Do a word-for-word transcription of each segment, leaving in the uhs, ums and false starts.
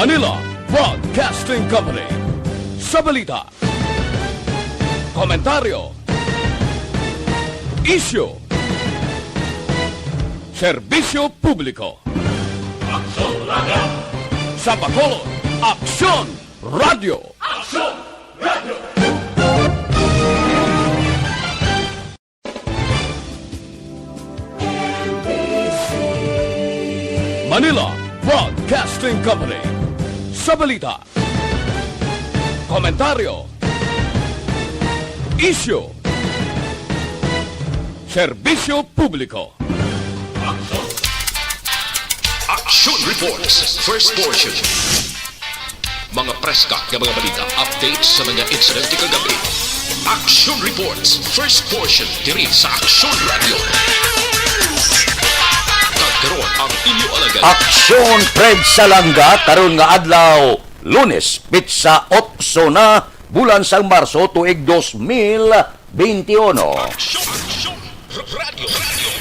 Manila Broadcasting Company. Sa balita, komentaryo, isyu, serbisyo publiko. Aksyon Radio. Sa Bacolod, Aksyon Radio. Aksyon Radio. Manila Broadcasting Company. Sa balita, komentaryo, isyu, serbisyo publiko. Action Reports, first portion. Mga preska nga mga balita, updates sa mga insidente kagabi. Action Reports, first portion, diri sa Action Radio. Kag karon ang inyo alagad. Aksyon, Fred Salanga, karon nga adlaw, Lunes, pitsa otso na, bulan sang Marso, tuig dos mil beintiuno. Action, Action Radio.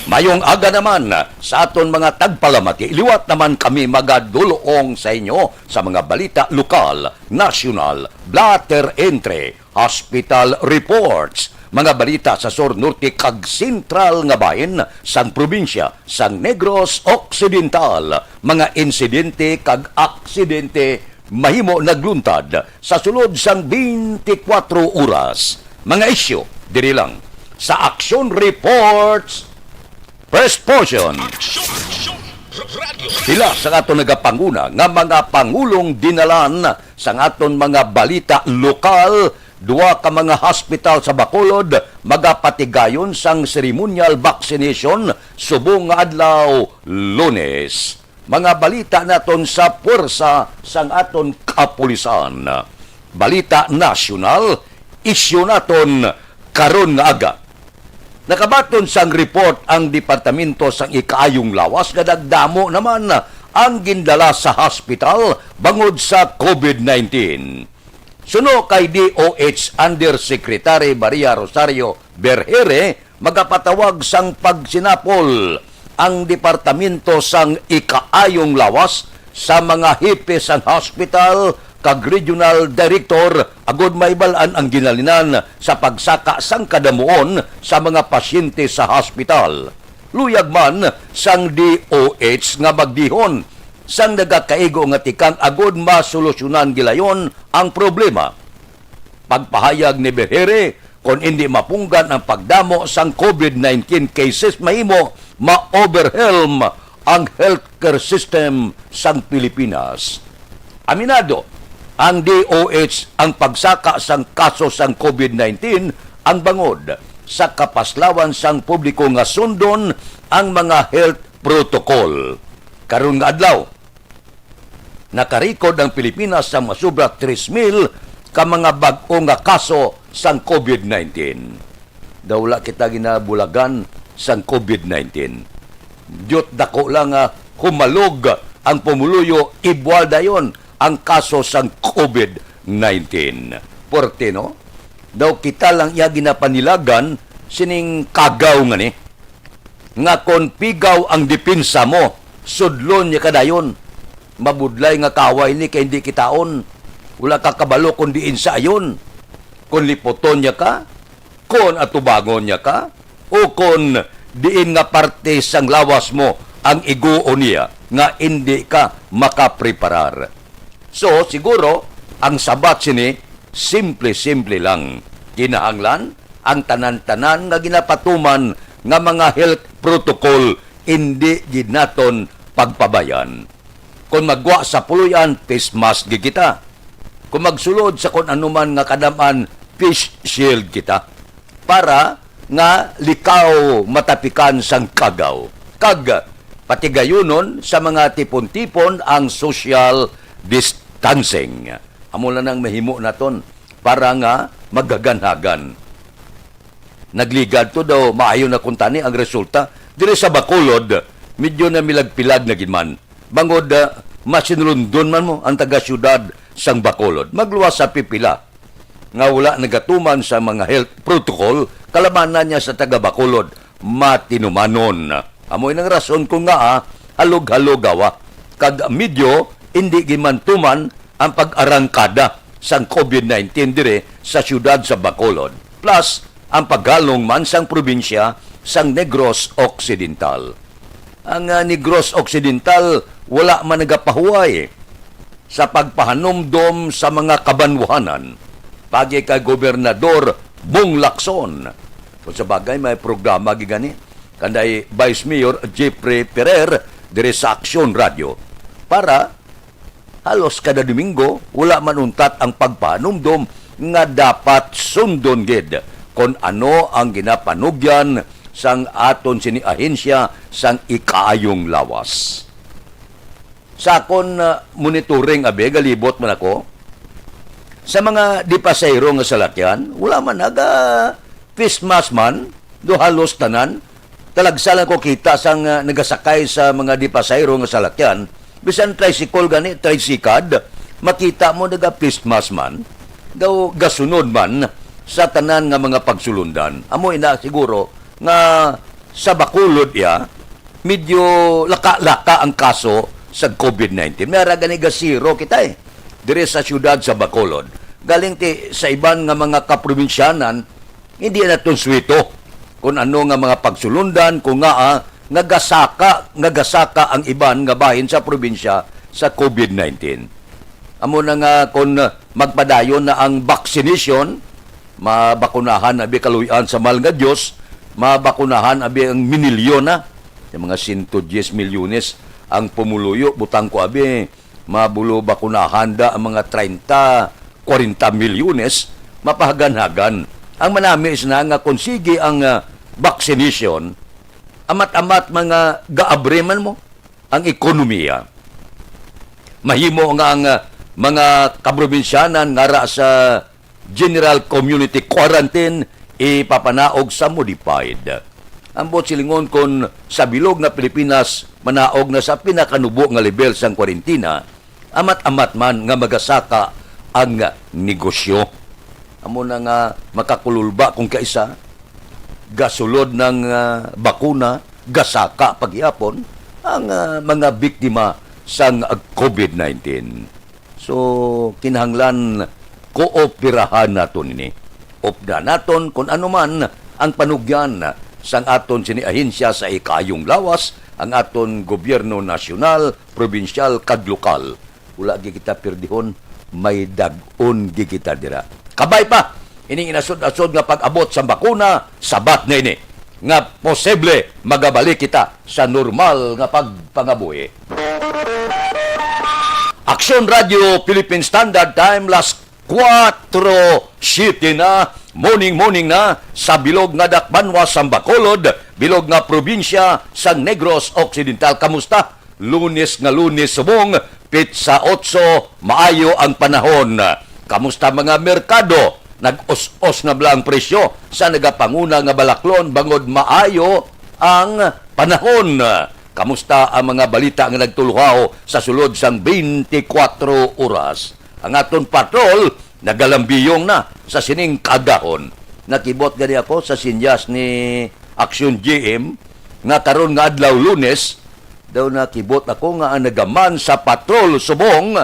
Mayong aga naman sa aton mga tagpalamati. Liwat naman kami magadulong sa inyo sa mga balita lokal, nasyonal, blotter entry, hospital reports, mga balita sa sur, norte, kag sentral nga bahin sang probinsya sang Negros Occidental, mga insidente kag aksidente mahimo nagluntad sa sulod sang twenty-four oras. Mga isyu diri lang sa Action Reports First Portion. Action, Action Radio. Pila sa aton nagapanguna nga mga pangulong dinalan sang aton mga balita lokal, duha ka mga hospital sa Bacolod magapatigayon sang ceremonial vaccination subong nga adlaw, Lunes. Mga balita naton sa puwersa sang aton kapulisan. Balita nasyonal, isyu naton karon nga aga. Nakabaton sang report ang Departamento sang Ikaayong Lawas nga nagdamo naman ang gindala sa hospital bangod sa covid nineteen. Suno kay D O H Undersecretary Maria Rosario Berhere, magapatawag sang pagsinapol ang Departamento sang Ikaayong Lawas sa mga hepe sang hospital kag regional director agod maibal-an ang ginhalinan sa pagsaka sang kadamuon sa mga pasyente sa hospital. Luyag man sang D O H nga magdihon sang nagakaigo nga tikang agod masolusyonan gilayon ang problema. Pagpahayag ni Berhere, kon indi mapunggan ang pagdamo sang covid nineteen cases, mahimo ma-overwhelm ang healthcare system sang Pilipinas. Aminado ang D O H ang pagsaka sang kaso sang covid nineteen ang bangod sa kapaslawan sang publiko nga sundon ang mga health protocol. Karon nga adlaw, nakarecord ang Pilipinas sa masobra tres mil ka mga bag-o nga kaso sang covid nineteen. Daw wala kita ginabulagan sang covid nineteen. Diyot dako lang nga humalog ang pumuluyo, ibual dayon ang kaso sang covid nineteen. Puwerte, no? Daw kita lang iya ginapanilagan sining kagaw nga ni, nga kon pigaw ang depensa mo, sudlon niya ka dayon. Mabudlay nga kaway ni kay hindi kitaon. Wala ka kabalo kon diin sa ayon. Kon liputon niya ka, kon atubangon niya ka, o kon diin nga parte sang lawas mo ang iguo niya nga indi ka makapreparar. So, siguro, ang sabat sini, simple-simple lang. Kinahanglan, ang tanan-tanan nga ginapatuman nga mga health protocol, indi gid naton pagpabayan. Kon maggwa sa puloy-an, face mask gid kita. Kon magsulod sa kon anuman nga kadam-an, face shield kita. Para nga likaw matapikan sang kagaw. Kag patigayunon sa mga tipon-tipon ang social distancing. Amo lang ang mahimo naton para nga maghaganhagan. Nagligad to daw, maayo na kuntani ang resulta. Diri sa Bacolod, medyo na milagpilag na gid man. Bangod, ah, masinulundon man mo ang taga-siyudad sang Bacolod. Magluwas sa pipila nga wala nagatuman sa mga health protocol, kalamanan niya sa taga Bacolod, matinumanon. Amo nang rason kung nga, ah, halog-halogawa. Kag medyo indi gimantuman ang pag-arangkada sang COVID nineteen diri sa siyudad sa Bacolod, plus ang paghalong man sang probinsya sang Negros Occidental. Ang, ah, Negros Occidental wala man nagapahuway sa pagpahanumdom sa mga kabanwahanan, pagi kay Gobernador Bong Lacson. Kung sa bagay, may programa gid gani kanday Vice Mayor Jeffrey Ferrer diri sa Aksyon Radio para halos kada Domingo, wala man untat ang pagpanumdom nga dapat sundon gid kon ano ang ginapanugyan sang aton sini ahensya sang ikaayong lawas. Sa akon, ah, monitoring, abi, galibot man ako sa mga dipasahero nga salakyan, wala man naga face mask man, do halos tanan. Talagsa lang ko kita sang, ah, nagasakay sa mga dipasahero nga salakyan. Bisan tricycle gani, tricycad, makita mo naga face mask man, daw gasunod man sa tanan nga mga pagsulundan. Amo ina siguro nga sa Bacolod iya, medyo laka-laka ang kaso sa COVID nineteen. May ara gani ga zero kita, eh, diri sa siyudad sa Bacolod. Galing ti sa iban nga mga kaprobinsyanan, hindi naton suwito kung ano nga mga pagsulundan, kung nga, ah, nga gasaka, nga gasaka ang iban nga bahin sa probinsya sa COVID nineteen. Amo na nga kung magpadayon na ang vaccination, mabakunahan abi kaluy-an sa mahal nga Dios, mabakunahan abi ang minilyon na, yung mga sento diyes milyones ang pumuluyo, butang ko abi, mabulo bakunahan da ang mga treinta, kwarenta milyones, mapahagan-hagan. Ang manami is na nga kung sige ang, ah, vaccination, amat-amat mga gaabre man mo ang ekonomiya. Mahimo nga ang, ah, mga kaprobinsyanan nga ra sa general community quarantine ipapanaog sa modified. Ang buot silingon, kon sa bilog nga Pilipinas manaog na sa pinakanubo nga lebel sang kwarentina, amat-amat man nga magasaka ang negosyo. Amo na nga makakululba kung kaisa, gasulod ng, ah, bakuna, gasaka paghihapon ang, ah, mga biktima sang COVID nineteen. So, kinahanglan kooperahan naton ini. Upda naton kung ano man ang panugyan sang aton sini ahensya sa ikaayong lawas, ang aton gobyerno nasyonal, probinsyal, kag lokal. Wala gid kita pirdihon, may dag-on gid kita dira. Kabay pa ining inasod-asod nga pag-abot sang bakuna, sabat na ini nga posible magabalik kita sa normal nga pagpangabuhi. Aksyon Radio Philippine Standard Time, las kuwatro siyete na, morning, morning na, sa bilog nga dakbanwa sang Bacolod, bilog nga probinsya sang Negros Occidental. Kamusta? Lunes nga Lunes subong, pitsa otso, maayo ang panahon. Kamusta mga merkado? Nag-us-os na bala ang presyo sa nagapanguna nga balaklon bangod maayo ang panahon? Kamusta ang mga balita nga nagtuluhaw sa sulod sang twenty-four oras? Ang aton patrol nagalambiyong na sa sining kaagahon. Nakibot gani ako sa sinyas ni Aksyon G M nga karon nga adlaw Lunes, daw nakibot ako nga ang nagaman sa patrol subong,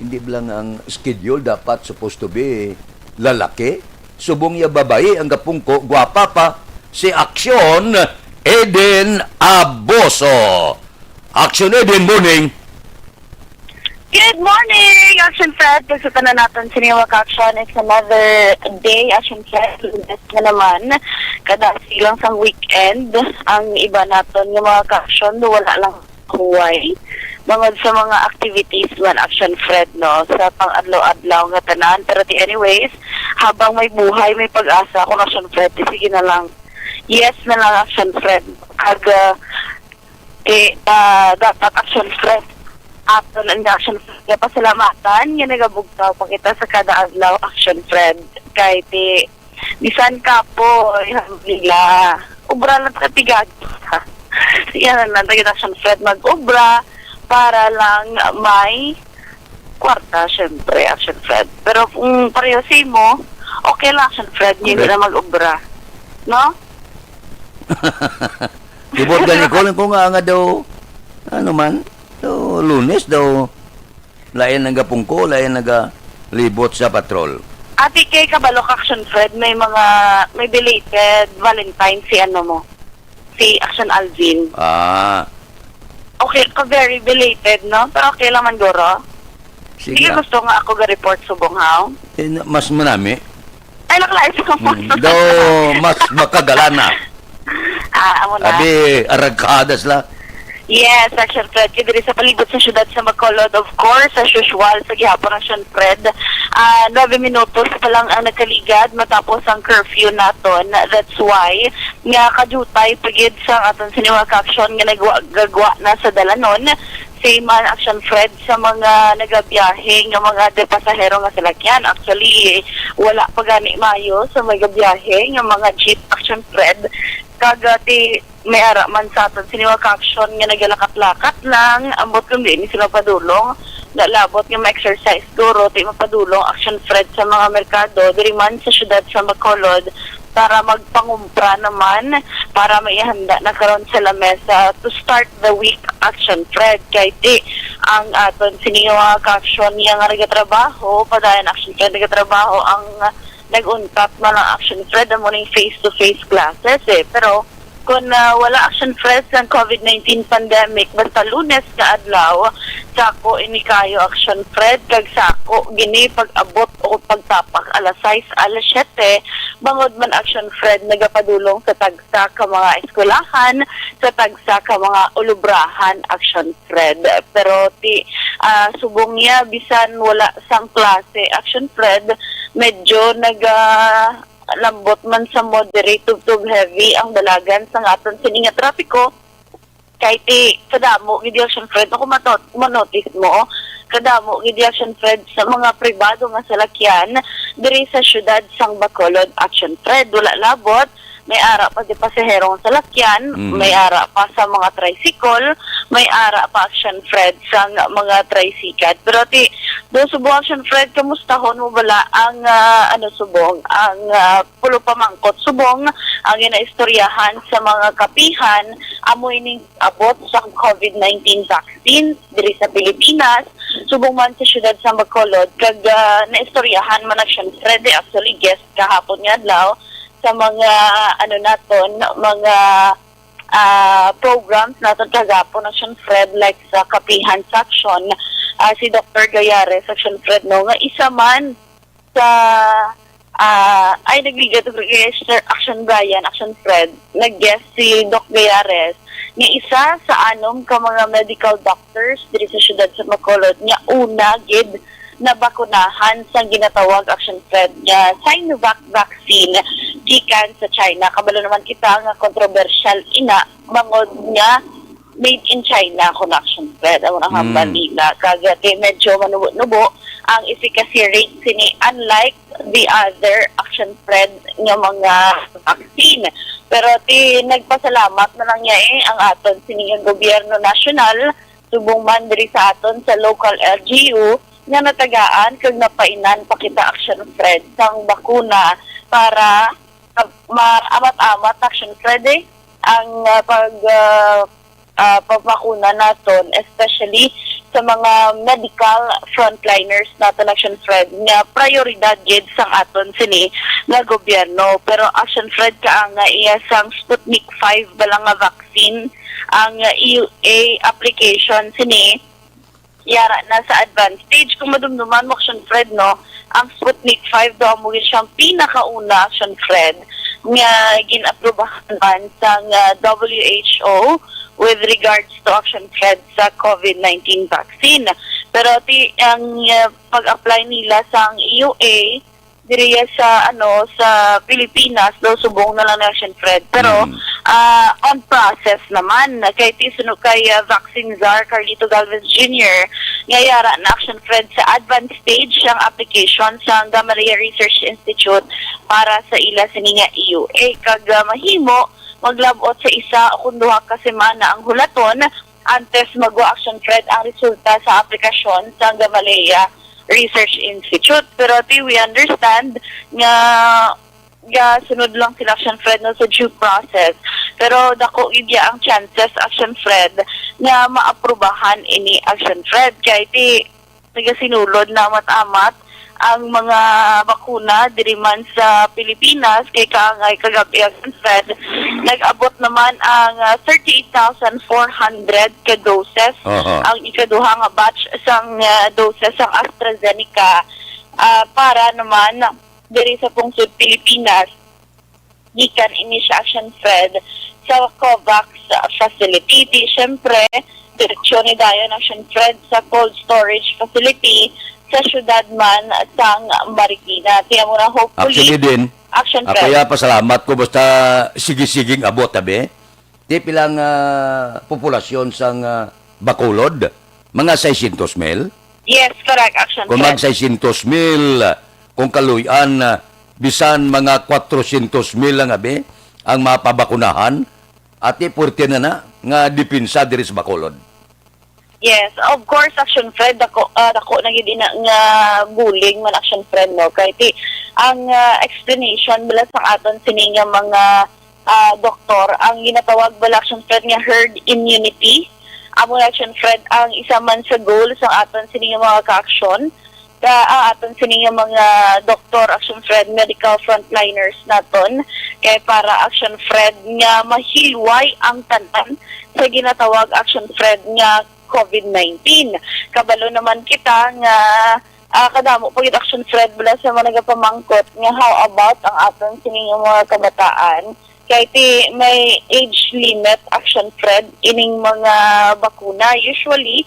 hindi lang ang schedule dapat supposed to be lalaki, subong iya babayi ang gapungko, gwapa pa, si Aksyon Eden Aboso. Aksyon Eden, morning. Good morning, Action Fred. Kag sa tanan naton, sini nga ka-action, it's another day, Action Fred. Lunes na naman. Kada silang sang weekend, ang iba naton nga mga ka-action, wala lang huway. Bangod sa mga activities man, Action Fred, no, sa pang-adlaw-adlaw nga tanan. Pero ti anyways, habang may buhay, may pag-asa, kung Action Fred, ti sige na lang. Yes na lang, Action Fred. Kag, ah, Ti, ah, dapat Action Fred. Aton ang Action Fred nga pasalamatan nga nagabugtaw pa kita sa kada adlaw, Action Fred. Kay ti, bisan kapoy, alhamdulillah. Obra lang ka tigag. Yan lang, tayo Action Fred mag-obra para lang may kwarta, syempre, Action Fred. Pero kung pareho sa imo, okay lang, Action Fred, hindi Correct. na mag-obra. No? Kibot gani ko lang ko nga, nga daw, ano man, So, Lunes daw, lain nagapungko, lain nagalibot sa patrol. Ati kay kabalo ka, Action Fred, may mga, may belated Valentine si ano mo, si Action Alvin. Ah. Okay, ka very belated, no? Pero okay lang man, guro. Sige Di ka lang. gusto nga ako ga-report subong, haw? Eh, na- mas manami. Ay, nakalais ko. Hmm, daw mas makagalana. Ah, amo na. Abi, aragkadas la. Yes, Action Fred. Kay diri sa palibot sa siyudad sa Bacolod, of course, as usual, sa gihapon, Action Fred. Ah, nuebe minutos pa lang ang nagkaligad matapos ang curfew naton. That's why nga kadutay pa gid sa aton sini mga ka-action nga nagwa-, gagwa na sa dalanon. Same man, Action Fred, sa mga nagabiyahe nga mga de pasahero nga salakyan. Actually, wala pa gani maayo sa may gabiyahe nga mga jeep, Action Fred. Kag, ah, ti, may ara man sa aton sini mga ka-action nga nagalakat-lakat lang, ambot kung diin sila padulong. Nalabot nga ma-exercise guro, ti mapadulong, Action Fred, sa mga merkado diri man sa siyudad sa Bacolod para magpangumpra naman, para maihanda na karon sa lamesa to start the week, Action Fred. Kay ti ang aton sini nga mga ka-action nga nagatrabaho, padayon, Action Fred, nagatrabaho ang nag-untat man ang, Action Fred, amo ning face-to-face classes, eh. Pero kung, ah, wala, Action Fred, sang covid nineteen pandemic, basta Lunes nga adlaw, sako ini kayo, Action Fred, kag sako gini pag-abot o pagtapak alas sais, alas siyete, bangod man, Action Fred, nagapadulong sa tagsa ka mga eskwelahan, sa tagsa ka mga ulubrahan, Action Fred. Pero ti, ah, subong niya, bisan wala sang klase, Action Fred, medyo naga-, lambot man sa moderate to, to heavy ang dalagan sa aton sini nga trapiko. Kay ti, kadamo gid, Action Fred, no, kung matot-, manotice mo, kadamo gid, Action Fred, sa mga pribado nga salakyan diri sa siyudad sang Bacolod, Action Fred. Wala labot, may ara pa di pasahero nga salakyan, Mhm. may ara pa sa mga tricycle, may ara pa, Action Fred, sa nga mga tricycle. Pero ti, do subong, Action Fred, kamustahon mo bala ang, ah, ano, subong, ang, ah, pulo pamangkot subong ang ginaistoryahan sa mga kapihan, amo ining abot sa covid nineteen vaccine diri sa Pilipinas, subong man sa siyudad sa Bacolod, kag, ah, naistoryahan man, Action Fred, actually, guest kahapon nga adlaw sa mga, ano naton, mga, ah, programs naton kagapon, Action Fred, like sa Kapihan Section, ah, si Doctor Gayares, Action Fred, no, nga isa man sa, ah, ay, nagligad ko kay Sir Action Brian, Action Fred, nag-guest si Doc Gayares, nga isa sa anom ka mga medical doctors diri sa siyudad sa Bacolod nga una gid nabakunahan sa ginatawag, Action Fred, nga Sinovac vaccine gikan sa China. Kabalo naman kita nga kontrobersyal ina, bangod nga made in China, kun, Action Fred, amo ang hambal Mm. nila. Kag, eh, medyo manubo-nubo ang efficacy rate sini, unlike the other, Action Fred, nga mga vaccine. Pero ti, nagpasalamat na lang niya, eh, ang aton sini nga gobyerno nasyonal, subong man diri sa aton sa local L G U, nga natagaan kag napainan pa kita, Action Fred, sang bakuna para, ah, maamat-amat, Action Fred, eh, ang, ah, pag, ah, ah, pagpakuna naton, especially sa mga medical frontliners naton, Action Fred, nga prioridad gid sang aton sini nga gobyerno. Pero, Action Fred, kaanga iya sang Sputnik five bala nga vaccine ang E U A application sini, yara na sa advanced stage. Kung madumduman mo, Action Fred, no, ang Sputnik five daw amo gid siyang pinakauna, Action Fred, nga gin-aprubahan man sang, ah, W H O with regards to, Action Fred, sa covid nineteen vaccine. Pero ti, ang, ah, pag-apply nila sang E U A diriya sa, ano, sa Pilipinas daw, subong na lang na, Action Fred. Pero, Mm. ah, on process naman. Kay ti suno kay, ah, vaccine czar Carlito Galvez Junior, nga yara na, Action Fred, sa advanced stage ang application sa Gamaleya Research Institute para sa ila sini nga E U A. Kag, ah, mahimo maglab-ot sa isa o kung duha ka semana ang hulaton antes magwa, Action Fred, ang resulta sa aplikasyon sa Gamaleya Research Institute. Pero ti, we understand nga gasunod lang sila, Action Fred, no, sa due process. Pero dako gid ya ang chances, Action Fred, nga maaprubahan ini, Action Fred. Kay ti nagasinulod na amat-amat ang mga bakuna diri man sa Pilipinas, kay kaangay kagab-i, Action Fred, nag-abot naman ang, ah, thirty-eight thousand four hundred ka doses Aha. ang ikaduha nga batch sang, ah, doses sang AstraZeneca, ah, para naman diri sa pungsod Pilipinas. Gikan ini siya, Action Fred, sa COVAX facility. Di, syempre, diretsyo ni dayon, Action Fred, sa cold storage facility sa syudad man sang Marikina. Tiyan mo na, hopefully, Actually din, Action ako Fred. Ya, pasalamat ko basta sige-siging abot, abi. Ti pila nga populasyon sang, ah, Bacolod? Mga seiscientos mil? Yes, correct, Action Kung Fred. Mag seiscientos mil, kung kaluy-an, ah, bisan mga kwatrocientos mil lang, abi, ang mapabakunahan, ati puwerte na na nga depensa diri sa Bacolod. Yes, of course, Action Fred, dako, ah, dako na gid ina nga bulig man, Action Fred, no? Kay ti, ang, ah, explanation bala sang aton sini nga mga, ah, doktor, ang ginatawag bala, Action Fred, nga herd immunity. Amo na, Action Fred, ang isa man sa goal sang aton sini nga mga ka-aksyon. Ka, ah, aton sini nga mga doktor, Action Fred, medical frontliners naton, kay para, Action Fred, nga mahilway ang tanan sa ginatawag, Action Fred, nga COVID nineteen. Kabalo naman kita nga, ah, kadamo pa gid, Action Fred, bala sa mga nagapamangkot nga how about ang aton sini nga mga kabataan? Kay ti may age limit, Action Fred, ining mga bakuna. Usually,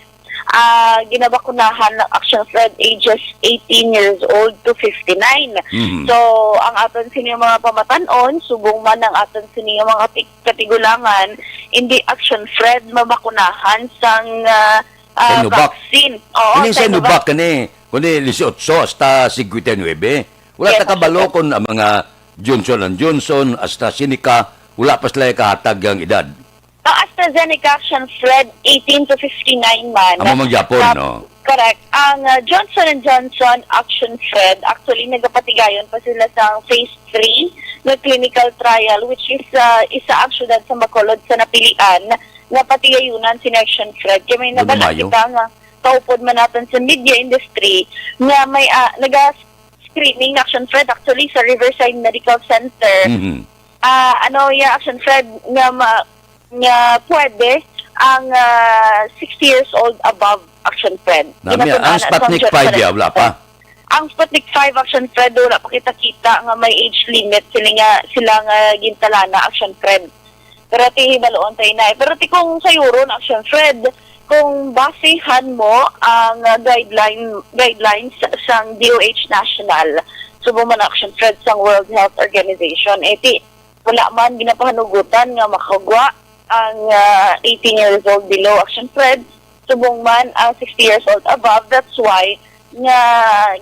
ah, ginabakunahan ng, Action Fred, ages eighteen years old to fifty-nine. Mhm. So, ang aton sini mga pamatan-on, subong man ang aton sini mga kati-, katigulangan, hindi, Action Fred, mabakunahan sang, ah, ah, Sinovac. Vaccine. Oo, Kini Sinovac. Sinovac, kani, kani dieciocho hasta cincuenta y nueve. Wala Yes, ta kabalo Action Fred. Kung ang mga Johnson and Johnson, AstraZeneca, wala pa sila kahatag ang edad. Ang AstraZeneca, Action Fred, eighteen to fifty-nine man. Amo man gyapon, Tap-, no? Correct. Ang, uh, Johnson and Johnson, Action Fred, actually, nagapatigayon pa sila sa phase three na clinical trial, which is, uh, isa ang syudad sa Bacolod sa napilian na patigayunan si Action Fred. Kaya may Dulo nabala Mayo. Kita nga kaupod man natin sa media industry nga may, uh, naga-screening na, Action Fred, actually, sa Riverside Medical Center. Mhm. Ah, ano, yeah, Action Fred, nga ma-, nga pwede ang, ah, sixty years old above, Action Fred. Nami, ang Sputnik five, ya, wala pa? Ang Sputnik five, Action Fred, wala pa kita kita nga may age limit sila nga, sila nga gintalana, Action Fred. Pero ti hibaluon tayo na eh. Pero ti kung sayuron, Action Fred, kung basihan mo ang, ah, guideline, guidelines sang D O H National, subong man, Action Fred, sang World Health Organization, eh, ti wala man ginapahanugutan nga makagwa ang, ah, eighteen years old below, Action Fred, subong man ang sixty years old above. That's why nga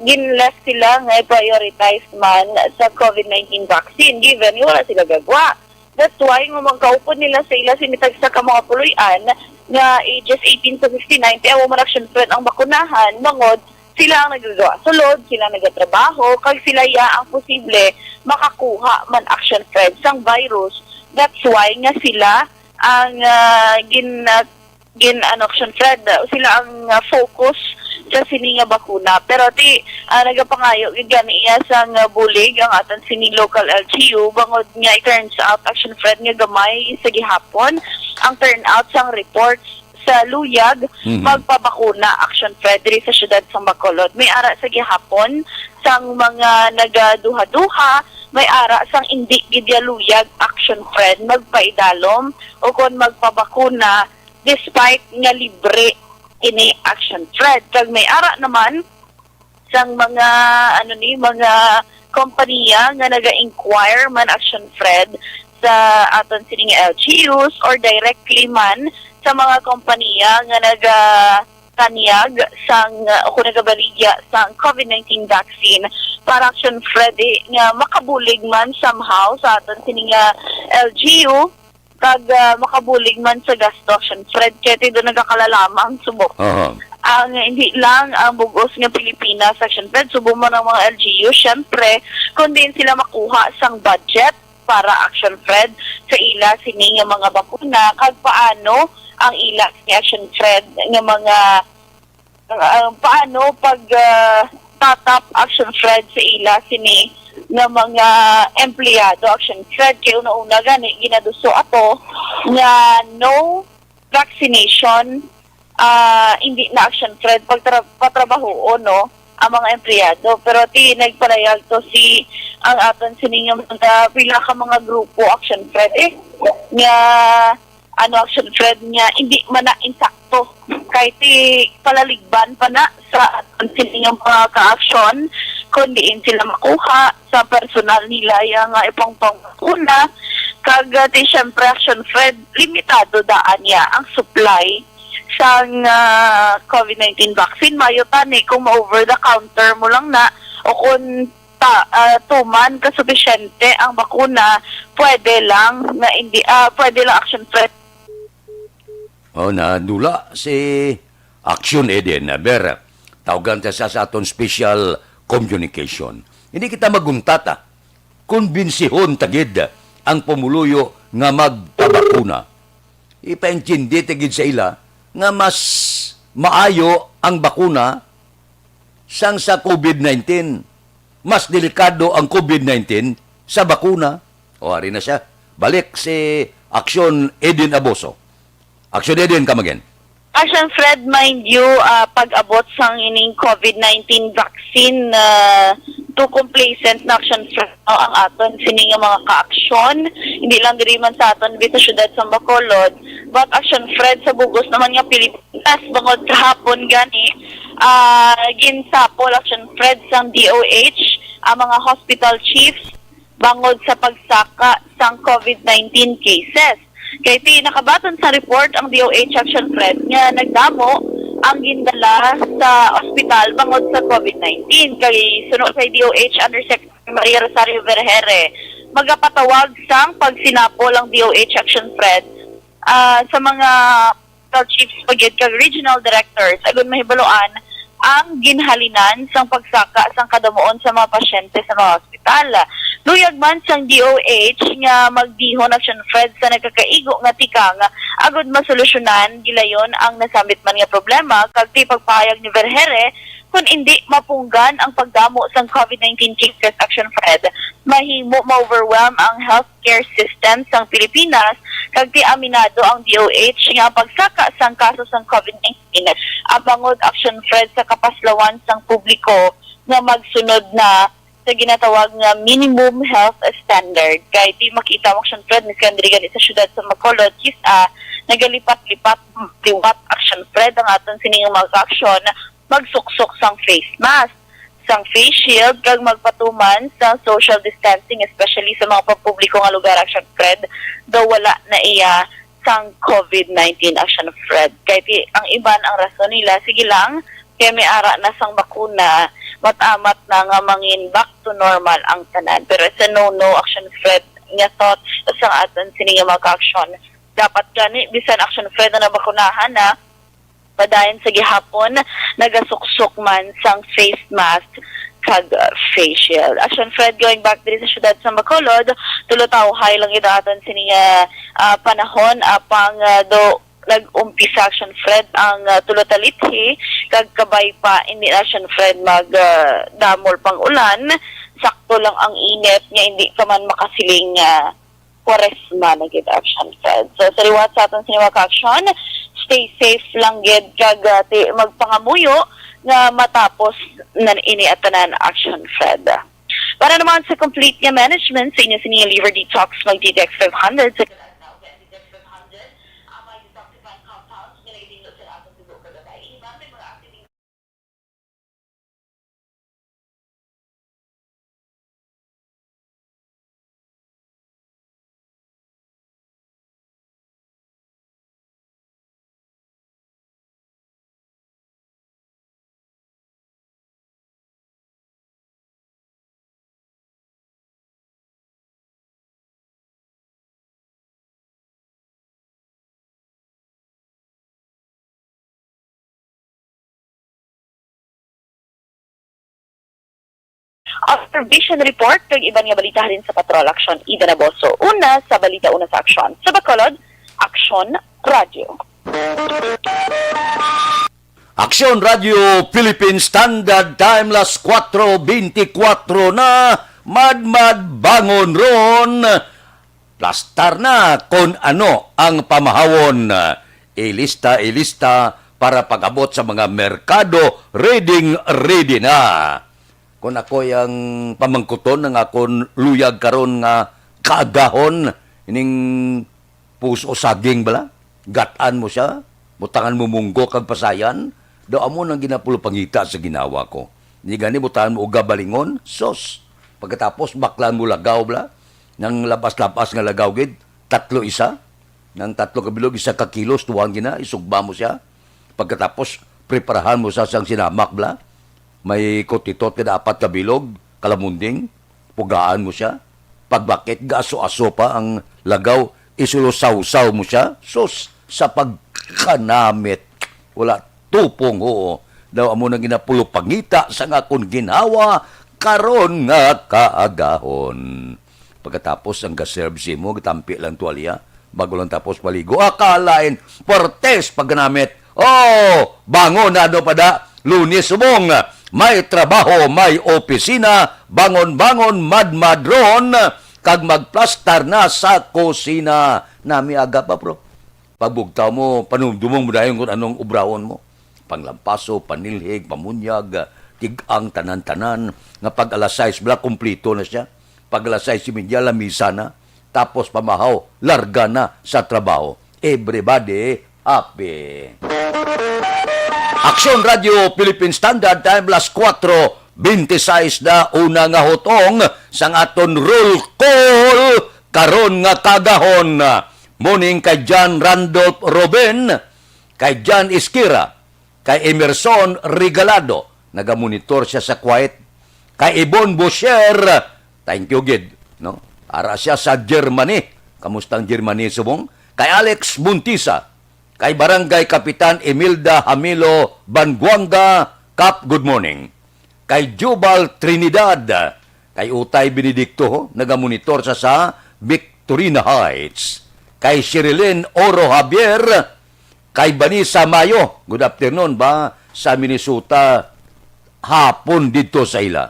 gin-left sila nga i-prioritize man sa COVID nineteen vaccine, given nga wala sila gagwa. That's why nga magkaupod nila sa ila sini tagsa ka mga puloy-an nga ages eighteen to fifty-nine, kay amo man, Action Fred, ang bakunahan, bangod sila ang nagagawa sulod, sila ang nagatrabaho, kag sila ya ang posible makakuha man, Action Fred, sang virus. That's why nga sila ang, ah, gin-, ah, gin-, ano, Action Fred, ah, sila ang, ah, focus sa sini nga bakuna. Pero ti, ah, nagapangayo gid gani iya sang, ah, bulig ang atan sini local L G U, bangod nga it turns out, Action Fred, nga gamay sa gihapon ang turnout sang reports sa luyag Mhm. magpabakuna, Action Fred, diri sa siyudad sang Bacolod. May ara sa gihapon sang mga nagaduha-duha, may ara sang indi gid ya luyag, Action Fred, magpaidalom o kon magpabakuna despite nga libre ini, Action Fred. Kag may ara naman sang mga, ano ni, mga kompanya nga naga-inquire man, Action Fred, sa aton sining L G Us or directly man sa mga kompanya nga nagatanyag sang, o kung nagabaligya sang COVID nineteen vaccine para, Action Fred, eh, nga makabulig man somehow sa aton sining, ah, L G U. Kag, ah, makabulig man sa gasto, Action Fred, kay ti do nagakalalamang subok. Aha. Ang, hindi lang ang bug-os nga Pilipinas, Action Fred, subong man ang mga L G U, syempre, kung diin sila makuha sang budget para, Action Fred, sa ila sini nga mga bakuna, kag paano ang ila ni, Action Fred, nga mga, ah, paano pag, ah, tatap, Action Fred, sa ila sini nga mga empleyado, Action Fred, kay una-una gani ginaduso ato nga no vaccination, ah, hindi na, Action Fred, pagtra-, patrabahoon, no, ang mga empleyado. Pero ti nagpalayag to si, ang aton sini nga mga pila ka mga grupo, Action Fred, eh, nga, ano, Action Fred, nga hindi man na insakto kay ti palaligban pa na sa aton sini nga mga ka-action, kundi in sila makuha sa personal nila ya nga ipangpanguna. Kag, ah, ti syempre, Action Fred, limitado daan niya ang supply sang, ah, covid nineteen vaccine. Mayo tani kung ma-over the counter mo lang na, o kung ta, ah, tuman ka sufisyente ang bakuna, pwede lang na hindi, ah, pwede lang, Action Fred. Oh, nadula si Action Eden. Aber, tawgan ta sa, sa aton special communication. Hindi kita maguntata. Kumbensihon ta gid ang pumuluyo nga magpabakuna. Ipaintindi ta gid sa ila nga mas maayo ang bakuna sang sa covid nineteen. Mas delikado ang covid nineteen sa bakuna. O, ari na siya. Balik si Action Eden Aboso. Action Eden, come again. Action Fred, mind you, ah, pag-abot sang ining covid nineteen vaccine, ah, too complacent na, Action Fred, no, ang aton sini nga mga kaaksyon. Hindi lang diri man sa aton, diri sa siyudad sa Bacolod, but, Action Fred, sa bugos naman nga Pilipinas, bangod kahapon gani, ah, ginsapol, Action Fred, sang D O H ang mga hospital chiefs bangod sa pagsaka sang covid nineteen cases. Kay ti nakabaton sa report ang D O H, Action Fred, nga nagdamo ang gindala sa ospital bangod sa covid nineteen. Kay suno kay D O H Undersecretary Maria Rosario Vergeire, magapatawag sang pagsinapol ang D O H, Action Fred, ah, sa mga hospital chiefs pa gid kag regional directors agud mahibaluan ang ginhalinan sang pagsaka sang kadamuon sa mga pasyente sa mga ospital. Luyag man sang D O H nga magdihon, Action Fred, sa nagkakaigo nga tikang agud masolusyonan gilayon ang nasambit man nga problema, kag ti pagpahayag ni Vergeire, kun indi mapunggan ang pagdamo sang covid nineteen cases, Action Fred, mahimo ma-overwhelm ang health care system sang Pilipinas, kag ti aminado ang D O H nga ang pagsaka sang kaso sang covid nineteen ang bangod, Action Fred, sa kapaslawan sang publiko nga magsunod na sa ginatawag nga minimum health standard. Kay ti makita mo, Action Fred, miskan diri gani sa siyudad sa Bacolod, kis-a nagalipat-lipat liwat, Action Fred, ang aton sini nga mga aksyon, magsuksok sang face mask, sang face shield, kag magpatuman sa social distancing, especially sa mga pampubliko nga lugar, Action Fred, daw wala na iya sang covid nineteen, Action Fred. Kay ti, ang iban, ang rason nila, sige lang, kay may ara na sang bakuna, mat-amat na nga mangin back to normal ang tanan. Pero it's a no-no, Action Fred, nga thoughts sang aton sini nga mga aksyon. Dapat gani, bisan, Action Fred, na nabakunahan na, padayon sa gihapon, nagasuksok man sang face mask kag, uh, face shield. Action Fred, going back diri sa siyudad sa Bacolod, tulo ta uhay lang gid aton sini nga, ah, panahon, apang, ah, do nag-umpisa, Action Fred, ang, ah, tulo ta lithi, kag kabay pa, hindi na, Action Fred, mag, ah, damol pang ulan, sakto lang ang init nga hindi ka man makasiling nga Kwaresma na gid, Action Fred. So, sa liwat sa aton sini nga mga kaaksyon, stay safe lang gid, kag, ah, ti-, magpangamuyo nga matapos na ini ang tanan, Action Fred. Para naman sa complete nga management sa inyo sini nga liver detox, mag-D T X five hundred sa Observation report kag iban nga balita halin sa Patrol Aksyon, Ida Naboso. Una sa balita, una sa aksyon. Sa Bacolod, Aksyon Radyo. Aksyon Radyo Philippine Standard Time, las kuwatro beintikwatro na, madmad bangon ron. Plastar na kon ano ang pamahawon. Ilista, ilista para pag-abot sa mga merkado, ready, ready na. Kung ako ang pamangkuton ng akon luyag karon nga kaagahon, ining puso saging bala, gat-an mo siya, butangan mo munggo kag pasayan, daw amo nang ginapulupangita sa ginawa ko. Ni gani butangan mo og gabalingon, sos. Pagkatapos baklan mo lagaw bala, nang labas-labas nga lagaw gid, tatlo isa, nang tatlo ka bilog, isa ka kilos, tuwang gina, isugba mo siya. Pagkatapos, preparahan mo sa sang sinamak bala, may kotitot nga apat ka bilog, kalamunding, pugaan mo siya. Pagbakit, gaaso-aso pa ang lagaw, isulusawsaw mo siya. Sus, sa pagkanamit, wala tupong, oo. Daw amo nang ginapulupangita sa nga akon ginawa karon nga kaagahon. Pagkatapos ang ga-serve simo, gitampi lang tuwalya, bago lang tapos paligo. Akalain, Portes pagkanamit. Oh, bangon na, ano pa da? Lunes subong. May trabaho, may opisina, bangon-bangon, madmadron, kag magplastar na sa kusina. Nami aga pa, bro. Pagbugtaw mo, panumdumong mo dayon kung anong ubrawon mo. Panglampaso, panilhig, pamunyag, tig-ang, tanan-tanan, nga pag alas sais bala, kumplito na siya. Pag alas sais y media, lamisa na. Tapos pamahaw, larga na sa trabaho. Everybody happy. Aksyon Radyo Philippine Standard Time, las kuwatro beintiseis na, una nga hutong sang aton roll call karon nga kaagahon. Morning kay John Randolph Robin, kay John Iskira, kay Emerson Regalado, nagamonitor siya sa Kuwait. Kay Ibon Bosher, thank you gid, no? Ara siya sa Germany. Kamusta ang Germany subong? Kay Alex Montisa, kay Barangay Kapitan Imelda Hamilo Banguanga, Kap, good morning. Kay Jubal Trinidad, kay Utay Benedicto, ho, nagamonitor sa, sa Victorina Heights. Kay Sherilyn Oro Javier, kay Vanessa Mayo, good afternoon ba sa Minnesota, hapon didto sa ila.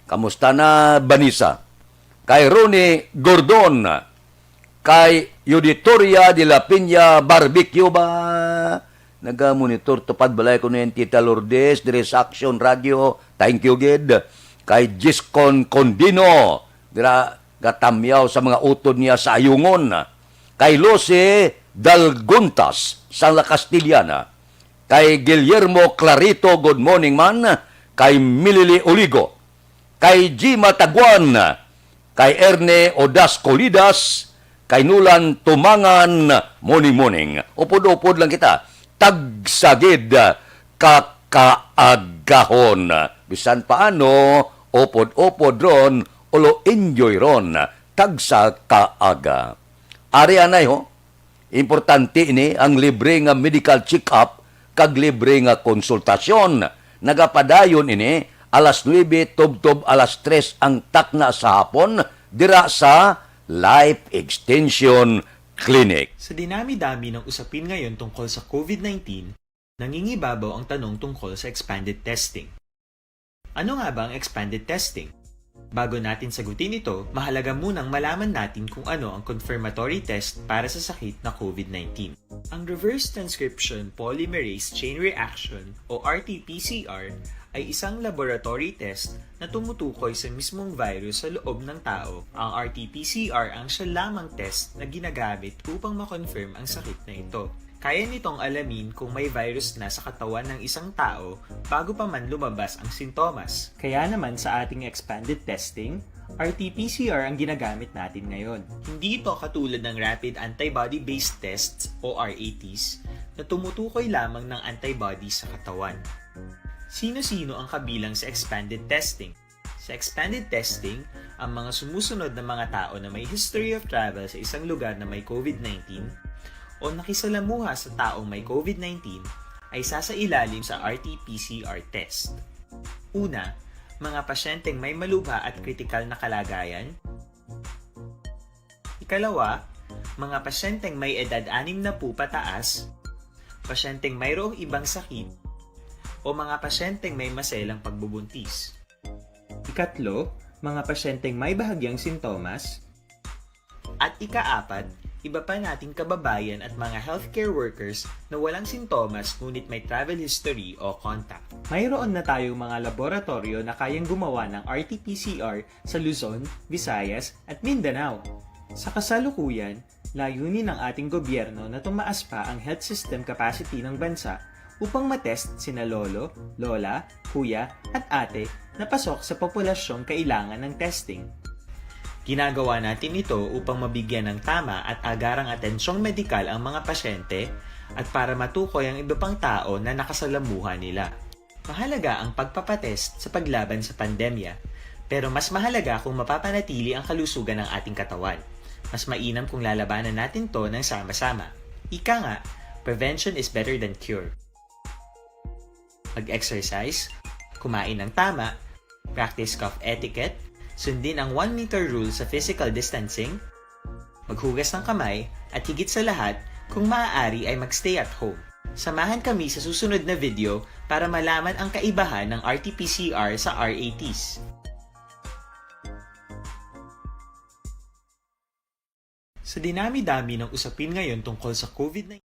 Kamusta na, Vanessa? Kay Ronnie Gordon, kay Yuditoria de la Peña Barbecue ba? Nagamonitor, tupad balay ko ni Tita Lourdes, diri sa Action Radio. Thank you gid. Kay Giscon Condino, dira gatamyaw sa mga utod niya sa Ayungon. Kay Lucy Dalguntas, sa La Castellana. Kay Guillermo Clarito, good morning man. Kay Milili Oligo, kay Jima Taguan, kay Erne Odas Colidas, kay Nulan Tumangan, morning, morning. Upod-upod lang kita. Tagsa gid ka kaagahon. Bisan paano, upod-upod ron, ulo enjoy ron. Tagsa ka aga. Ari anay ho, importante ini ang libre nga medical check-up kag libre nga konsultasyon. Nagapadayon ini alas nuebe tubtob alas tres ang takna sa hapon dira sa Life Extension Clinic. Sa dinami-dami ng usapin ngayon tungkol sa COVID nineteen, nangingibabaw ang tanong tungkol sa expanded testing. Ano nga ba ang expanded testing? Bago natin sagutin ito, mahalaga munang malaman natin kung ano ang confirmatory test para sa sakit na COVID nineteen. Ang reverse transcription polymerase chain reaction o R T P C R ay isang laboratory test na tumutukoy sa mismong virus sa loob ng tao. Ang R T P C R ang siya lamang test na ginagamit upang ma-confirm ang sakit na ito. Kaya nitong alamin kung may virus na sa katawan ng isang tao bago pa man lumabas ang sintomas. Kaya naman sa ating expanded testing, R T P C R ang ginagamit natin ngayon. Hindi ito katulad ng rapid antibody-based tests o R A Ts na tumutukoy lamang ng antibodies sa katawan. Sino-sino ang kabilang sa expanded testing? Sa expanded testing, ang mga sumusunod na mga tao na may history of travel sa isang lugar na may COVID nineteen o nakisalamuha sa taong may COVID nineteen ay sasailalim sa R T P C R test. Una, Mga pasyenteng may malubha at kritikal na kalagayan. Ikalawa, mga pasyenteng may edad anim na po pataas, pasyenteng mayroong ibang sakit, o mga pasyenteng may maselang pagbubuntis. Ikatlo, mga pasyenteng may bahagyang sintomas. At ikaapat, iba pa nating kababayan at mga healthcare workers na walang sintomas ngunit may travel history o contact. Mayroon na tayong mga laboratoryo na kayang gumawa ng R T P C R sa Luzon, Visayas, at Mindanao. Sa kasalukuyan, layunin ng ating gobyerno na tumaas pa ang health system capacity ng bansa upang matest sina lolo, lola, kuya, at ate na pasok sa populasyong kailangan ng testing. Ginagawa natin ito upang mabigyan ng tama at agarang atensyong medikal ang mga pasyente at para matukoy ang iba pang tao na nakasalamuha nila. Mahalaga ang pagpapatest sa paglaban sa pandemya, pero mas mahalaga kung mapapanatili ang kalusugan ng ating katawan. Mas mainam kung lalabanan natin 'to ng sama-sama. Ika nga, prevention is better than cure. Mag-exercise, kumain ng tama, practice cough etiquette, sundin ang one meter rule sa physical distancing, maghugas ng kamay, at higit sa lahat, kung maaari ay mag-stay at home. Samahan kami sa susunod na video para malaman ang kaibahan ng R T P C R sa R A Ts. Sa dinami-dami ng usapin ngayon tungkol sa COVID nineteen,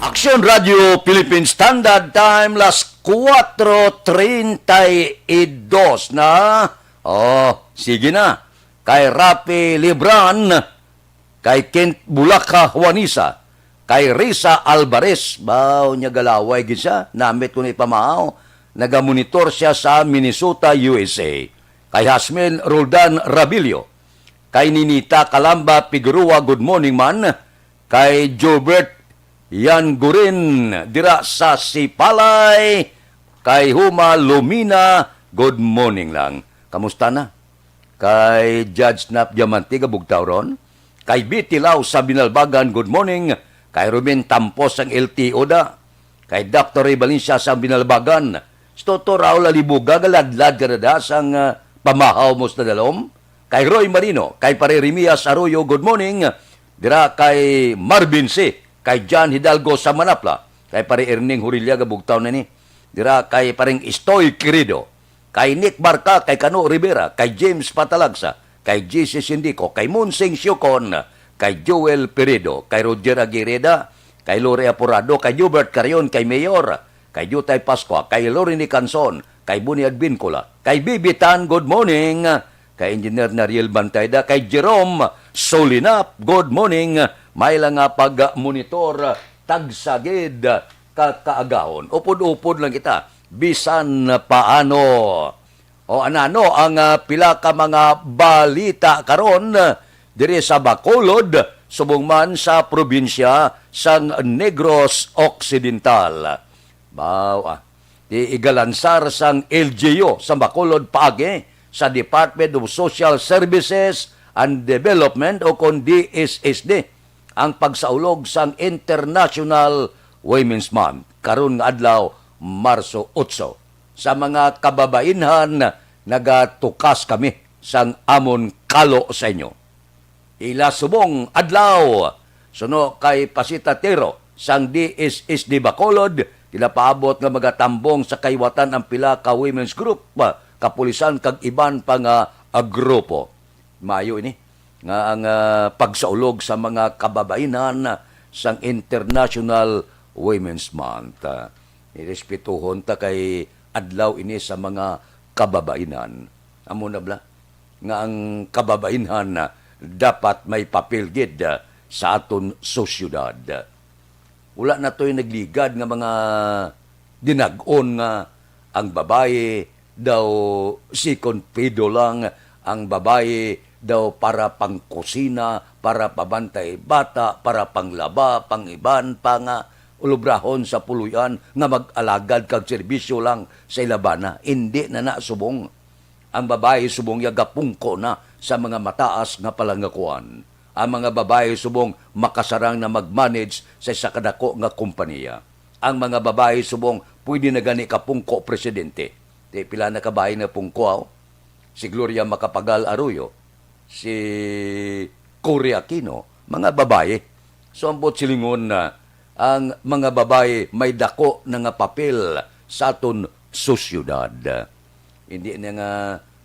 Aksyon Radio Philippine Standard Time, las kuwatro treinta y dos na. Oh, sige na. Kay Rafi Libran, kay Kent Bulaka Juanisa, kay Risa Alvarez, baw niya galaway gid siya, namit ko na ipamahaw. Nagamonitor siya sa Minnesota, U S A. Kay Hasmin Roldan Rabilio, kay Ninita Kalamba Figueroa, good morning man. Kay Jobert Yan Gurin dira sa Sipalay, kay Huma Lumina, good morning lang. Kamusta na? Kay Judge Nap Diamante, kabugtaw ron. Kay Betty Lau sa Binalbagan, good morning. Kay Ruben Tampos ang L T O da. Kay Doctor Ray Valencia sa Binalbagan. Si Toto Raul Alibuga, galadlad ka na da sang, ah, pamahaw mo sa dalom. Kay Roy Marino, kay Pare Remias Arroyo, good morning. Dira kay Marvin C, kay John Hidalgo sa Manapla, kay Pare Erning Hurilla, kabugtaw na ni. Dira kay Pareng Istoy Querido, kay Nick Barca, kay Cano Rivera, kay James Patalagsa, kay J C Sindico, kay Monsing Siocon, kay Joel Peredo, kay Roger Aguirreda, kay Lori Aporado, kay Hubert Carion, kay Mayor, kay Jutay Pascua, kay Lorini Canson, kay Buni Advincula, kay Bibi Tan, good morning, kay Engineer Nariel Bantayda, kay Jerome Solinap, good morning, may lang nga pag-monitor, tagsagid, kakaagahon. Upod-upod lang kita, bisan paano. O anano ang, ah, pila ka mga balita karon, ah, diri sa Bacolod, subong man sa probinsya sang Negros Occidental? Baw, ah, di igalansar sang L G U sa Bacolod paagi sa Department of Social Services and Development o kon D S S D. ang pagsaulog sang International Women's Month karon nga adlaw, Marso otso. Sa mga kababainhan, nagatukas kami sang amon kalo sa inyo. Ila subong adlaw, suno kay Pasita Tero sang D S S D Bacolod, ginapaabot nga magatambong sa kaliwatan ang pila ka women's group, kapulisan kag iban pa nga, ah, grupo. Maayo ini nga ang, ah, pagsaulog sa mga kababainhan sang International Women's Month. Ah, irespetuhon ta kay adlaw ini sa mga kababainhan. Amo na bala nga ang kababainhan, ah, dapat may papel gid, ah, sa aton sosyedad. Wala na to'y nagligad nga mga dinag-on nga ang babayi daw second fiddle lang, ang babayi daw para pangkusina, para pabantay bata, para panglaba, pangiban pa nga ulubrahon sa puloy-an nga mag-alagad kag serbisyo lang sa ila bana. Indi na na subong. Ang babayi subong ya gapungko na sa mga mataas nga palangakuan. Ang mga babayi subong makasarang na mag-manage sa isa ka dako nga kompanya. Ang mga babayi subong pwede na gani kapungko presidente. Ti pila na ka bayi na pungko, aw? Si Gloria Macapagal Arroyo, si Cory Aquino, mga babayi. So, ambot silingon na ang mga babayi may dako na nga papel sa aton sosyedad. Hindi na nga,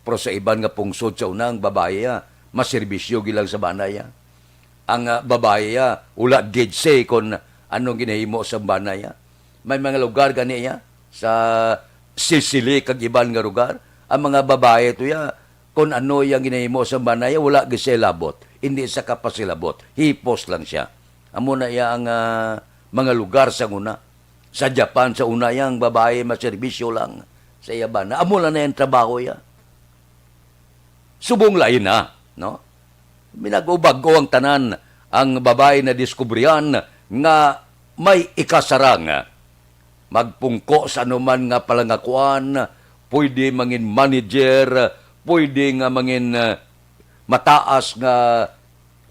pero sa iban nga pungsod sa una, ang babayi, ah, maserbisyo gilang sa banay, ah. Ang, ah, babayi, ah, wala gid say kon anong ginahimo sa banay, ah. May mga lugar gani, ah, sa Sicily kag iban nga lugar, ang mga babayi to, ya, kon ano yang ginahimo sa banay, wala gid siya labot. Hindi sa kapasilabot. Hipos lang siya. Amo na iya ang, ah, mga lugar sa una. Sa Japan, sa una, yang babayi maserbisyo lang sa iya bana. Amo lang na yung trabaho iya. Subong lain na, no? Minag-ubag ko ang tanan, ang babayi na diskubrihan nga may ikasarang. Magpungko sa anuman nga palangakuan, pwede mangin manager, pwede nga mangin, ah, mataas nga,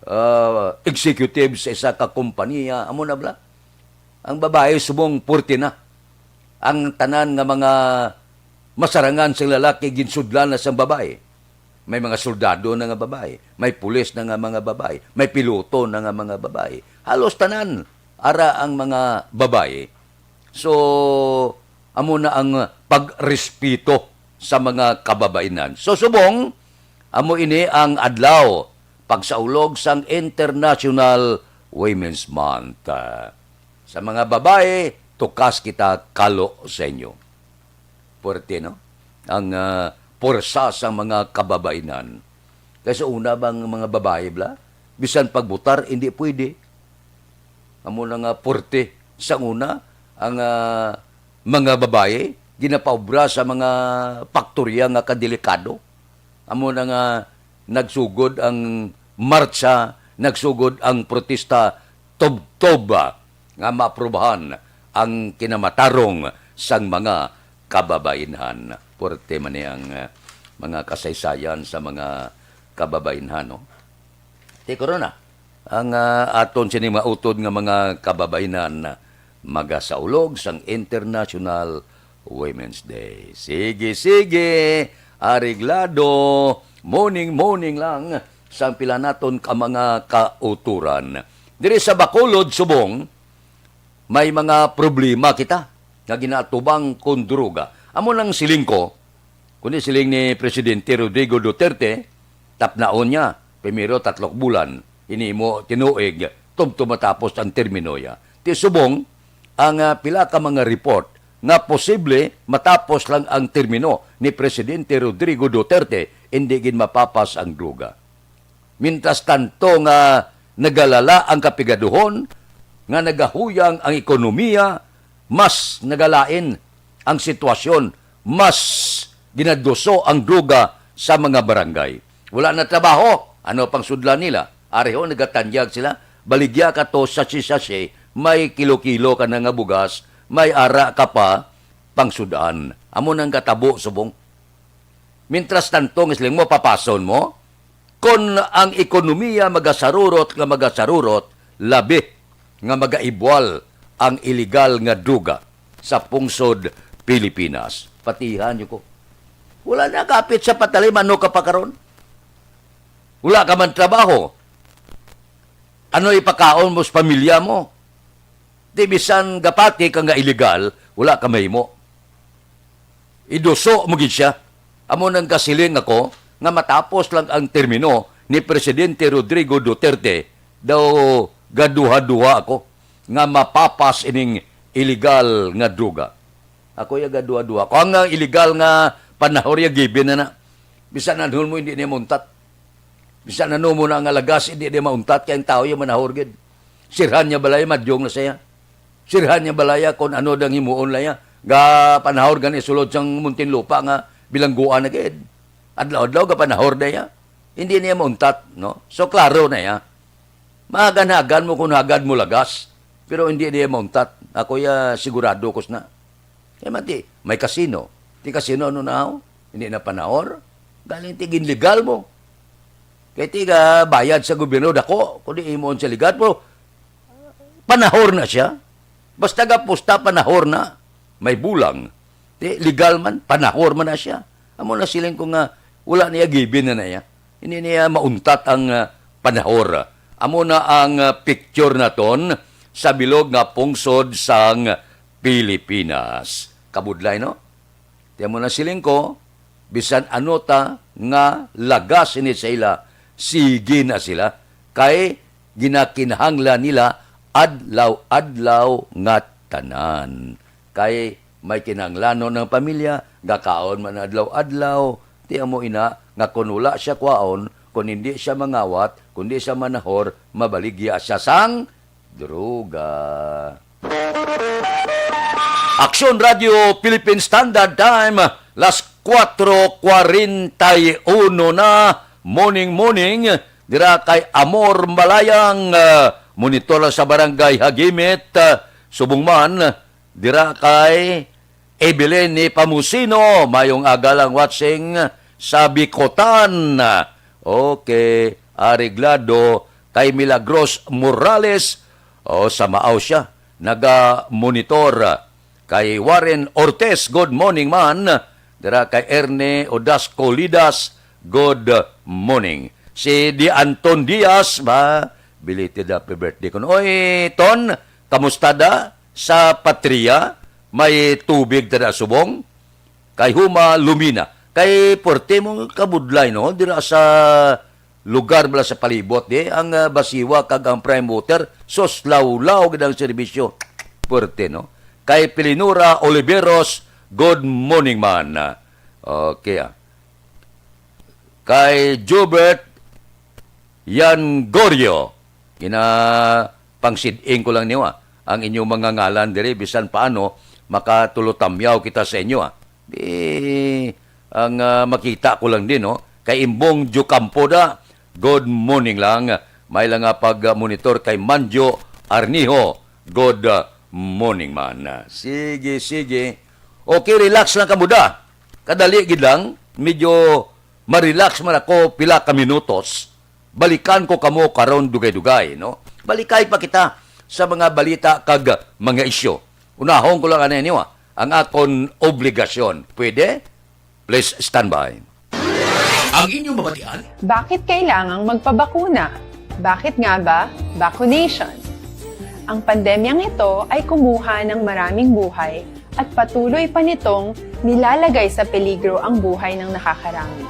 ah, executive sa isa ka kompanya. Amo na bala. Ang babayi subong purti na. Ang tanan nga mga masarangan sang lalaki ginsudlan na sang babayi. May mga soldado na nga babayi, may pulis na nga mga babayi, may piloto na nga mga babayi. Halos tanan ara ang mga babayi. So, amo na ang pagrespeto sa mga kababainan. So, subong, amo ini ang adlaw pagsaulog sang International Women's Month. Ah, sa mga babayi, tukas kita kalo sa inyo. Puwerte, no? Ang, ah, puwersa sang mga kababainan. Kay sa una bang mga babayi bala, bisan pagbutar, hindi pwede. Amo na nga puwerte. Sa una, ang, ah, mga babayi ginapaobra sa mga paktorya nga kadelikado. Amo na nga nagsugod ang martsa, nagsugod ang protesta, tubtob nga maaprubahan ang kinamatarong sang mga kababainhan. Puwerte man ni ang, ah, mga kasaysayan sa mga kababainhan, no? Ti karon na, ang, ah, aton sini mautod nga mga kababainhan magasaulog sang International Women's Day. Sige, sige, areglado, morning, morning lang sang pila naton ka mga kauturan. Diri sa Bacolod, subong, may mga problema kita nga ginaatubang kon droga. Amo nang siling ko, kundi siling ni Presidente Rodrigo Duterte, tapnaon niya, primero tatlok bulan, hinimo tinuig, tubtob matapos ang termino niya. Ti subong, ang, ah, pila ka mga report nga posible matapos lang ang termino ni Presidente Rodrigo Duterte, hindi gid mapapas ang droga. Mientras tanto nga nagalala ang kapigaduhon, nga nagahuyang ang ekonomiya, mas nagalain ang sitwasyon, mas ginaduso ang droga sa mga barangay. Wala na trabaho. Ano pang sudlan nila? Ari ho, nagatanyag sila. Baligya ka to, sachet-sachet, may kilo-kilo ka na nga bugas, may ara ka pa, pang sud-an. Amo nang katabo, subong. Mientras tanto, nga siling mo, papason mo? Kon ang ekonomiya magasarurot nga magasarurot, labi nga magaibwal ang iligal nga druga sa pungsod Pilipinas. Patihan niyo ko. Wala na kapit sa patalim, ano ka pa karon? Wala ka man trabaho. Ano ipakaon mo sa pamilya mo? Di bisan gapati ka nga iligal, wala ka mahimo. Iduso mo gid siya. Amo nang kasiling ako nga matapos lang ang termino ni Presidente Rodrigo Duterte, daw gaduha-duha ako nga mapapas ining iligal nga droga. Ako ya gaduha-duha. Kung ang iligal nga panahor ya given na na, bisan anhon mo hindi niya mauntat. Bisan ano mo na nga lagas, hindi niya mauntat kay ang tao ya manahor gid. Sirhan niya balay, madyong na siya. Sirhan niya balaya kung ano dang himuon la ya. Ga panahor gani sulod sang Muntinlupa nga bilangguan na gid. Adlaw-adlaw ga panahor na ya. Hindi niya mauntat, no? So, klaro na ya. Mahagan-hagan mo kung hagad mo lagas, pero hindi niya mauntat. Ako ya sigurado ko na. Kaya mati, may kasino. Ti kasino ano na ako? Hindi na panahor. Galing ti ginlegal mo. Kay ti ga bayad sa gobyerno dako, kundi imo sa ligat mo. Panahor na siya. Basta ga pusta, panahor na. May bulang. Di, legal man, panahor man na siya. Amo na siling ko nga, wala niya given na na iya. Hindi niya mauntat ang ah, panahor. Amo na ang ah, picture naton sa bilog nga pungsod sang Pilipinas. Kabudlay, no? Tiyan mo na siling ko, bisan ano ta nga lagas ini sa ila, sige na sila, kay ginakinahanglan nila adlaw-adlaw nga tanan. Kay may kinahanglanon ang pamilya, gakaon man adlaw-adlaw, ti amo ina nga kun wala siya kwaon, kun hindi siya mangawat, kun di siya manahor, mabaligya siya sang droga. Aksyon Radio Philippine Standard Time, las kuwatro kwarenta y uno na, morning, morning, dira kay Amor Malayang, ah, monitor sa Barangay Hagimit, ah, subong man, dira kay Evelyn ni Pamusino, mayong aga lang watching sa Bicotan. Okay, areglado kay Milagros Morales. O, sa Maaw siya, naga-monitor. Kay Warren Ortiz, good morning man. Dira kay Erne Odasco Lidas, good morning. Si Di Anton Diaz, ba, belated happy birthday kuno. Oy, Ton, kamusta da? Sa Patria, may tubig dira subong? Kay Huma Lumina. Kay puwerte mo kabudlay, no? Dira sa lugar bala sa palibot, di? Ang ah, Basiwa kag ang Prime Water, sus, lawlaw gid ang serbisyo. Puwerte, no? Kay Pilinura Oliveros, good morning man. Okay, ah. Kay Jubert Yan Gorio, ginapangsid-ing ko lang niyo, ah, ang inyong mga ngalan diri, bisan paano makatulutamyaw kita sa inyo, ah. Di, ang ah, makita ko lang din, no? Kay Imbong Jucampo da, good morning lang. May lang nga pag-monitor kay Manjo Arniho, good ah, morning man. Sige, sige. Okay, relax lang kamo da. Kadali gid lang, medyo ma-relax man ako pila ka minutos. Balikan ko kamo karon dugay-dugay, no? Balikay pa kita sa mga balita kag mga isyu. Unahon ko lang anay niyo, ah, ang akon obligasyon. Pwede? Please stand by. Ang inyong mabatian? Bakit kailangang magpabakuna? Bakit nga ba vaccination? Ang pandemyang ito ay kumuha ng maraming buhay at patuloy pa nitong nilalagay sa peligro ang buhay ng nakakarami.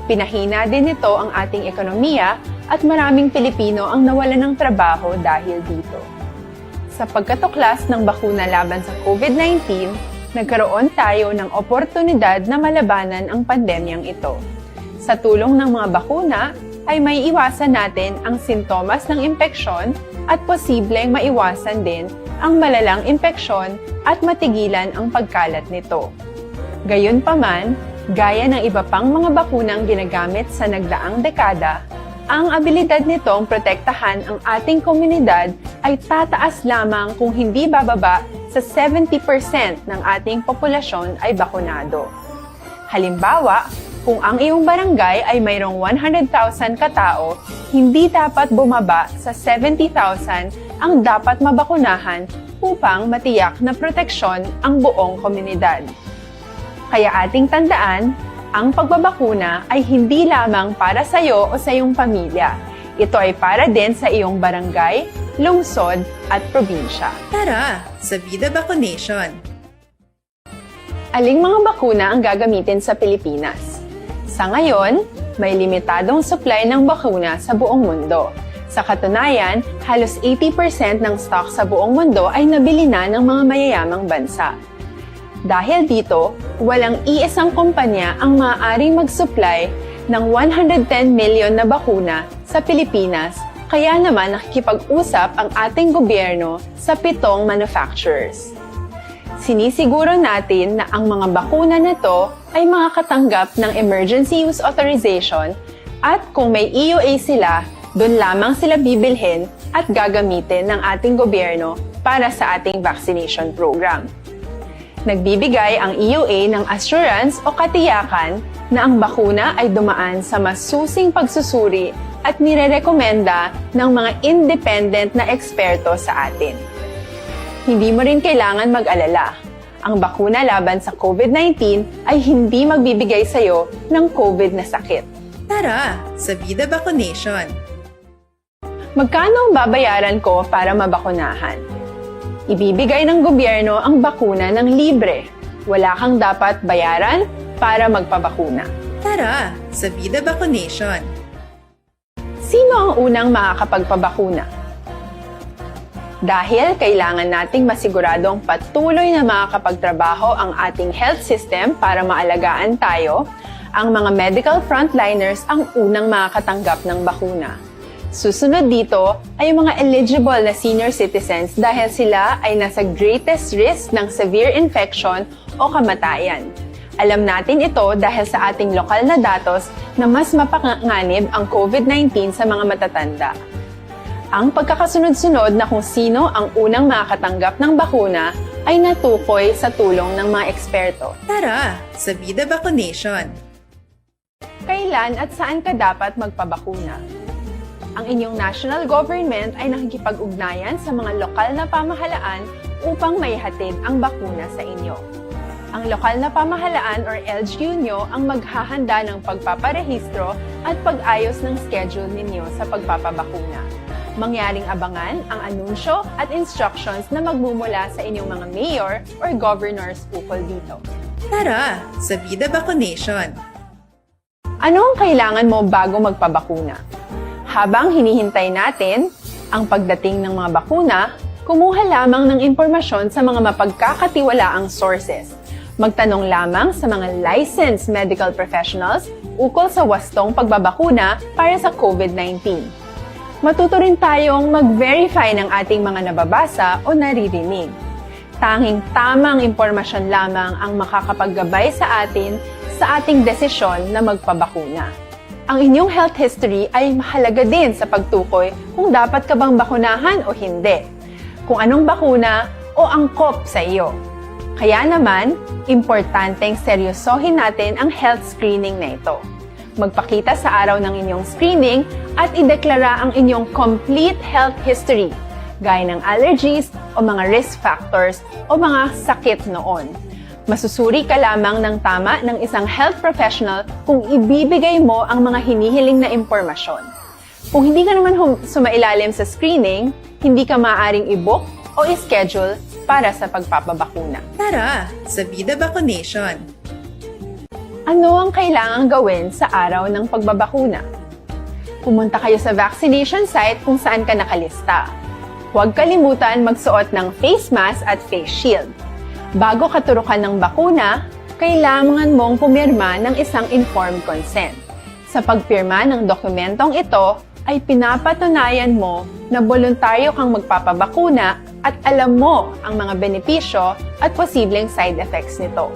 Pinahina din nito ang ating ekonomiya at maraming Pilipino ang nawalan ng trabaho dahil dito. Sa pagkatuklas ng bakuna laban sa COVID nineteen, nagkaroon tayo ng oportunidad na malabanan ang pandemyang ito. Sa tulong ng mga bakuna, ay maiiwasan natin ang sintomas ng impeksyon at posibleng maiwasan din ang malalang impeksyon at matigilan ang pagkalat nito. Gayunpaman, gaya ng iba pang mga bakunang ginagamit sa nagdaang dekada, ang abilidad nitong protektahan ang ating komunidad ay tataas lamang kung hindi bababa sa seventy percent ng ating populasyon ay bakunado. Halimbawa, Kung ang iyong barangay ay mayroong one hundred thousand ka tawo, hindi dapat bumaba sa seventy thousand ang dapat mabakunahan upang matiyak na proteksyon ang buong komunidad. Kaya ating tandaan, ang pagbabakuna ay hindi lamang para sa iyo o sa iyong pamilya. Ito ay para din sa iyong barangay, lungsod, at probinsya. Tara, sa Vida Vaccination! Aling mga bakuna ang gagamitin sa Pilipinas? Sa ngayon, may limitadong supply ng bakuna sa buong mundo. Sa katunayan, halos eighty percent ng stock sa buong mundo ay nabili na ng mga mayayamang bansa. Dahil dito, walang iisang kumpanya ang maaaring mag-supply ng one hundred ten million na bakuna sa Pilipinas, kaya naman nakikipag-usap ang ating gobyerno sa pitong manufacturers. Sinisiguro natin na ang mga bakuna na to ay makakatanggap ng emergency use authorization, at kung may E U A sila, doon lamang sila bibilhin at gagamitin ng ating gobyerno para sa ating vaccination program. Nagbibigay ang E U A ng assurance o katiyakan na ang bakuna ay dumaan sa masusing pagsusuri at nirerekomenda ng mga independent na eksperto sa atin. Hindi mo rin kailangan mag-alala. Ang bakuna laban sa COVID nineteen ay hindi magbibigay sa iyo ng COVID na sakit. Tara, sa Vida Vaccination! Magkano ang babayaran ko para mabakunahan? Ibibigay ng gobyerno ang bakuna ng libre. Wala kang dapat bayaran para magpabakuna. Tara, sa Vida Vaccination! Sino ang unang makakapagpabakuna? Dahil kailangan nating masiguradong patuloy na makakapagtrabaho ang ating health system para maalagaan tayo, ang mga medical frontliners ang unang makakatanggap ng bakuna. Susunod dito ay ang mga eligible na senior citizens dahil sila ay nasa greatest risk ng severe infection o kamatayan. Alam natin ito dahil sa ating lokal na datos na mas mapanganib ang COVID nineteen sa mga matatanda. Ang pagkakasunod-sunod na kung sino ang unang makakatanggap ng bakuna ay natukoy sa tulong ng mga eksperto. Tara, sa Vida Vaccination! Kailan at saan ka dapat magpabakuna? Ang inyong national government ay nakikipag-ugnayan sa mga lokal na pamahalaan upang maihatid ang bakuna sa inyo. Ang lokal na pamahalaan or L G U nyo ang maghahanda ng pagpaparehistro at pag-ayos ng schedule ninyo sa pagpapabakuna. Mangyaring abangan ang anunsyo at instructions na magmumula sa inyong mga mayor or governors ukol dito. Tara, sa Vida Vaccination! Ano ang kailangan mo bago magpabakuna? Habang hinihintay natin ang pagdating ng mga bakuna, kumuha lamang ng impormasyon sa mga mapagkakatiwalaang sources. Magtanong lamang sa mga licensed medical professionals ukol sa wastong pagbabakuna para sa COVID nineteen. Matuto rin tayong mag-verify ng ating mga nababasa o naririnig. Tanging tamang impormasyon lamang ang makakapaggabay sa atin sa ating desisyon na magpabakuna. Ang inyong health history ay mahalaga din sa pagtukoy kung dapat ka bang bakunahan o hindi, kung anong bakuna o angkop sa iyo. Kaya naman, importanteng seryosohin natin ang health screening na ito. Magpakita sa araw ng inyong screening at ideklara ang inyong complete health history, gaya ng allergies o mga risk factors o mga sakit noon. Masusuri ka lamang ng tama ng isang health professional kung ibibigay mo ang mga hinihiling na impormasyon. Kung hindi ka naman hum- sumailalim sa screening, hindi ka maaaring i-book o i-schedule para sa pagpapabakuna. Tara, sa Vida Vaccination! Ano ang kailangang gawin sa araw ng pagbabakuna? Pumunta kayo sa vaccination site kung saan ka nakalista. Huwag kalimutan magsuot ng face mask at face shield. Bago katurukan ng bakuna, kailangan mong pumirma ng isang informed consent. Sa pagpirma ng dokumentong ito, ay pinapatunayan mo na boluntaryo kang magpapabakuna at alam mo ang mga benepisyo at posibleng side effects nito.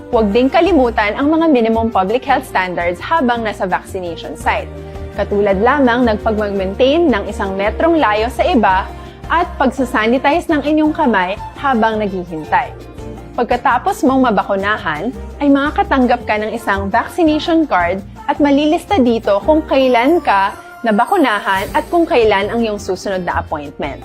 Huwag ding kalimutan ang mga minimum public health standards habang nasa vaccination site, katulad lamang ng pagmag-maintain ng isang metrong layo sa iba at pagsasanitize ng inyong kamay habang naghihintay. Pagkatapos mong mabakunahan, ay makakatanggap ka ng isang vaccination card at malilista dito kung kailan ka nabakunahan at kung kailan ang iyong susunod na appointment.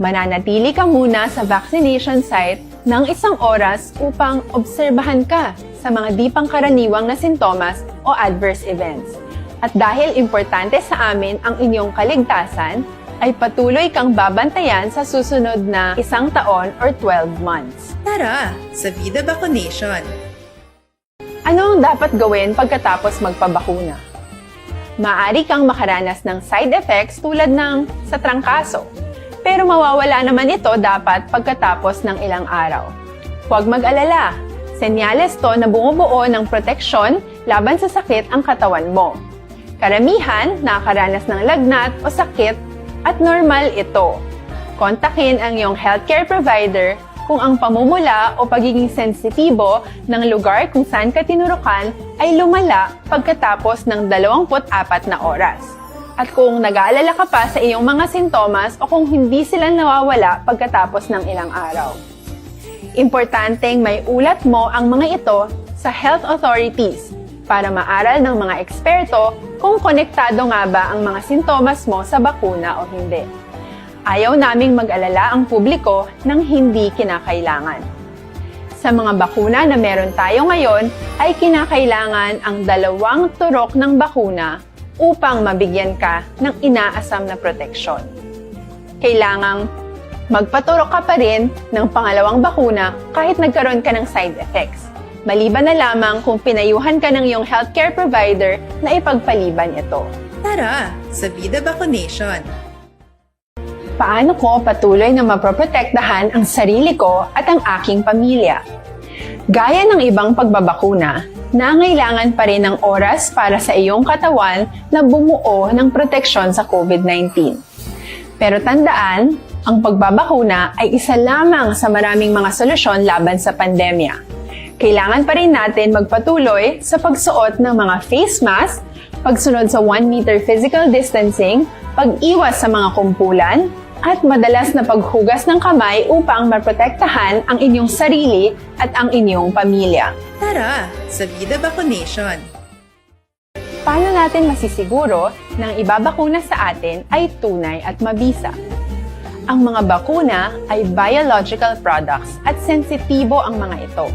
Mananatili ka muna sa vaccination site ng isang oras upang obserbahan ka sa mga di pangkaraniwang na sintomas o adverse events. At dahil importante sa amin ang inyong kaligtasan, ay patuloy kang babantayan sa susunod na isang taon or twelve months. Tara sa Vida Vaccination! Ano ang dapat gawin pagkatapos magpabakuna? Maaari kang makaranas ng side effects tulad ng sa trangkaso, pero mawawala naman ito dapat pagkatapos ng ilang araw. Huwag mag-alala, senyales to na bumubuo ng proteksyon laban sa sakit ang katawan mo. Karamihan nakakaranas ng lagnat o sakit at normal ito. Kontakin ang iyong healthcare provider kung ang pamumula o pagiging sensitibo ng lugar kung saan ka tinurukan ay lumala pagkatapos ng dalawampu't apat na oras. At kung nag-aalala ka pa sa iyong mga sintomas o kung hindi sila nawawala pagkatapos ng ilang araw. Importanteng may ulat mo ang mga ito sa health authorities para maaral ng mga eksperto kung konektado nga ba ang mga sintomas mo sa bakuna o hindi. Ayaw naming mag-alala ang publiko ng hindi kinakailangan. Sa mga bakuna na meron tayo ngayon, ay kinakailangan ang dalawang turok ng bakuna upang mabigyan ka ng inaasam na proteksyon. Kailangang magpaturok ka pa rin ng pangalawang bakuna kahit nagkaroon ka ng side effects, maliban na lamang kung pinayuhan ka ng iyong healthcare provider na ipagpaliban ito. Tara sa Vida Vaccination! Paano ko patuloy na maproprotektahan ang sarili ko at ang aking pamilya? Gaya ng ibang pagbabakuna, nangailangan pa rin ng oras para sa iyong katawan na bumuo ng proteksyon sa COVID nineteen. Pero tandaan, ang pagbabakuna ay isa lamang sa maraming mga solusyon laban sa pandemya. Kailangan pa rin natin magpatuloy sa pagsuot ng mga face mask, pagsunod sa one meter physical distancing, pag-iwas sa mga kumpulan, at madalas na paghugas ng kamay upang maprotektahan ang inyong sarili at ang inyong pamilya. Tara sa Vida Vaccination! Paano natin masisiguro na ang ibabakuna sa atin ay tunay at mabisa? Ang mga bakuna ay biological products at sensitibo ang mga ito.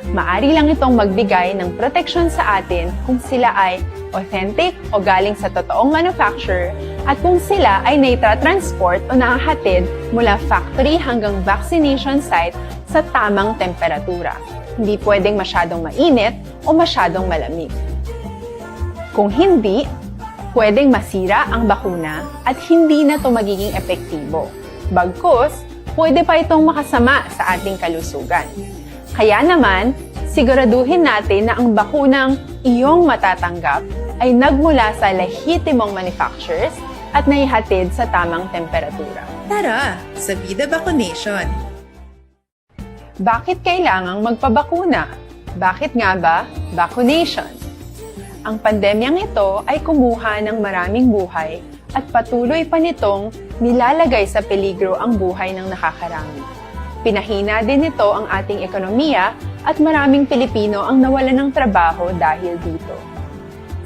Maari lang itong magbigay ng proteksyon sa atin kung sila ay authentic o galing sa totoong manufacturer at kung sila ay naitatransport o nahahatid mula factory hanggang vaccination site sa tamang temperatura. Hindi pwedeng masyadong mainit o masyadong malamig. Kung hindi, pwedeng masira ang bakuna at hindi na ito magiging epektibo. Bagkus, pwede pa itong makasama sa ating kalusugan. Kaya naman, siguraduhin natin na ang bakunang iyong matatanggap ay nagmula sa lehitimong manufacturers at naihatid sa tamang temperatura. Tara sa Vida Vaccination! Bakit kailangang magpabakuna? Bakit nga ba vaccination? Ang pandemyang ito ay kumuha ng maraming buhay at patuloy pa nitong nilalagay sa peligro ang buhay ng nakakarami. Pinahina din nito ang ating ekonomiya at maraming Pilipino ang nawalan ng trabaho dahil dito.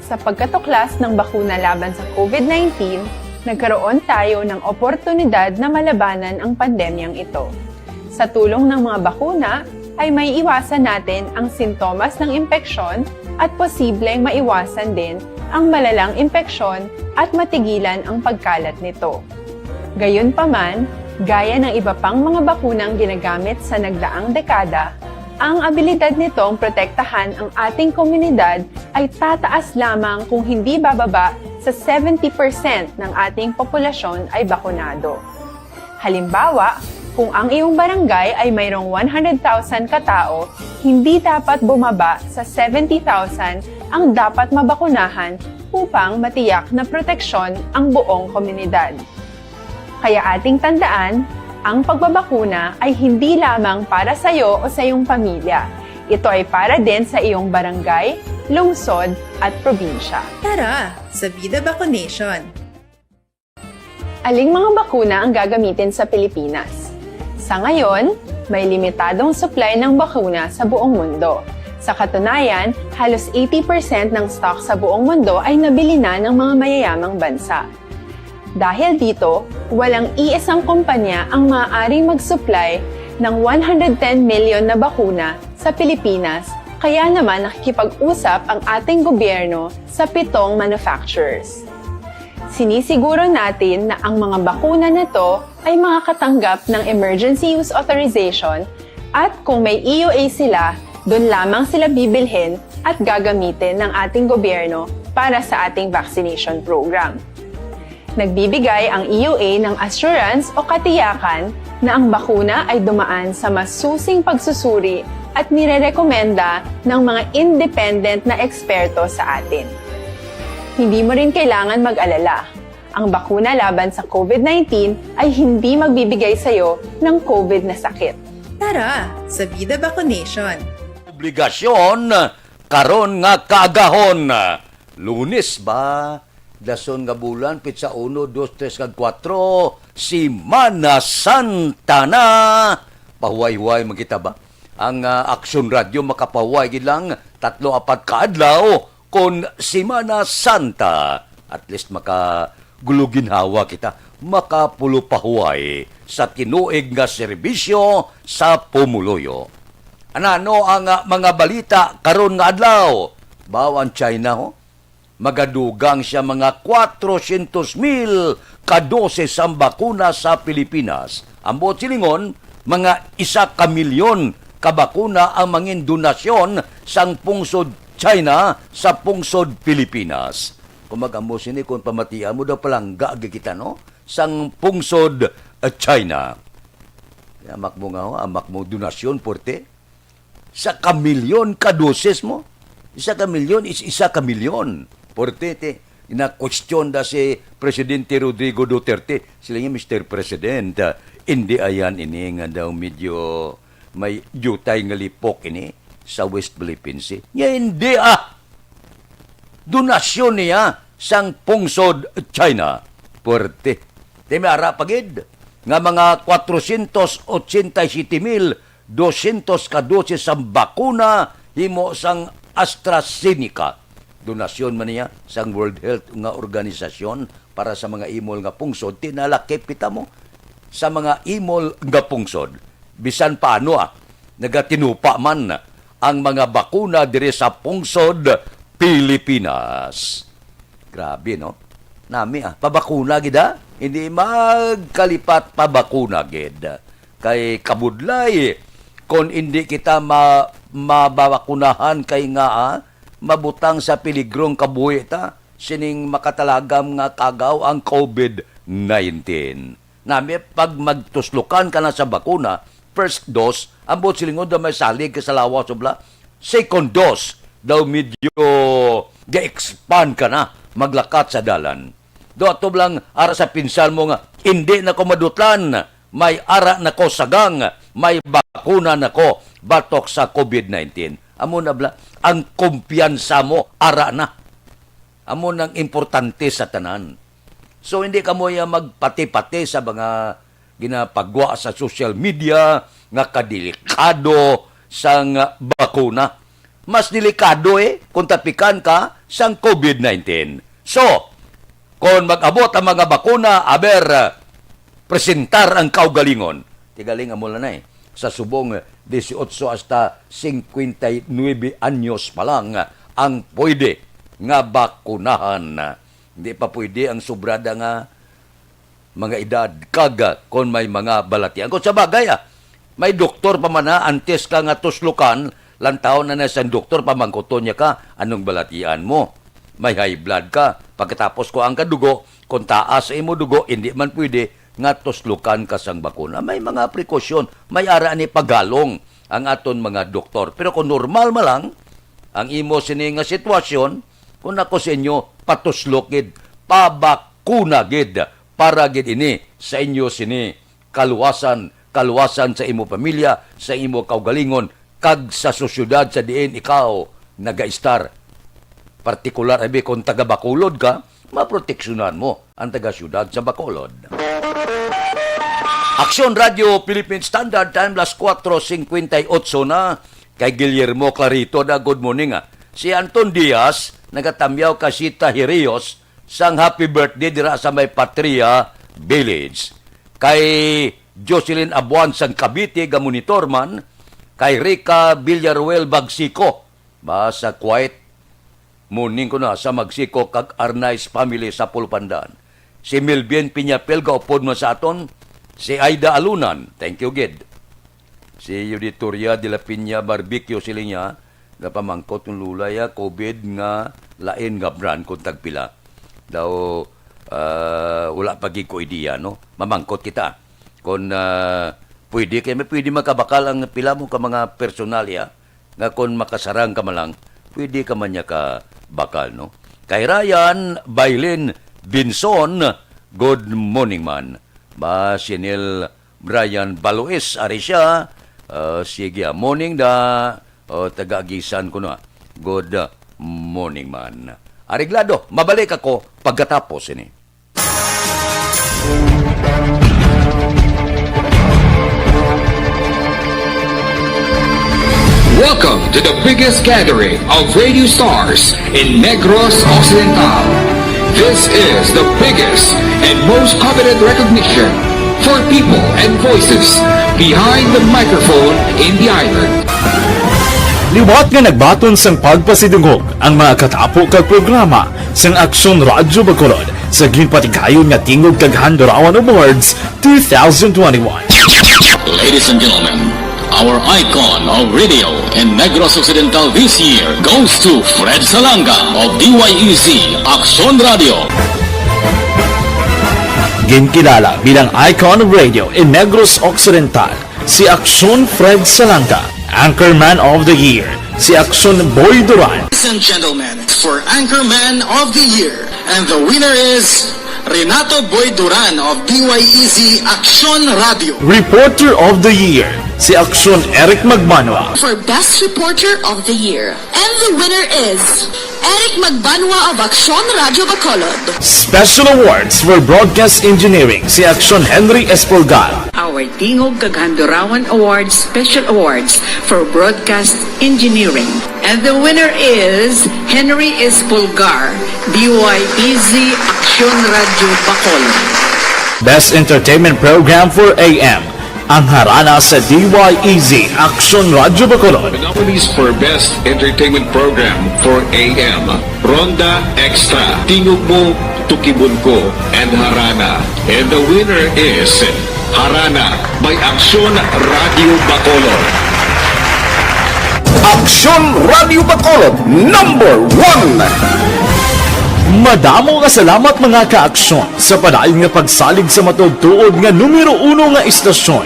Sa pagkatuklas ng bakuna laban sa COVID nineteen, nagkaroon tayo ng oportunidad na malabanan ang pandemyang ito. Sa tulong ng mga bakuna, ay maiiwasan natin ang sintomas ng impeksyon at posibleng maiwasan din ang malalang impeksyon at matigilan ang pagkalat nito. Gayunpaman, gaya ng iba pang mga bakunang ginagamit sa nagdaang dekada, ang abilidad nitong protektahan ang ating komunidad ay tataas lamang kung hindi bababa sa seventy percent ng ating populasyon ay bakunado. Halimbawa, kung ang iyong barangay ay mayroong one hundred thousand katao, hindi dapat bumaba sa seventy thousand ang dapat mabakunahan upang matiyak na proteksyon ang buong komunidad. Kaya ating tandaan, ang pagbabakuna ay hindi lamang para sa iyo o sa iyong pamilya. Ito ay para din sa iyong barangay, lungsod, at probinsya. Tara sa Vida Vaccination! Aling mga bakuna ang gagamitin sa Pilipinas? Sa ngayon, May limitadong supply ng bakuna sa buong mundo. Sa katunayan, halos eighty percent ng stock sa buong mundo ay nabili na ng mga mayayamang bansa. Dahil dito, walang iisang kumpanya ang maaaring mag-supply ng one hundred ten million na bakuna sa Pilipinas, kaya naman nakikipag-usap ang ating gobyerno sa pitong manufacturers. Sinisiguro natin na ang mga bakuna na to ay makakatanggap ng emergency use authorization, at kung may E U A sila, doon lamang sila bibilhin at gagamitin ng ating gobyerno para sa ating vaccination program. Nagbibigay ang E U A ng assurance o katiyakan na ang bakuna ay dumaan sa masusing pagsusuri at nirerekomenda ng mga independent na eksperto sa atin. Hindi mo rin kailangan mag-alala. Ang bakuna laban sa COVID nineteen ay hindi magbibigay sa iyo ng COVID na sakit. Tara sa Vida Vaccination! Obligasyon karon nga kaagahon. Lunes ba? Dason nga bulan, pitsa uno, dos, tres, kag kuwatro, Semana Santa na. Pahuway-huway man kita ba? Ang, ah, Aksyon Radio makapahuway gid lang tatlo, apat ka adlaw kon Semana Santa. At least makaguluginhawa kita, makapulupahuway sa tinuig nga serbisyo sa pumuluyo. Anano ang, ah, mga balita karon nga adlaw? Baw ang China, ho? Magadugang siya mga kwatrosyentos mil ka dosis sang bakuna sa Pilipinas. Ang buot silingon, mga isa ka milyon ka bakuna ang mangin donasyon sang pungsod China sa pungsod Pilipinas. Kung mag-amo sini, kung pamatian mo daw, palangga gid kita, no? Sang pungsod, eh, China. Amak mo nga, oh, amak mo donasyon, puwerte. Isa ka milyon ka dosis mo. Isa ka milyon is isa ka milyon. Puwerte, te. Ina-question da si Presidente Rodrigo Duterte. Sila nga, "Mister President, ah, indi ayan ini nga daw medyo may diutay nga lipok ini sa West Philippine Sea." Nga hindi, ah! Donasyon niya sang pungsod China. Puwerte. Ti may ara pa gid nga mga kwatrosyentos otsenta y siyete mil dosyentos ka dosis sang bakuna himo sang AstraZeneca. Donasyon man niya sang World Health nga organisasyon para sa mga imol nga pungsod. Tinalakip kita mo sa mga imol nga pungsod. Bisan paano, ah, nagatinupa man ang mga bakuna diri sa pungsod Pilipinas. Grabe, no? Nami, ah, pabakuna gid, ah. Hindi magkalipat, pabakuna gid. Kay kabudlay, kon hindi kita ma-, mababakunahan kay nga, ah, mabutang sa peligrong kabuhi ta, sining makatalagam nga kagaw ang COVID nineteen. Nami, pag magtuslokan ka na sa bakuna, first dose, ang buot silingon daw may salig ka sa lawas, o bala. Second dose, daw medyo ga-expand ka na, maglakat sa dalan. Do ato lang ara sa pinsan mo nga, "Hindi na ko madutlan, may ara na ko sagang, may bakuna na ko batok sa COVID nineteen." Amo na bala, ang kumpiyansa mo, ara na. Amo nang importante sa tanan. So, hindi kamo ya magpati-pati sa mga ginapagwa sa social media nga kadelikado sang bakuna. Mas delikado, eh, kung tapikan ka sang COVID nineteen. So, kung mag-abot ang mga bakuna, aber, presentar ang kaugalingon. Ti galing amo lang na, eh. Sa subong, dieciocho hasta cincuenta y nueve anyos pa lang ang pwede nga bakunahan. Hindi pa pwede ang sobrada nga mga edad kag, ah, kon may mga balatian. Kung sa bagay, ah, may doktor pa man na, antes ka nga tuslokan, lantawon na na sang doktor, pamangkuton niya ka, "Anong balatian mo? May high blood ka." Pagkatapos ko ang kadugo, kung taas sa imo dugo, hindi man pwede nga tuslokan ka sang bakuna. May mga prekosyon, may ara ni pagalong ang aton mga doktor. Pero kung normal man lang ang imo sini nga sitwasyon, kung ako sa inyo, patuslok gid, pabakuna gid, para gid ini sa inyo sini kaluwasan, kaluwasan sa imo pamilya, sa imo kaugalingon, kag sa sosyedad sa diin ikaw nagaistar. Partikular abi kung taga Bacolod ka, maproteksyonan mo ang taga-siyudad sa Bacolod. Aksyon Radio Philippine Standard Time, las kuwatro singkwenta y otso na. Kay Guillermo Clarito na, good morning, ah. Si Anton Diaz, nagatamyaw kay Sita Hirios, sang happy birthday dira sa may Patria Village. Kay Jocelyn Abuan sang Cavite, gamonitor man. Kay Rica Villaruel Bagsico, ba sa quiet morning ko na sa Magsiko kag Arnaiz family sa Pulpandan. Si Melvin Piñapel gaupod man sa aton, si Aida Alunan, thank you gid. Si Yuditoria de la Piña Barbecue, siling niya, napamangkot kung lulay, ah, covid nga lain nga brand kung tagpila. Daw, ah, wala pa gid ko ideya, no? Mamangkot kita. Kung, ah, pwede, kay may pwede makabakal ang pila mo ka mga personalya nga kung makasarang ka man lang, pwede ka man niya ka bakal, no? Kay Ryan Bailin Binson, good morning man. Ba, si Neil Brian Balois, ari siya. Ah, sige, ah, morning da. O, taga Aguisan ko na. Good, ah, morning man. Areglado, mabalik ako pagkatapos ini. Welcome to the biggest gathering of radio stars in Negros Occidental. This is the biggest and most coveted recognition for people and voices behind the microphone in the island. Liwat nga nagbaton sang pagpasidungog ang mga katapo kag programa sang Aksyon Radyo Bacolod sa ginpatigayon nga Tingog kag Handurawan Awards two thousand twenty-one. Ladies and gentlemen, our icon of radio in Negros Occidental this year goes to Fred Salanga of D Y E Z Aksyon Radio. Ginkilala bilang icon of radio in Negros Occidental, si Aksyon Fred Salanga. Anchorman of the Year, si Aksyon Boy Duran. Ladies and gentlemen, for Anchorman of the Year, and the winner is Renato Boy Duran of D Y E Z Aksyon Radio. Reporter of the Year, si Aksyon Eric Magbanwa. For Best Reporter of the Year, and the winner is Eric Magbanwa of Aksyon Radyo Bacolod. Special Awards for Broadcast Engineering, si Aksyon Henry Espolgar. Our Tingog kag Handurawan Awards Special Awards for Broadcast Engineering. And the winner is Henry Espolgar, D Y E Z Aksyon Radyo Bacolod. Best Entertainment Program for A M, ang Harana sa D Y E Z Aksyon Radyo Bacolod. The nominees for Best Entertainment Program for A M, Ronda Extra, Tingog Mo, Tukibon Ko, and Harana. And the winner is Harana by Aksyon Radio Bacolod. Aksyon Radio Bacolod, number one. Madamo nga salamat, mga ka-aksyon, sa padayon nga pagsalig sa matuod-tuod nga numero uno nga istasyon.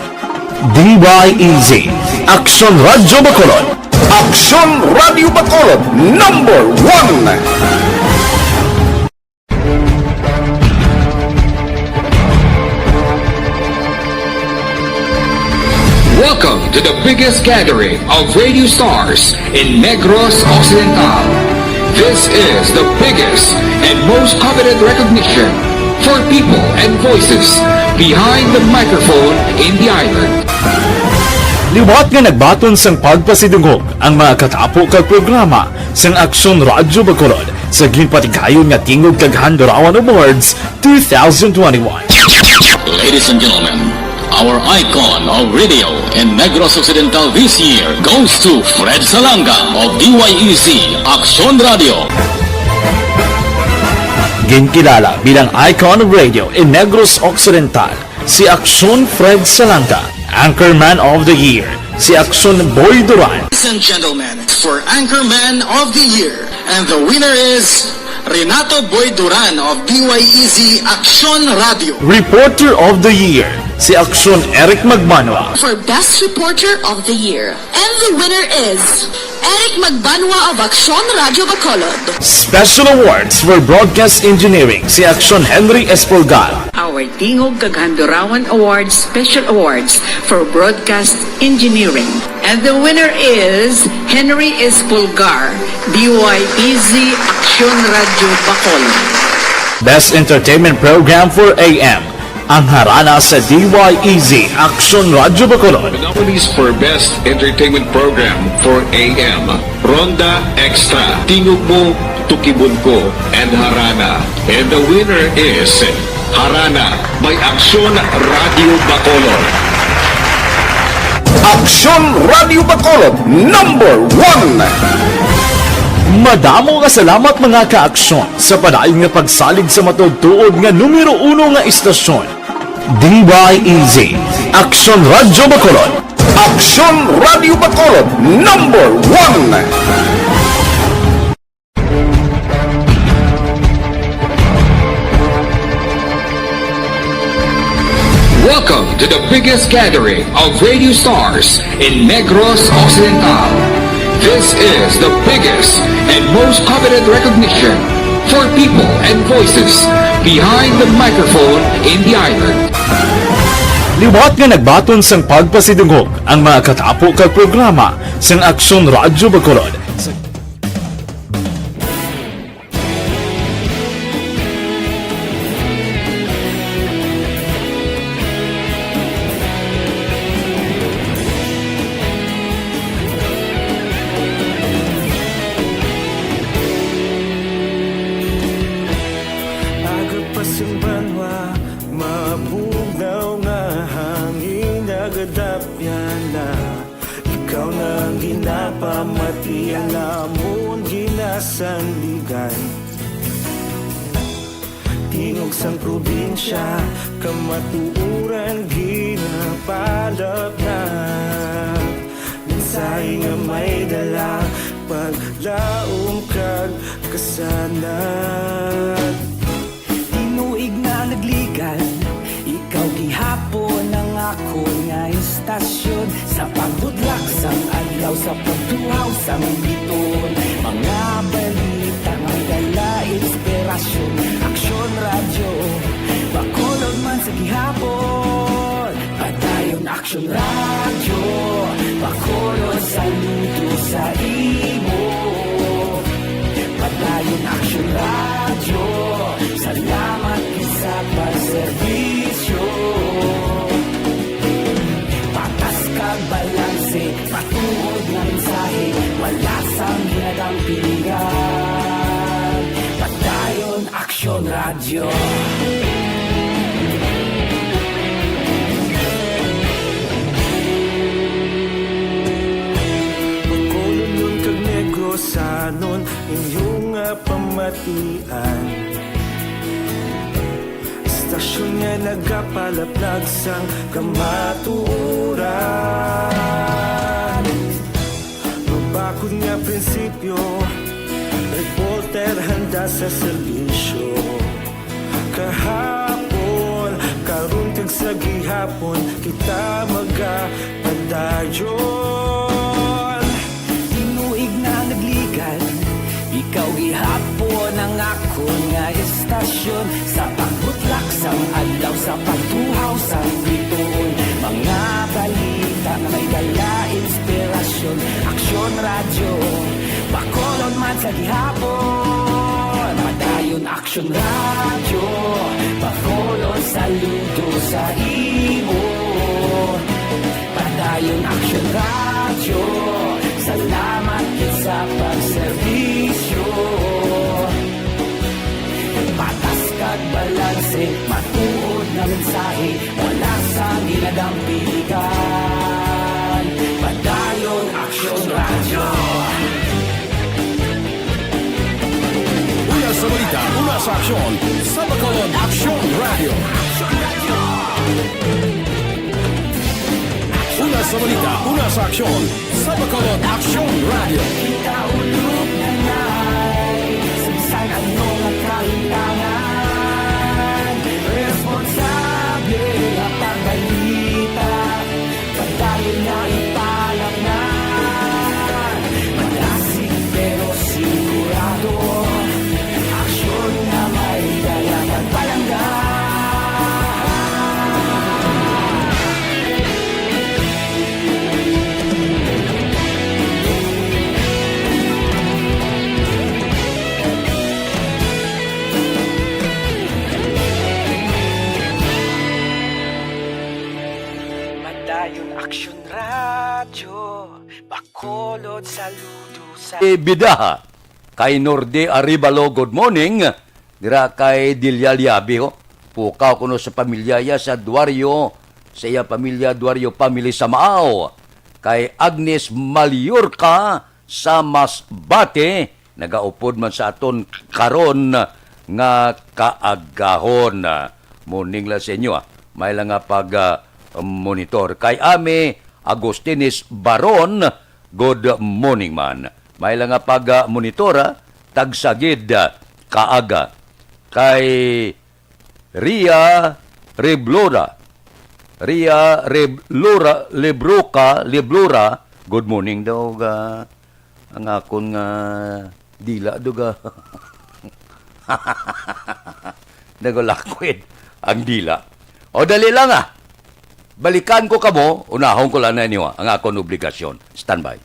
D Y E Z, Aksyon Radyo Bacolod. Aksyon Radyo Bacolod, number one. Welcome to the biggest gathering of radio stars in Negros Occidental. This is the biggest and most coveted recognition for people and voices behind the microphone in the island. Liwat nga nagbaton sang pagpasidungog ang mga katapo kag programa sang Aksyon Radyo Bacolod sa ginpatigayon nga Tingog kag Handurawan Awards two thousand twenty-one. Ladies and gentlemen, our icon of radio in Negros Occidental this year goes to Fred Salanga of D Y E Z Aksyon Radio. Ginkilala bilang icon of radio in Negros Occidental, si Aksyon Fred Salanga. Anchorman of the Year, si Aksyon Boy Duran. Ladies and gentlemen, for Anchorman of the Year, and the winner is Renato Boy Duran of D Y E Z Aksyon Radio. Reporter of the Year, si Aksyon Eric Magbanwa. For Best Reporter of the Year, and the winner is Eric Magbanwa of Aksyon Radio Bacolod. Special Awards for Broadcast Engineering, si Aksyon Henry Espolgar. Our Tingog kag Handurawan Awards Special Awards for Broadcast Engineering. And the winner is Henry Espolgar, D Y E Z Aksyon Radio Bacolod. Best Entertainment Program for A M, Ang harana sa D Y E Z Action Radyo Bacolod. The nominees for Best Entertainment Program for A M, Ronda Extra, Tingog Mo, Tukibon Ko, and Harana. And the winner is Harana by Action Radio Bacolod. Action Radio Bacolod, number one. Madamo nga salamat, mga ka-aksyon, sa padayon nga pagsalig sa matuod-tuod nga numero uno nga istasyon, D Y E Z, Action Radio Bacolod. Action Radio Bacolod, number one. Welcome to the biggest gathering of radio stars in Negros Occidental. This is the biggest and most coveted recognition for people and voices behind the microphone in the island. Liwat nga nagbaton sang pagpasidungog ang mga katapo kag programa sang Aksyon Radyo Bacolod. Aga pa sing banwa, mabugnaw nga hangin nagadapyan na. Ikaw na ang ginapamati, ang amon ginasandigan. Tingog sang probinsya, kamatuoran ginapalapnag. Mensahe nga may dala, paglaom kag kasanag. Tinuig na nagligan, ikaw gihapon ang akon nga istasyon. Sa pagbutlak sang adlaw, sa pagtuhaw sang biton, mga balita may dala inspirasyon. Aksyon Radyo, Bacolod man sa gihapon. Padayon Aksyon Radyo, Bacolod, saludo sa imo. Padayon Aksyon Radyo, salamat gid sa pagserbisyo. Patas kag balanse, matuod nga mensahe, wala sang ginadampigan. Padayon Aksyon Radyo. Bacolodnon kag Negrosanon, inyo nga pamatian. Istasyon nga nagapalaplag sang kamatuoran. Mabakod nga prinsipyo, reporter handa sa serbisyo. Kahapon, karon kag sa gihapon, kita magapadayon. Tinuig na nagligan, ikaw gihapon ang akon nga istasyon. Sa pagbutlak sang adlaw, sa pagtuhaw sang bituon, mga balita nga may dala inspirasyon. Aksyon Radyo, Bacolod man sa gihapon. Padayon Aksyon Radyo, Bacolod, saludo sa imo. Padayon Aksyon Radyo, salamat gid sa pagserbisyo. Patas kag balanse, matuod nga mensahe, wala sang ginadampigan. Padayon Aksyon Radyo. Una sa balita, una sa aksyon, sa Bacolod Aksyon Radyo. Una sa balita, una sa aksyon, sa Bacolod Aksyon Radyo. Kita ulog na nai, sa bisan ano nga kahintangan, responsable nga pagbalita. Padayon na ipalapngan, madasig pero sigurado. Aksyon nga may dala pagpalangga. Saludo sa Eh, bidaha. Kay Norde Arevalo, good morning. Dira kay Delia Liabe, ho. Pukaw kuno sa pamilya ya sa Duario, sa iya pamilya, Duario family sa Maaw. Kay Agnes Maliorca sa Masbate, nagaupod man sa aton karon nga kaagahon. Morning lang sa inyo, ah. May lang nga pag, ah, monitor. Kay Ame Agustines Baron, good morning man. May lang nga pag, ah, monitor, ah. Tagsagid, ah, kaaga. Kay Ria Reblora. Ria Reblora, Lebroca, Leblora. Good morning daw ga ang akon nga dila do ga. Nagalakwid ang dila. O dali lang ah. Balikan ko kamo, unahon ko lang na inyo ah, ang akon obligasyon. Standby.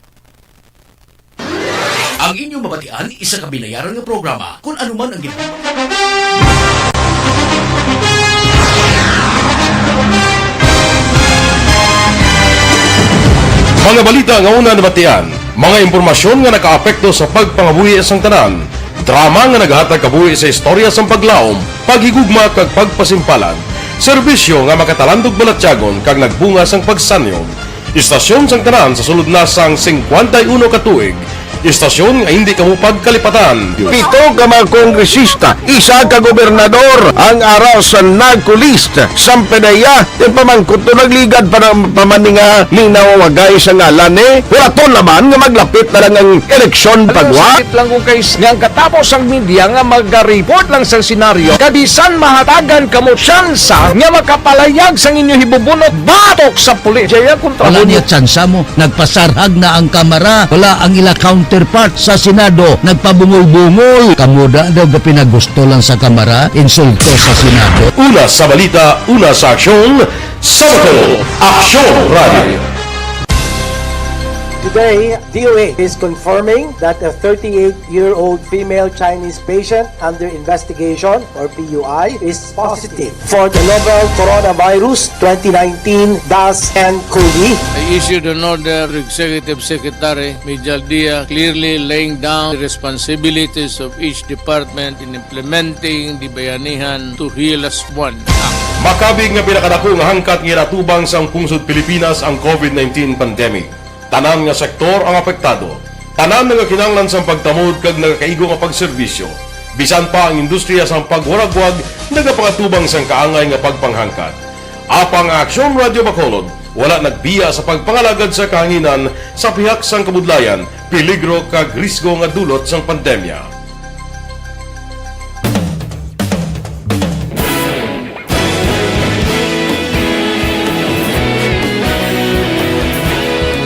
Ang inyong mabatian, isa ka binayaran nga programa. Kung ano man ang gin- Mga balita nga una nabatian, mga impormasyon nga nakaapekto sa pagpangabuhi sang tanan, drama nga nagahatag kabuhi sa istorya sang paglaom, paghigugma kag pagpasimpalan, serbisyo nga makatalandog balatyagon kag nagbunga sang pagsanyon. Istasyon sang tanan sa sulod na sang singkwenta y uno ka tuig. Istasyon nga hindi kamo pagkalipatan. Pito ka mga kongresista, isa ka gobernador ang ara sa NAGCO list. Sang P D E A, yung pamangkot to nagligad pa ng pamaninga ni nawawagay sa ngalan eh. Wala to naman nga maglapit na lang ang eleksyon Alam mo, pagwa. Sakit lang kung kay nga ang katapos ang media nga magareport lang sa senaryo, kabisan mahatagan kamo tsansa nga makapalayag sang inyo hibubunot batok sa pulis. Jaya kontra Wala mo niya tsansa mo. Nagpasarhag na ang Kamara. Wala ang ila counterpart sa Senado. Nagpabungol-bungol. Kamuda daw ga pinagusto lang sa Kamara. Insulto sa Senado. Una sa balita, una sa aksyon, sa Bacolod, Aksyon Radio. Today, D O H is confirming that a thirty-eight-year-old female Chinese patient under investigation, or P U I, is positive for the novel coronavirus twenty nineteen dash N COVID. I issued an order to Executive Secretary Mijal Dia, clearly laying down the responsibilities of each department in implementing the Bayanihan to Heal Us One Act. Makabig nga pinakadako nga hangkat nga ginatubang sang pungsod Pilipinas ang COVID nineteen pandemic. Tanan nga sektor ang apektado. Tanan nagakinahanglan sang pagtamod kag nagakaigo nga pagserbisyo. Bisan pa ang industriya sang pagwaragwag nagapangatubang sang kaangay nga pagpanghangkat. Apang ang Aksyon Radio Bacolod wala nagbiya sa pagpangalagad sa kahanginan sa pihak sang kabudlayan, peligro kag risgo nga dulot sang pandemya.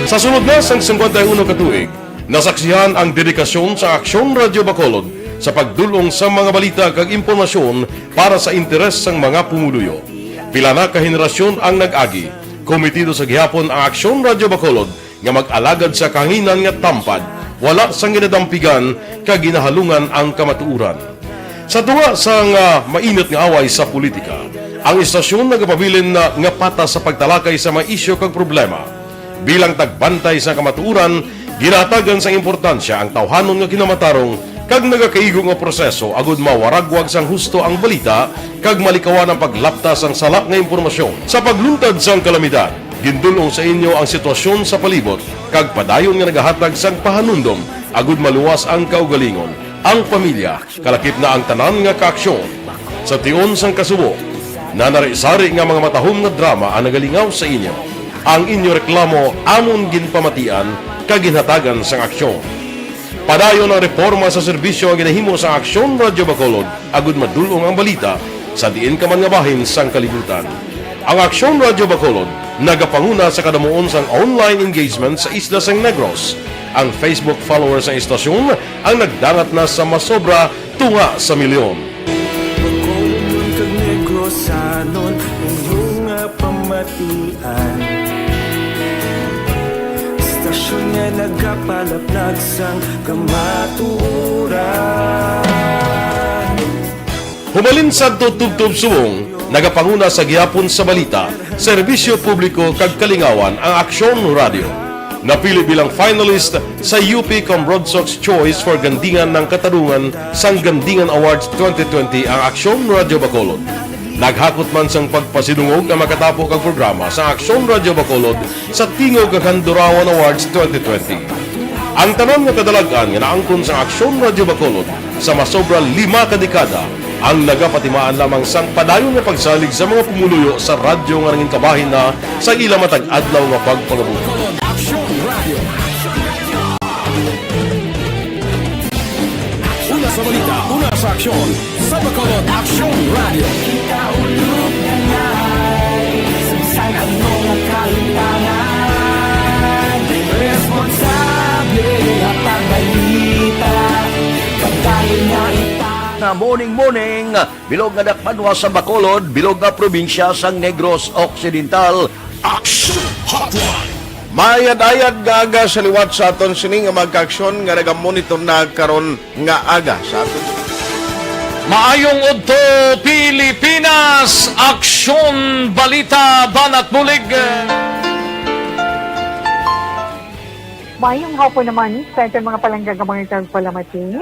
Sa sulod na sang singkwenta y uno ka tuig, nasaksihan ang dedikasyon sa Aksyon Radio Bacolod sa pagdul-ong sa mga balita kag impormasyon para sa interes sang mga pumuluyo. Pila na ka henerasyon ang nag-agi, kometido sa gihapon ang Aksyon Radio Bacolod nga mag-alagad sa kahanginan nga tampad, wala sang ginadampigan kag ginahalungan ang kamatuoran. Sa tunga sang, ah, mainit nga away sa politika, ang istasyon nagapabilin na nga patas sa pagtalakay sa mga isyu kag problema. Bilang tagbantay sa kamatuoran, ginahatagan sang importansya ang tawhanon nga kinamatarong kag nagakaigo nga proseso agud mawaragwag sang husto ang balita kag malikawan ang paglapta sang sala nga impormasyon. Sa pagluntad sang kalamidad, gindul-ong sa inyo ang sitwasyon sa palibot kag padayon nga nagahatag sang pahanumdom agud maluwas ang kaugalingon, ang pamilya, kalakip na ang tanan nga kaaksyon. Sa tion sang kasubo, nanari-sari nga mga matahom nga drama ang nagalingaw sa inyo. Ang inyo reklamo amon ginpamatian kag ginhatagan sang aksyon. Padayon ang reporma sa serbisyo nga ginahimo sa Aksyon Radyo Bacolod agud madul-ong ang balita sa diin ka man nga bahin sang kalibutan. Ang Aksyon Radyo Bacolod nagapanguna sa kadamuon sang online engagement sa isla sang Negros. Ang Facebook followers sang istasyon ang nagdangat na sa masobra tunga sa milyon. Bacolodnon kag Negrosanon, inyo nga pamatian. Istasyon nga nagapalaplag sang kamatuoran. Hubalin sadto tubtob subong, nagapanguna sa gihapon sa balita, serbisyo publiko kag kalingawan ang Aksyon Radyo. Napili bilang finalist sa U P Cambronsox Choice for Gandingan ng Katarungan sang Gandingan Awards twenty twenty ang Aksyon Radyo Bacolod. Naghakot man sang pagpasidungog ang makatapo kag programa sa Aksyon Radyo Bacolod sa Tingog kag Handurawan Awards twenty twenty. Ang tanan nga kadalag-an nga naangkon sa Aksyon Radyo Bacolod sa masobra lima ka dekada ang nagapatimaan lamang sang padayon nga pagsalig sa mga pumuluyo sa radyo nga nangin kabahin na sa ila matag adlaw nga pagpangabuhi. Aksyon Radio. Una sa balita, una sa aksyon. Sa Bacolod, Aksyon Radio. Sa ano nga kalutangan, responsable at ang balita, pagdali na ita. Na morning, morning, bilog nga dakpanwa sa Bacolod, bilog nga probinsya sang Negros Occidental. Action Hotline. Mayad-ayad nga aga sa liwat sa aton sini nga mga kaaksyon nga nagamonitor na karon nga aga sa aton. Maayong udto, Pilipinas! Aksyon, balita, banat bulig. Mayong hapon naman sa aton mga palangga nga mga tagpalamati.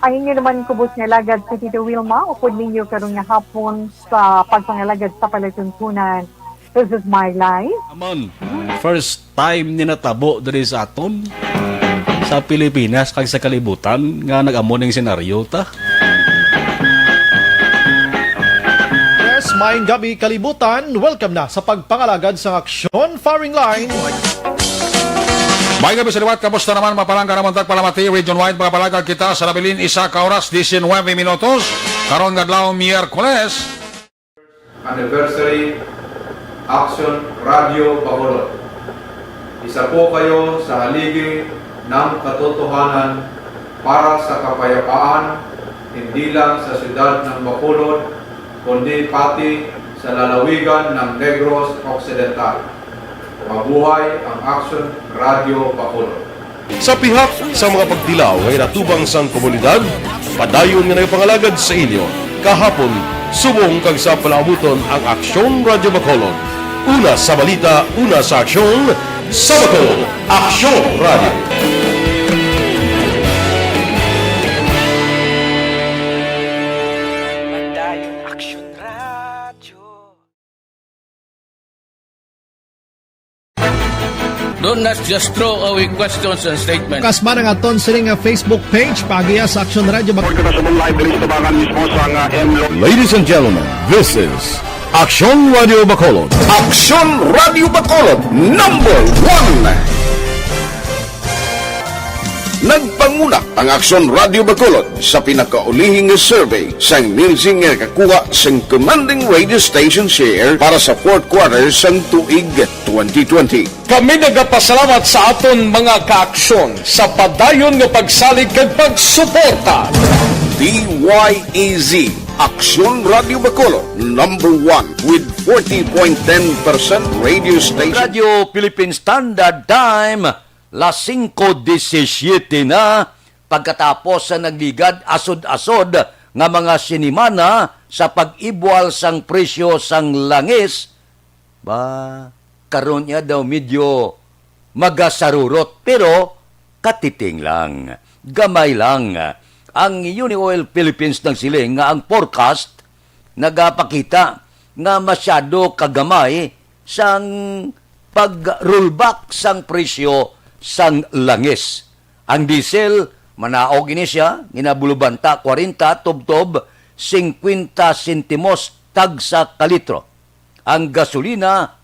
Ang inyo naman kubos nga alagad si Tito Wilma, upod ninyo karon nga hapon sa pagpangalagad sa palatuntunan. This is my life. Amon, first time ni natabo diri sa aton, sa Pilipinas kag sa kalibutan nga nag-amo ning senaryo ta. Yes, maayong gabi, kalibutan. Welcome na sa pagpangalagad sang Aksyon Firing Line. May gabi sa liwat, kamusta naman, mapalangga naman tagpalamati, region-wide, mga palagad kita sa nabilin, isa ka oras, diecinuebe minutos, karon nga adlaw, Miyerkules. Anniversary, Action Radio Bacolod. Isa po kayo sa haligi ng katotohanan para sa kapayapaan, hindi lang sa siyudad ng Bacolod, kundi pati sa lalawigan ng Negros Occidental. Mabuhay ang Action Radio Bacolod. Sa pihak sa mga pagtilaw nga ginatubang sang komunidad, padayon nga nagapangalagad sa inyo kahapon, subong kag sa palaabuton ang Aksyon Radyo Bacolod. Una sa balita, una sa aksyon, sa Bacolod, Aksyon Radyo. Padayon Aksyon Radyo. Don't just throw away questions and statements. Kasman ang aton sini nga Facebook page, paagiha sa Aksyon Radyo Bacolod. Report kita sa live diri sa tabangan mismo sa nga M Lo- Ladies and gentlemen, this is Aksyon Radio Bacolod. Aksyon Radio Bacolod, number one. Nagpanguna ang Aksyon Radio Bacolod sa pinakaulihi nga survey sang Nielsen nga nakakuha sang commanding radio station share para sa fourth quarter sang tuig twenty twenty. Kami nagapasalamat sa aton mga kaaksyon sa padayon nga pagsalig kag pagsuporta. D Y E Z, Aksyon Radio Bacolod, number one with forty point ten percent radio station. Radio Philippine Standard Time, las singko disisiete na, pagkatapos sa nagligad asod-asod nga mga sinimana sa pag-ibwal sang presyo sang langis, ba, karon niya daw medyo magasarurot, pero katiting lang, gamay lang. Ang Unioil Philippines nagsiling nga ang forecast nagapakita nga masyado kagamay sang pag-rollback sang presyo sang langis. Ang diesel, manaog ini siya, ginabulubanta kwarenta tubtob singkwenta sentimos tagsa ka litro. Ang gasolina,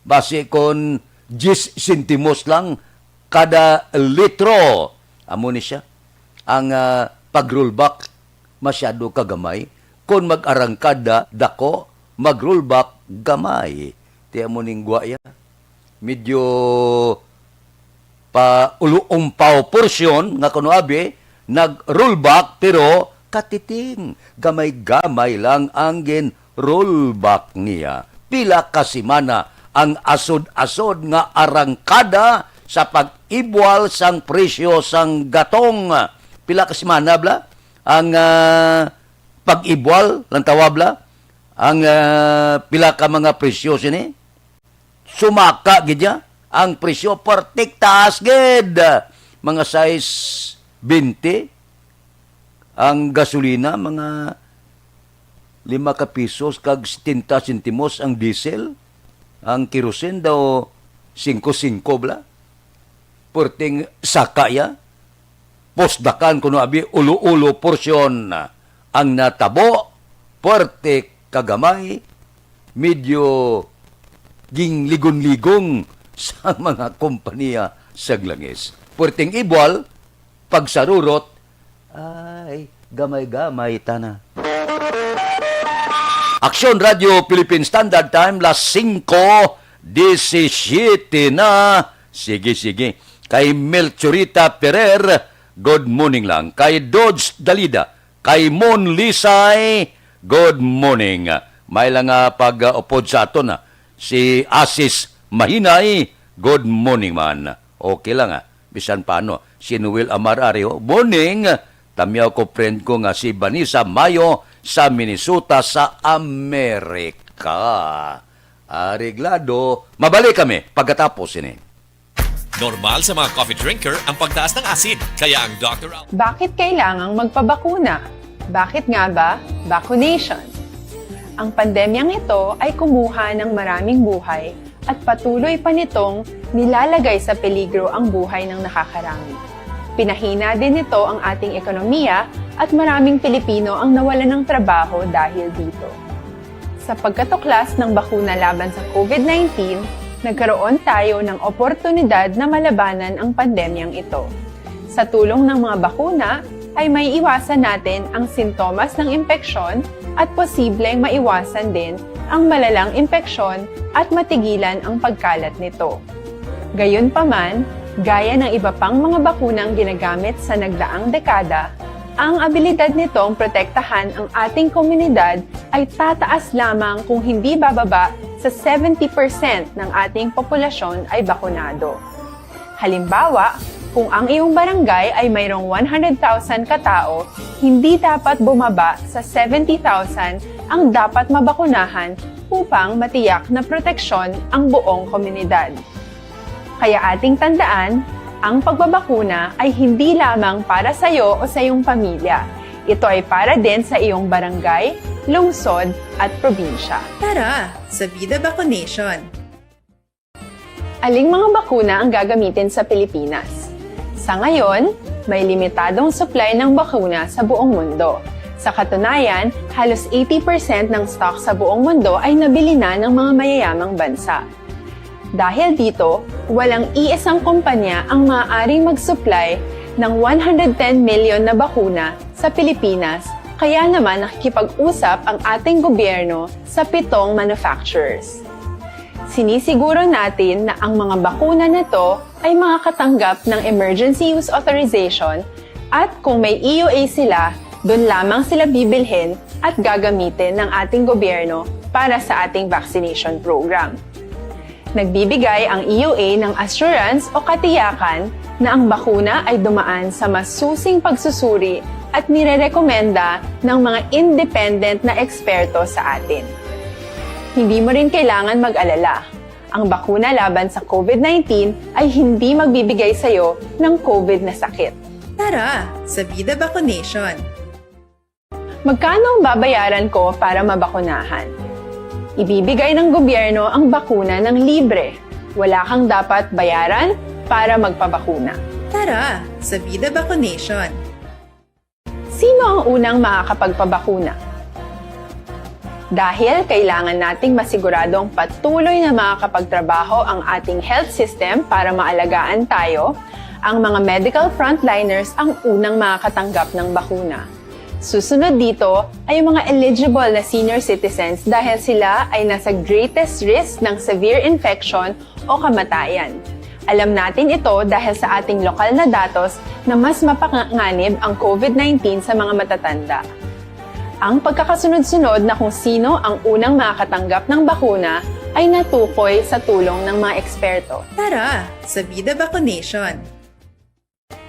basi kon diyes sentimos lang kada litro. Amo ni siya. Ang, ah, pag-rollback, masyado ka gamay. Kon mag-arangkada, dako, mag-rollback, gamay. Ti amo ning gwa iya. Medyo pa ulo-, umpaw porsyon nga kuno abi, nag-rollback, pero katiting, gamay-gamay lang ang gin-rollback niya. Pila ka semana ang asod-asod nga arangkada sa pag-ibwal sang presyo sang gatong? Pila ka semana, bla? Ang, ah, pag-ibwal, lang tawag, bla? Ang, ah, pila ka mga presyo sini? Sumaka gid ya Ang presyo, pertik taas gid. Mga sais bente. Ang gasolina, mga lima ka pisos kag setenta sentimos ang diesel. Ang kerosene daw, singko-singko bala. Perting saka ya. Pusdakan kuno abi, ulo-ulo porsyon ang natabo, puwerte kagamay, medyo ginligon-ligon sa mga kompanya sa Glangis. Puwerteng ibwal, pagsarurot, ay, gamay-gamay tana. Aksyon Radio Philippine Standard Time, las singko disisiete na. Sige, sige. Kay Melchorita Ferrer, good morning lang. Kay Dodge Dalida, kay Mon Lisay, good morning. May lang nga pag-upod sa aton, ah. Si Asis Mahinay, good morning man. Okay lang, ah. Bisan paano. Si Noel Amar Ario, morning. Tamyaw ko, friend ko nga si Vanessa Mayo sa Minnesota sa Amerika. Areglado, mabalik kami pagkatapos ini. Normal sa mga coffee drinker ang pagtaas ng asid, kaya ang Doctor Al- Bakit kailangang magpabakuna? Bakit nga ba? Vaccination. Ang pandemyang ito ay kumuha ng maraming buhay at patuloy pa nitong nilalagay sa peligro ang buhay ng nakakarami. Pinahina din nito ang ating ekonomiya at maraming Pilipino ang nawalan ng trabaho dahil dito. Sa pagkatuklas ng bakuna laban sa COVID nineteen, nagkaroon tayo ng oportunidad na malabanan ang pandemyang ito. Sa tulong ng mga bakuna, ay maiiwasan natin ang sintomas ng impeksyon at posibleng maiwasan din ang malalang impeksyon at matigilan ang pagkalat nito. Gayunpaman, gaya ng iba pang mga bakunang ginagamit sa nagdaang dekada, ang abilidad nitong protektahan ang ating komunidad ay tataas lamang kung hindi bababa sa seventy percent ng ating populasyon ay bakunado. Halimbawa, kung ang iyong barangay ay mayroong one hundred thousand ka tao, hindi dapat bumaba sa seventy thousand ang dapat mabakunahan upang matiyak na proteksyon ang buong komunidad. Kaya ating tandaan, ang pagbabakuna ay hindi lamang para sa iyo o sa iyong pamilya. Ito ay para din sa iyong barangay, lungsod, at probinsya. Tara, sa Vida Vaccination! Aling mga bakuna ang gagamitin sa Pilipinas? Sa ngayon, may limitadong supply ng bakuna sa buong mundo. Sa katunayan, halos eighty percent ng stock sa buong mundo ay nabili na ng mga mayayamang bansa. Dahil dito, walang iisang kumpanya ang maaaring mag-supply ng one hundred ten million na bakuna sa Pilipinas, kaya naman nakikipag-usap ang ating gobyerno sa pitong manufacturers. Sinisiguro natin na ang mga bakuna na to ay makakatanggap ng emergency use authorization at kung may E U A sila, doon lamang sila bibilhin at gagamitin ng ating gobyerno para sa ating vaccination program. Nagbibigay ang E U A ng assurance o katiyakan na ang bakuna ay dumaan sa masusing pagsusuri at nirerekomenda ng mga independent na eksperto sa atin. Hindi mo rin kailangan mag-alala. Ang bakuna laban sa COVID nineteen ay hindi magbibigay sa iyo ng COVID na sakit. Tara, sa Vida Vaccination! Magkano ang babayaran ko para mabakunahan? Ibibigay ng gobyerno ang bakuna ng libre. Wala kang dapat bayaran para magpabakuna. Tara, sa Vida Vaccination! Sino ang unang makakapagpabakuna? Dahil kailangan nating masiguradong patuloy na makakapagtrabaho ang ating health system para maalagaan tayo, ang mga medical frontliners ang unang makakatanggap ng bakuna. Susunod dito ay ang mga eligible na senior citizens dahil sila ay nasa greatest risk ng severe infection o kamatayan. Alam natin ito dahil sa ating lokal na datos na mas mapanganib ang COVID nineteen sa mga matatanda. Ang pagkakasunod-sunod na kung sino ang unang makakatanggap ng bakuna ay natukoy sa tulong ng mga eksperto. Tara, sa Vida Vaccination!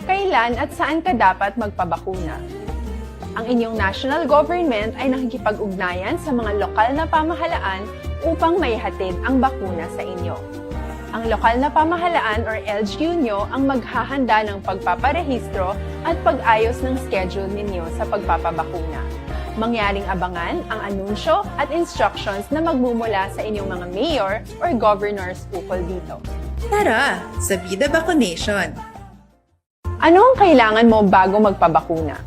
Kailan at saan ka dapat magpabakuna? Ang inyong national government ay nakikipag-ugnayan sa mga lokal na pamahalaan upang maihatid ang bakuna sa inyo. Ang lokal na pamahalaan or L G U nyo ang maghahanda ng pagpaparehistro at pag-ayos ng schedule ninyo sa pagpapabakuna. Mangyaring abangan ang anunsyo at instructions na magmumula sa inyong mga mayor or governors ukol dito. Tara sa Vida Vaccination! Ano ang kailangan mo bago magpabakuna?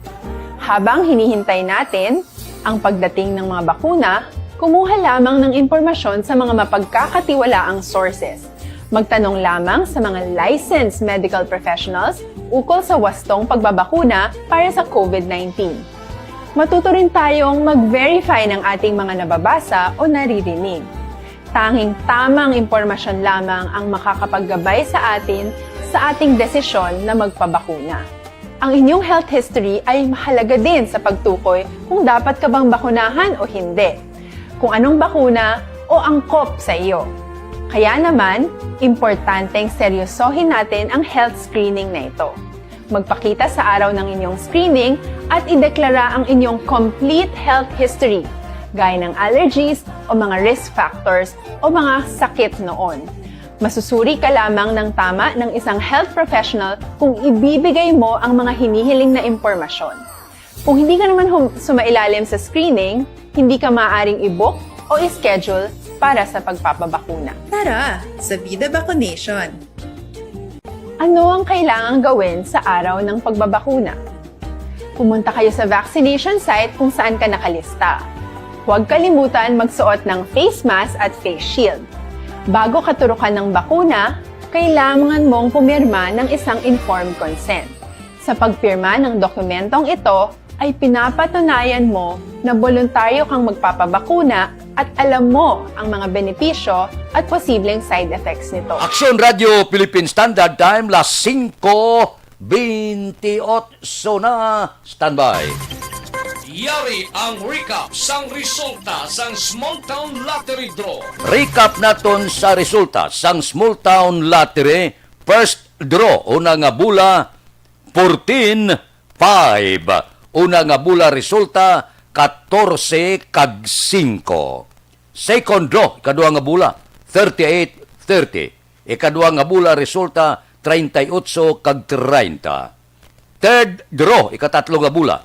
Habang hinihintay natin ang pagdating ng mga bakuna, kumuha lamang ng impormasyon sa mga mapagkakatiwalaang sources. Magtanong lamang sa mga licensed medical professionals ukol sa wastong pagbabakuna para sa COVID nineteen. Matuto rin tayong mag-verify ng ating mga nababasa o naririnig. Tanging tamang impormasyon lamang ang makakapaggabay sa atin sa ating desisyon na magpabakuna. Ang inyong health history ay mahalaga din sa pagtukoy kung dapat ka bang bakunahan o hindi, kung anong bakuna o angkop sa iyo. Kaya naman, importanteng seryosohin natin ang health screening na ito. Magpakita sa araw ng inyong screening at ideklara ang inyong complete health history, gaya ng allergies o mga risk factors o mga sakit noon. Masusuri ka lamang ng tama ng isang health professional kung ibibigay mo ang mga hinihiling na impormasyon. Kung hindi ka naman hum- sumailalim sa screening, hindi ka maaaring i-book o i-schedule para sa pagpapabakuna. Tara sa Vida Vaccination! Ano ang kailangang gawin sa araw ng pagbabakuna? Pumunta kayo sa vaccination site kung saan ka nakalista. Huwag kalimutan magsuot ng face mask at face shield. Bago katurukan ng bakuna, kailangan mong pumirma ng isang informed consent. Sa pagpirma ng dokumentong ito ay pinapatunayan mo na boluntaryo kang magpapabakuna at alam mo ang mga benepisyo at posibleng side effects nito. Aksyon Radio Philippine Standard Time, las singko bentiocho na. Standby. Yari ang recap sang resulta sang Small Town Lottery Draw. Recap naton sa resulta sang Small Town Lottery. First draw, una nga bula, fourteen five. Una nga bula resulta, katorse kag singko. Second draw, ikaduha nga bula, thirty-eight thirty. Ikaduha nga bula resulta, treinta y ocho kag treinta. Third draw, ikatatlo nga bula,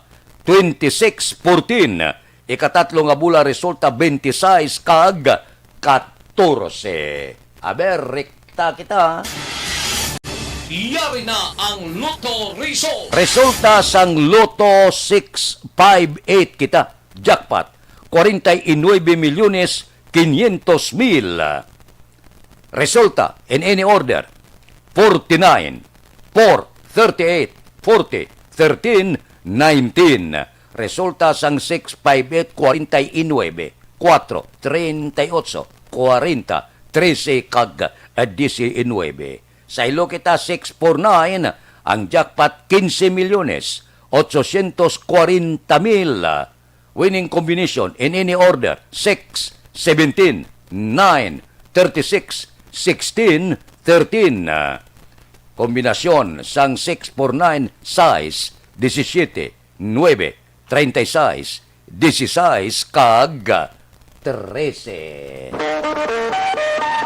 twenty-six fourteen. Ikatatlo nga bula resulta, twenty-six kag katorse. Aber, rekta kita. Yari na ang Lotto Result. Resulta sang Lotto six five eight kita. Jackpot, kwarenta y nuebe milyones quinientos mil. Resulta, in any order, forty-nine, four, thirty-eight, forty, thirteen, nineteen. Resulta sang six five eight, kwarenta y nuebe, kuwatro, treinta y ocho, kwarenta, trese, kag, eh, diecinuebe. Sa ilo kita, six four nine, ang jackpot, quince milyones, ochocientos kwarenta mil. Winning combination in any order, six, seventeen, nine, thirty-six, sixteen, thirteen. Ah, kombinasyon sang six four nine, sais, disisiete, nuebe, treinta y seis, disisais, kag trese.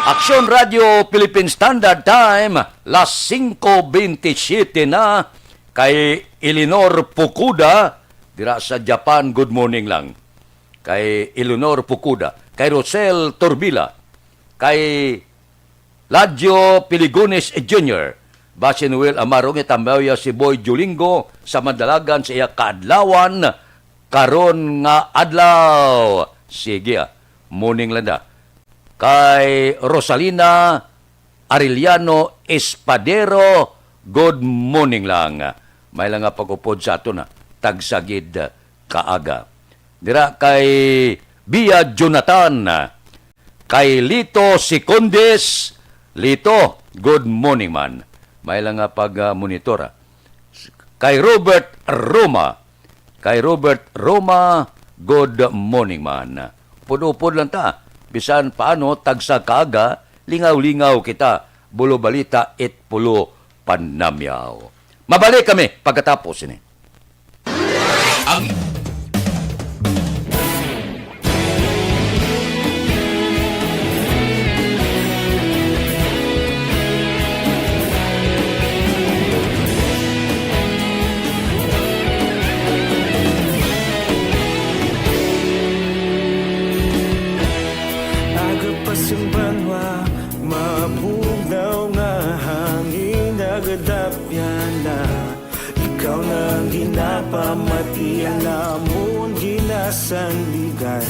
Aksyon Radio Philippine Standard Time, las singko bentisiete na, kay Eleanor Pukuda, dira sa Japan, good morning lang. Kay Eleanor Pukuda, kay Rosel Torbila, kay Ladio Piligones Junior, basi ni Will Amaro nga tambawya si Boy Julingo sa Madalagan sa iya kaadlawan karon nga adlaw. Sige, ah, morning lang da. Kay Rosalina Arellano Espadero, good morning lang. May lang nga pag-upod sa aton, ha. Tagsagid kaaga. Dira kay Bia Jonathan, kay Lito Secondes. Lito, good morning man. May lang nga pag, ah, monitor, ah. Kay Robert Roma, Kay Robert Roma, good morning man. Upod-upod lang ta. Bisan paano, tagsa kaaga, lingaw-lingaw kita. Bulo balita, it pulo panamyaw. Mabalik kami pagkatapos ini. Ang Amon ginasandigan,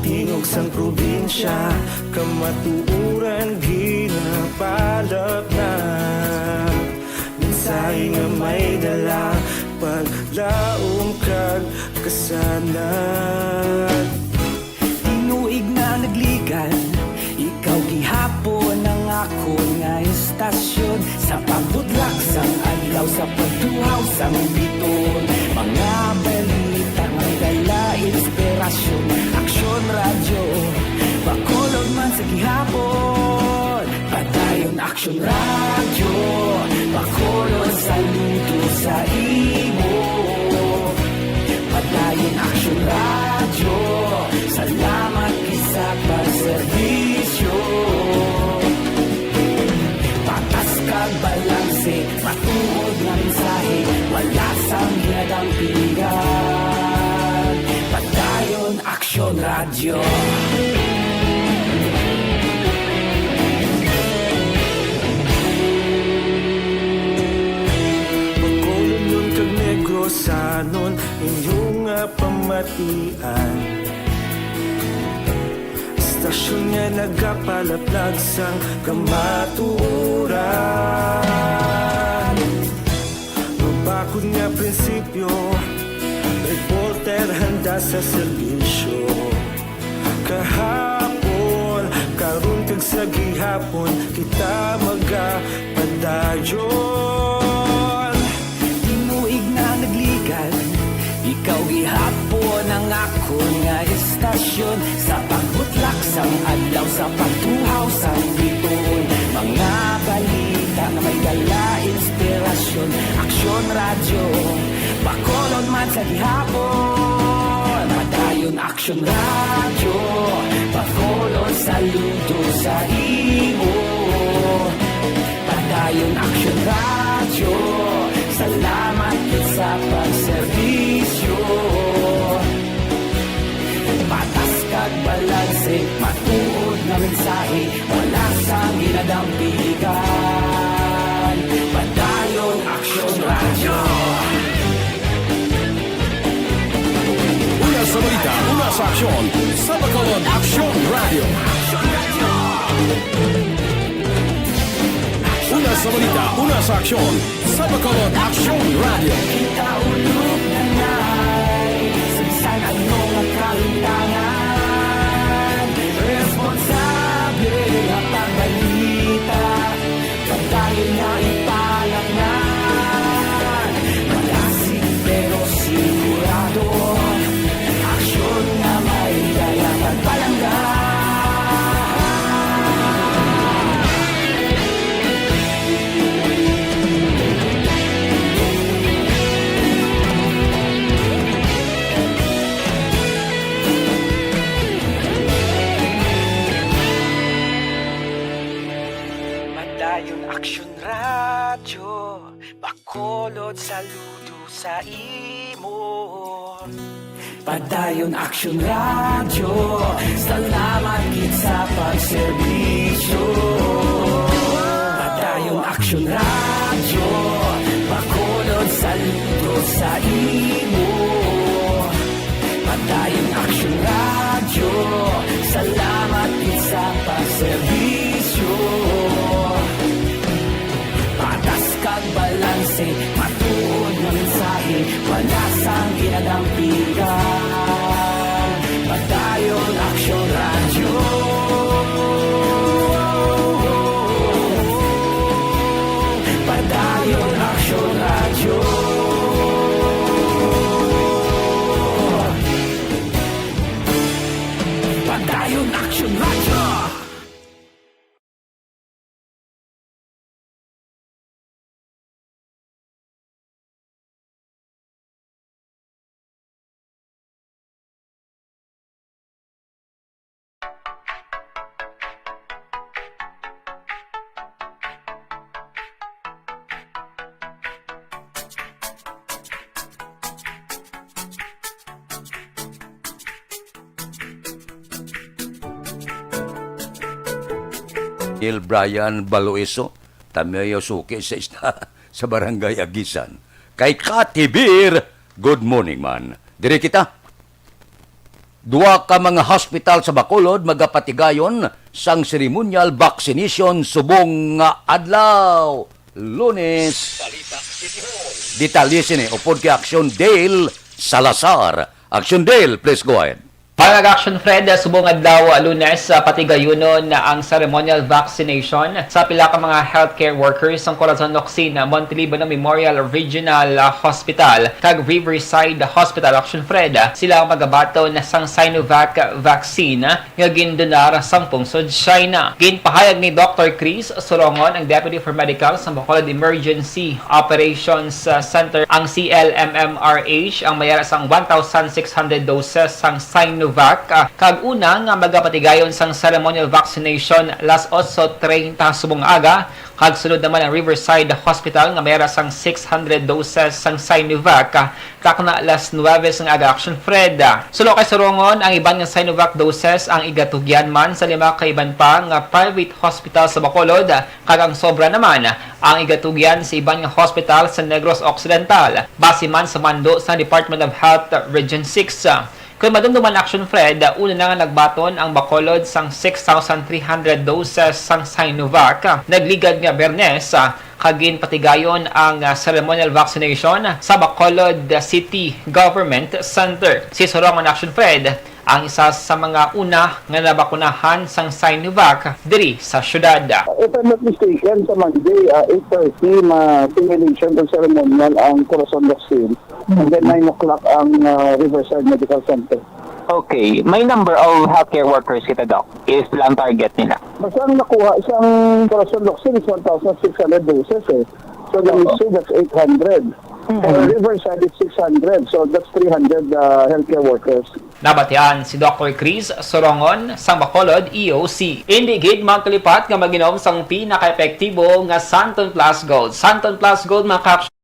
tingog sang probinsya, kamatuoran ginapalapnag. Mensahe nga may dala, paglaom kag kasanag. Tinuig na nagligan, ikaw gihapon ang akon nga istasyon. Sa pagbutlak sang adlaw, sa pagtuhaw sang biton, mga balita may dala inspirasyon. Aksyon Radyo, Bacolod man sa gihapon. Padayon Aksyon Radyo, Bacolod, saludo sa imo. Padayon Aksyon Radyo, salamat gid sa pagserbisyo. Patas kag balanse, matuod nga mensahe, wala sang ginadampigan. Padayon Aksyon Radyo. Bacolodnon kag Negrosanon, inyo nga pamatian. Istasyon nga nagapalaplag sang kamatuoran. Mabakod nga prinsipyo, reporter handa sa serbisyo. Kahapon, karon kag sa gihapon, kita magapadayon. Tinuig na nagligan, ikaw gihapon ang akon nga istasyon. Sa pagbutlak sang adlaw, sa pagtuhaw sang biton, mga balita nga may dala inspirasyon. Aksyon Radyo, Bacolod man sa gihapon. Padayon Aksyon Radyo, Bacolod, saludo sa imo. Padayon Aksyon Radyo, salamat gid sa pagserbisyo. Patas kag balanse, matuod nga mensahe, wala sang ginadampigan. Padayon Aksyon Radyo. Una sa balita, una sa aksyon, sa Bacolod Aksyon Radyo. Una sa balita, una sa aksyon, sa Bacolod Aksyon Radyo. Kita ulog na nay, sa bisan ano nga kalintangan, responsable nga pagbalita. Padayon nga ipalapngan, malasig pero sigurado, aksyon nga may dala pagpalangga. Padayon Aksyon Radyo, Bacolod, saludo sa imo. Padayon Aksyon Radyo, salamat gid sa pagserbisyo. Padayon Aksyon Radyo, Bacolod, saludo sa imo. Padayon Aksyon Radyo, salamat gid sa pagserbisyo. Patas kag balanse, matuod nga mensahe, wala sang ginadampigan. Padayon Aksyon Radyo. Padayon Aksyon Radyo. Padayon Aksyon Radyo. Neil Brian Baloiso, Tameo, suki sa ista sa Barangay Agisan, kay Kati Beer. Good morning man. Diri kita. Duha ka mga hospital sa Bacolod magapatigayon sang ceremonial vaccination subong nga adlaw, Lunes. Detalye sini upod kay Action Dale Salazar. Action Dale, please go ahead. Para kag Action Fred, subong adlaw, Lunes, ah, patigayunon na ang ceremonial vaccination sa pila ka mga healthcare workers sang Corazon Locsin Montiliban Memorial Regional, ah, Hospital kag Riverside Hospital. Action Fred, ah, sila ang magabaton sang Sinovac vaccine, ah, nga gindonar sang pungsod China. Ginpahayag ni Doctor Chris Sorongon, ang Deputy for Medical sa Bacolod Emergency Operations, ah, Center, ang C L M M R H, ang mayara sang one thousand six hundred doses sang Sinovac, ah, kag una nga magapatigayon sang ceremonial vaccination las otso treinta subong aga, kag sunod naman ang Riverside Hospital nga mayara sang six hundred doses sang Sinovac, ah, takna las nuwebe sang aga. Action Fred. Suno kay Sorongon, ang iban nga Sinovac doses ang igatugyan man sa lima ka iban pa nga private hospital sa Bacolod, kag ang sobra naman ang igatugyan sa iban nga hospital sa Negros Occidental, base man sa mando sa Department of Health Region six. Kon madumduman, Action Fred, una na nga nagbaton ang Bacolod sang six thousand three hundred doses sang Sinovac. Nagligad nga Biyernes, ah, kag ginpatigayon ang, ah, ceremonial vaccination sa Bacolod City Government Center. Si Sorongon, Action Fred, ang isa sa mga una nga nabakunahan sang Sinovac diri sa syudad. If I'm not mistaken, sa Monday, ah, eight thirty, ma-simulation o ceremonial ang Corazon Locsin. And then nine o'clock ang, ah, Riverside Medical Center. Okay. May number of healthcare workers kita, Doc, if lang target nila. Basta ang nakuha sang Corazon Locsin is one thousand six hundred doses eh. So, the Oo. Ratio, that's eight hundred. Mm. For Riverside, it's six hundred. So, that's three hundred, uh, healthcare workers. Nabatian si Doctor Chris Sorongon sang Bacolod E O C. Indi gid magkalipat nga mag-inom sang pinaka-epektibo nga Santon Plus Gold. Santon Plus Gold, mga ka-action.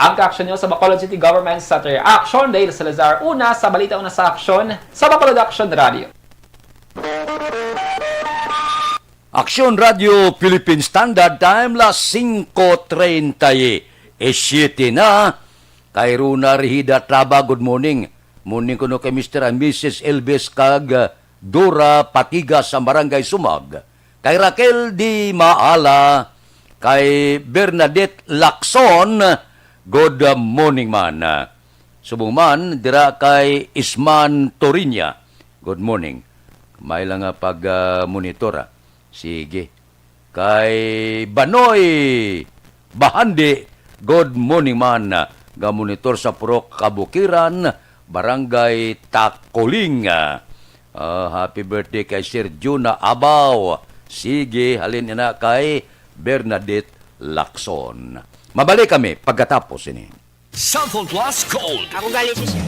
Ang ka-action nyo sa Bacolod City Government Center. Action, Dale Salazar. Una sa balita, una sa aksyon, sa Bacolod Action Radio. Aksyon Radio Philippine Standard Time, las singko treinta y siete na. Kay Rona Rehida Traba, good morning. Morning kuno kay Mister and Missus Elvis kag, uh, Dora Patigas sa Barangay Sumag. Kay Raquel Di Maala, kay Bernadette Lacson, good morning man. Subong man dira kay Isman Torinia, good morning. May lang nga pag, ah, monitor, ah. Sige. Kay Banoy Bahandi, good morning man, nga monitor sa Purok Kabukiran, Barangay Tacoling. Ah, happy birthday kay Sir Juna Abaw. Sige, halin ina kay Bernadette Lacson. Mabalik kami pagkatapos ini. Cellphone Plus Gold. Ako galit siya.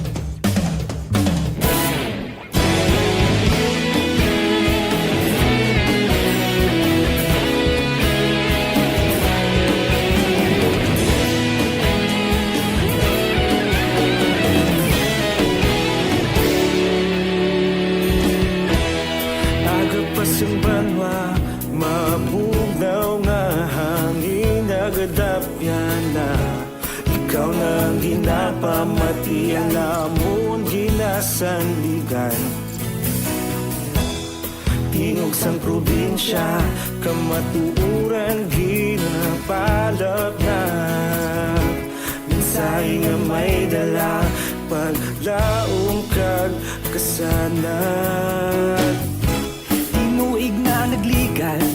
Agapas ang banwa, mabugnaw nga hangin, nagadapyan na. Ikaw na Mati ang amon ginasandigan. Tingog sang probinsya, kamatuoran ginapalapnag. Mensahe nga may dala, paglaom kag kasanag. Tinuig na nagligan,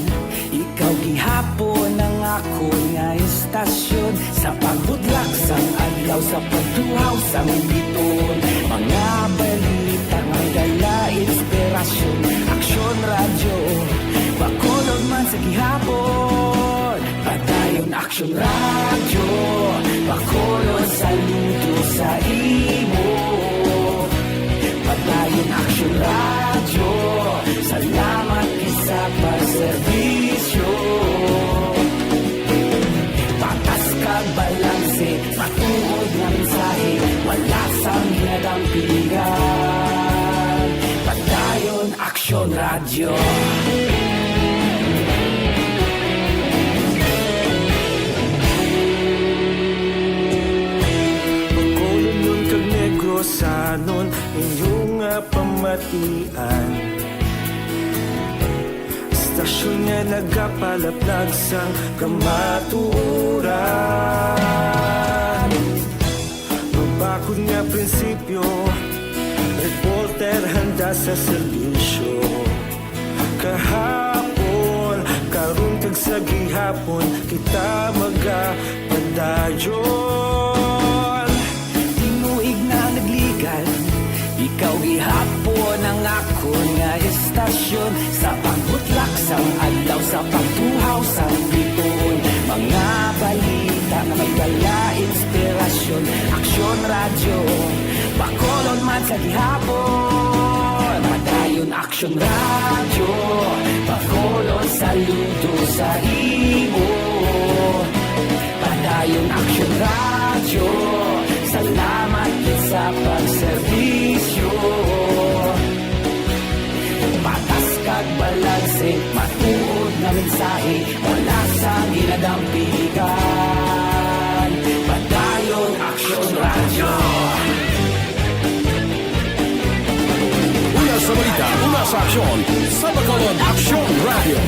ikaw gihapon ang akon nga istasyon. Sa pagbudlak sang adlaw, sa pagtuhaw sang biton, mga balita may dala inspirasyon. Aksyon Radyo, Bacolod man sa gihapon. Padayon Aksyon Radyo, Bacolod, saludo sa imo. Padayon Aksyon Radyo, salamat gid sa pagserbisyo. Patas kag balanse, matuod nga mensahe, wala sang ginadampigan. Padayon Aksyon Radyo. Bacolodnon kag Negrosanon, inyo nga pamatian. Istasyon nga nagapalaplag sang kamatuoran. Mabakod nga prinsipyo, reporter handa sa serbisyo. Kahapon, karon kag sa gihapon, kita magapadayon. Tinuig na nagligan, ikaw gihapon ang akon nga istasyon. Sa pagbutlak sang adlaw, sa pagtuhaw sang biton, mga balita nga may dala inspirasyon. Aksyon Radyo, Bacolod man sa gihapon. Padayon Aksyon Radyo, Bacolod, saludo sa imo. Padayon Aksyon Radyo, salamat gid sa pagserbisyo. Patas kag balanse, matuod nga mensahe, wala sang ginadampigan. Padayon Aksyon Radyo. Una sa balita, una sa aksyon, sa Bacolod Aksyon Radyo.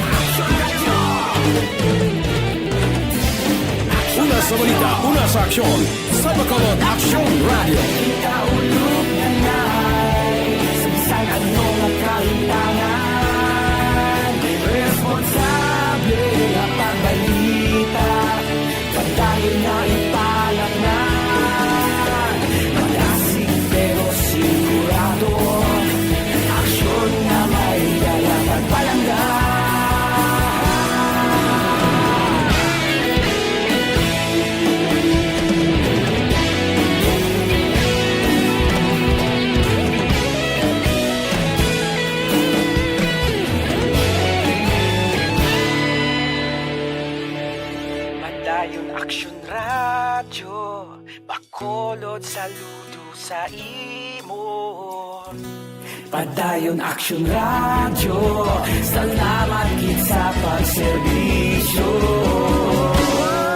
Una sa balita, una sa aksyon, sa Bacolod Aksyon Radyo. Kita ulog na nai, sa bisan ano nga kahitangan, responsable nga pagbalita. Padayon na ipalatngan, malasig pero sigurado. Aksyon nga may dala pagpalangga. Padayon Aksyon Radyo, Bacolod, saludo sa imo. Padayon Aksyon Radyo, salamat gid sa pagserbisyo.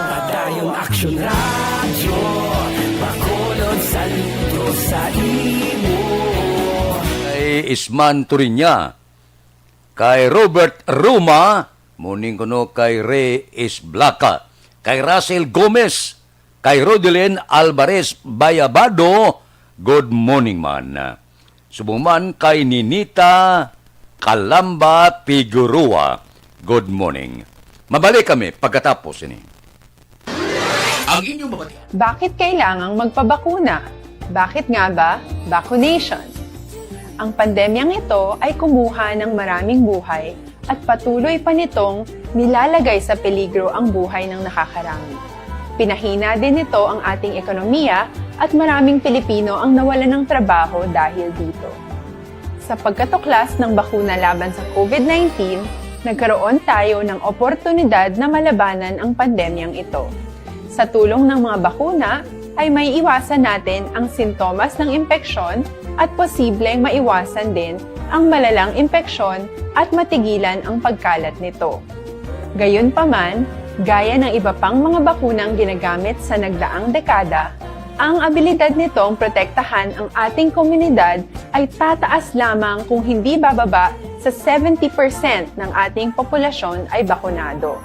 Padayon Aksyon Radyo, Bacolod, saludo sa imo. Kay Isman Turiña, kay Robert Ruma, morning kuno kay Rey Isblaca, kay Russell Gomez, kay Rodelin Alvarez Bayabado, good morning man. Subong man kay Ninita Kalamba Figueroa, good morning. Mabalik kami pagkatapos ini. Ang inyong mabatian. Bakit kailangang magpabakuna? Bakit nga ba vaccination? Ang pandemyang ito ay kumuha ng maraming buhay at patuloy pa nitong nilalagay sa peligro ang buhay ng nakakarami. Pinahina din nito ang ating ekonomiya at maraming Pilipino ang nawalan ng trabaho dahil dito. Sa pagkatuklas ng bakuna laban sa COVID nineteen, nagkaroon tayo ng oportunidad na malabanan ang pandemyang ito. Sa tulong ng mga bakuna, ay maiiwasan natin ang sintomas ng impeksyon at posibleng maiwasan din ang malalang impeksyon at matigilan ang pagkalat nito. Gayunpaman, gaya ng iba pang mga bakunang ginagamit sa nagdaang dekada, Ang abilidad nitong protektahan ang ating komunidad ay tataas lamang kung hindi bababa sa seventy percent ng ating populasyon ay bakunado.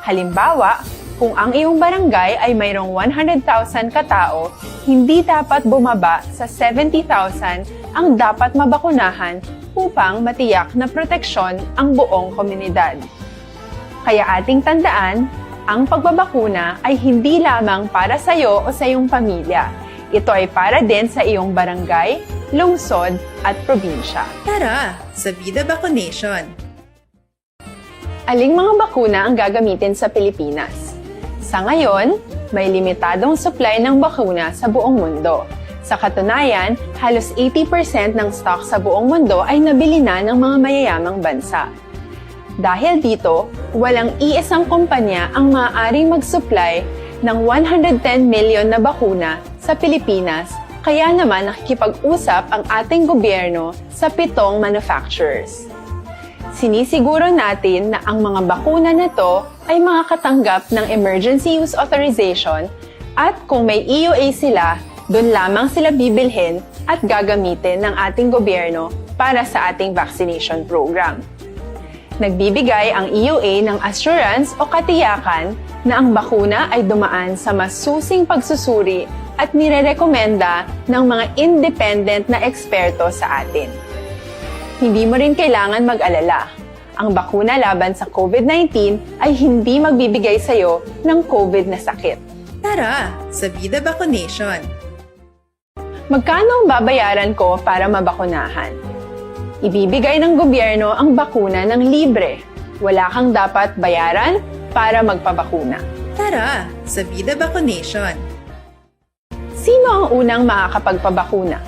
Halimbawa, kung ang iyong barangay ay mayroong one hundred thousand katao, hindi dapat bumaba sa seventy thousand ang dapat mabakunahan upang matiyak na proteksyon ang buong komunidad. Kaya ating tandaan, ang pagbabakuna ay hindi lamang para sa iyo o sa iyong pamilya. Ito ay para din sa iyong barangay, lungsod, at probinsya. Tara, sa Vida Vaccination! Aling mga bakuna ang gagamitin sa Pilipinas? Sa ngayon, may limitadong supply ng bakuna sa buong mundo. Sa katunayan, halos eighty percent ng stock sa buong mundo ay nabili na ng mga mayayamang bansa. Dahil dito, walang iisang kumpanya ang maaaring mag-supply ng one hundred ten million na bakuna sa Pilipinas, kaya naman nakikipag-usap ang ating gobyerno sa pitong manufacturers. Sinisiguro natin na ang mga bakuna na to ay makakatanggap ng emergency use authorization, at kung may E U A sila, doon lamang sila bibilhin at gagamitin ng ating gobyerno para sa ating vaccination program. Nagbibigay ang E U A ng assurance o katiyakan na ang bakuna ay dumaan sa masusing pagsusuri at nirerekomenda ng mga independent na eksperto sa atin. Hindi mo rin kailangan mag-alala. Ang bakuna laban sa COVID nineteen ay hindi magbibigay sa iyo ng COVID na sakit. Tara, sa Vida Vaccination! Magkano ang babayaran ko para mabakunahan? Ibibigay ng gobyerno ang bakuna ng libre. Wala kang dapat bayaran para magpabakuna. Tara, sa Vida Vaccination! Sino ang unang makakapagpabakuna?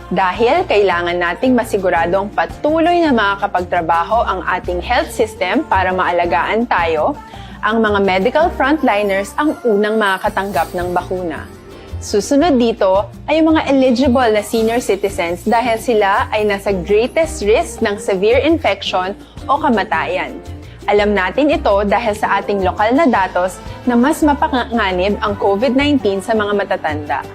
Dahil kailangan nating masiguradong patuloy na makakapagtrabaho ang ating health system para maalagaan tayo, ang mga medical frontliners ang unang makakatanggap ng bakuna. Susunod dito ay ang mga eligible na senior citizens dahil sila ay nasa greatest risk ng severe infection o kamatayan. Alam natin ito dahil sa ating lokal na datos na mas mapanganib ang COVID nineteen sa mga matatanda.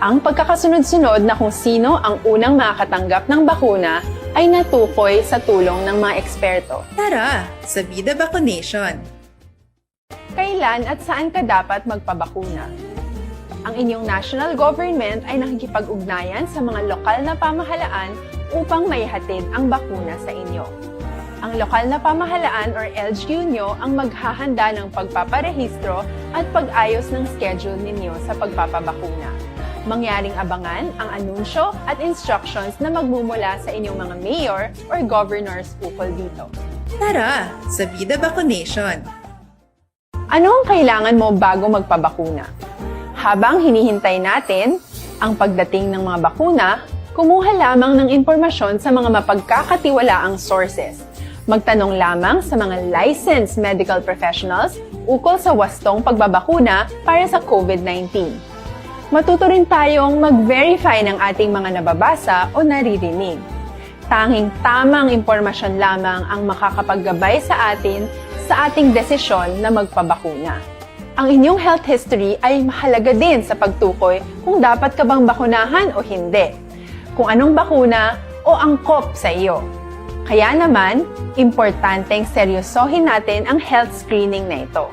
Ang pagkakasunod-sunod na kung sino ang unang makakatanggap ng bakuna ay natukoy sa tulong ng mga eksperto. Tara, sa Vida Vaccination! Kailan at saan ka dapat magpabakuna? Ang inyong national government ay nakikipag-ugnayan sa mga lokal na pamahalaan upang maihatid ang bakuna sa inyo. Ang lokal na pamahalaan or L G U nyo ang maghahanda ng pagpaparehistro at pag-ayos ng schedule ninyo sa pagpapabakuna. Mangyaring abangan ang anunsyo at instructions na magmumula sa inyong mga mayor or governors ukol dito. Tara, sa Vida Vaccination! Ano ang kailangan mo bago magpabakuna? Habang hinihintay natin ang pagdating ng mga bakuna, kumuha lamang ng impormasyon sa mga mapagkakatiwalaang sources. Magtanong lamang sa mga licensed medical professionals ukol sa wastong pagbabakuna para sa COVID nineteen. Matuto rin tayong mag-verify ng ating mga nababasa o naririnig. Tanging tamang impormasyon lamang ang makakapaggabay sa atin sa ating desisyon na magpabakuna. Ang inyong health history ay mahalaga din sa pagtukoy kung dapat ka bang bakunahan o hindi, kung anong bakuna o angkop sa iyo. Kaya naman, importanteng seryosohin natin ang health screening na ito.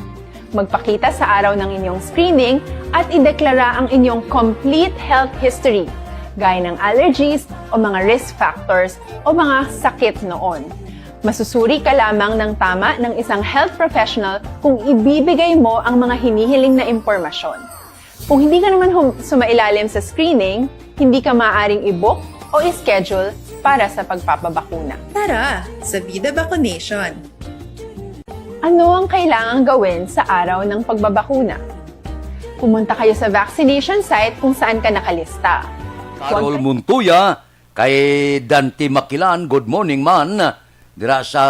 Magpakita sa araw ng inyong screening at ideklara ang inyong complete health history, gaya ng allergies o mga risk factors o mga sakit noon. Masusuri ka lamang ng tama ng isang health professional kung ibibigay mo ang mga hinihiling na impormasyon. Kung hindi ka naman hum- sumailalim sa screening, hindi ka maaaring i-book o i-schedule para sa pagpapabakuna. Tara, sa Vida Vaccination! Ano ang kailangang gawin sa araw ng pagbabakuna? Pumunta kayo sa vaccination site kung saan ka nakalista. Carol Montoya, kay Dante Makilan, good morning man. Dira sa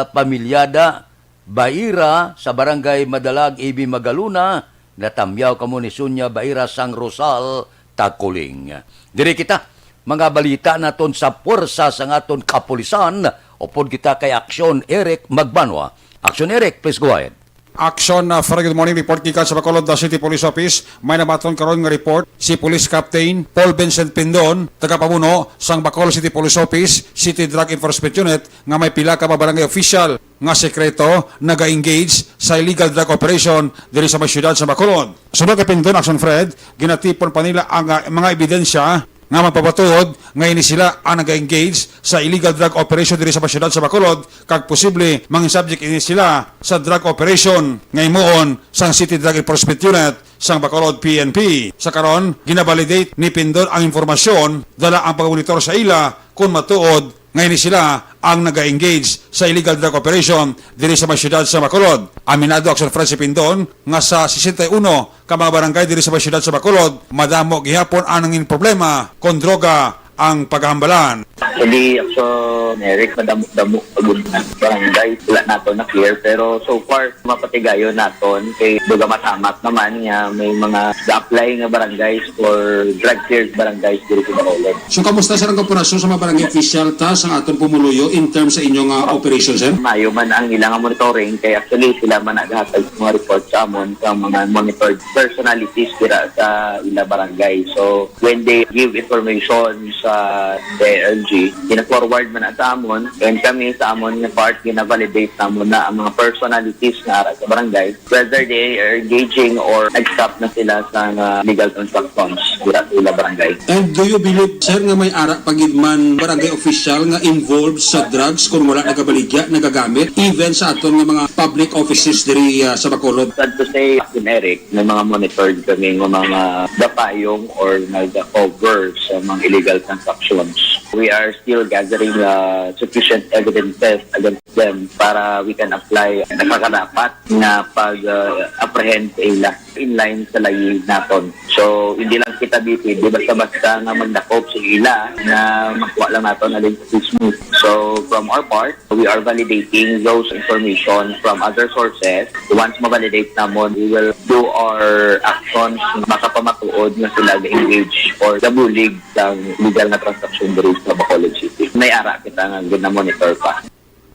Pamilyada, Baira, sa Barangay Madalag, A B Magaluna, natamyaw kamo ni Sonia Baira sang Rosal, Tagkuling. Diri kita, mga balita naton sa puwersa sang aton kapulisan, upod kita kay Aksyon Eric Magbanwa. Aksyon Eric, please go ahead. Action, uh, Fred, good morning. Report gikan sa Bacolod, the City Police Office. May nabaton karon nga report si Police Captain Paul Vincent Pindon, tagapamuno sang Bacolod City Police Office, City Drug Enforcement Unit, nga may pila ka mga barangay official nga sekreto naga-engage sa illegal drug operation diri sa may siyudad sa Bacolod. Suno kay Pindon, Action Fred, ginatipon pa nila ang, ah, mga ebidensya nga magpapatuod nga ini sila ang naga-engage sa illegal drug operation diri sa may siyudad sa Bacolod, kag posible mangin subject ini sila sa drug operation nga himuon sang City Drug Enforcement Unit sang Bacolod P N P. Sa karon, ginabalidate ni Pindon ang impormasyon, dala ang pagmonitor sa ila kung matuod nga ini sila ang naga-engage sa illegal drug operation diri sa may siyudad sa Bacolod. Aminado, Action Fred, si Pindon nga sa sesenta y uno ka mga barangay diri sa may siyudad sa Bacolod, madamo gihapon ang nangin problema kon droga ang paghambalan. Actually, Action Eric, madamo-damo pa gud nga barangay, wala nato na clear, pero so far, mapatigayon naton kay duga masamat naman nga may mga ga-apply nga barangays or drug-cleared barangays diri sa Bacolod. So, kamusta, sir, ang kooperasyon sa mga barangay official ta sa aton pumuluyo in terms sa inyong, ah, operation, sir? Mayo man ang ilang monitoring kay actually sila man naghatag sa mga report sa amon sa mga monitored personalities dira sa ila barangay. So, when they give information sa D I L G, gina-forward man na sa amon, and kami sa amon nga part, gina-validate namon na ang mga personalities nga ara sa barangay, whether they are engaging or nag-stop na sila sa, uh, legal transactions dira sa ila barangay. And do you believe, sir, nga may ara pa gid man barangay official nga involved sa drugs kung wala nagabaligya, nagagamit, even sa aton nga mga public offices diri, ah, sa Bacolod? Sad to say, Action Eric, may mga monitored kami nga mga gapayong or nag-cover sa mga illegal transactions. We are still gathering, uh, sufficient evidences against them para we can apply nakakarapat nga pag, uh, apprehend sa ila in line sa layi naton. So, hindi lang kita di pwede basta-basta nga magdakop sa ila nga makuha lang naton alin sa chismis. So, from our part, we are validating those information from other sources. Once ma-validate namon, we will do our actions nga makapamatuod nga sila ga-engage or gabulig sang legal nga transaksyon diri sa Bacolod City. May ara kita nga gina-monitor pa.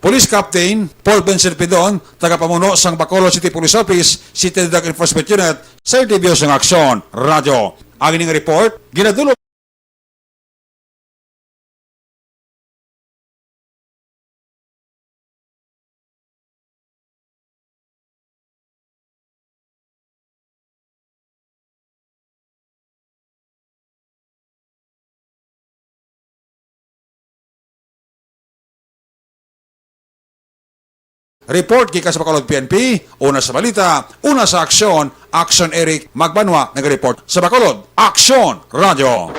Police Captain Paul Vincent Pindon, tagapamuno sang Bacolod City Police Office, City Drug Enforcement Unit, sa interview sang Aksyon Radyo. Ang ining report, ginadulog Report gikan sa Bacolod P N P, una sa balita, una sa aksyon, Action Eric Magbanwa naga-report sa Bacolod. Action Radio.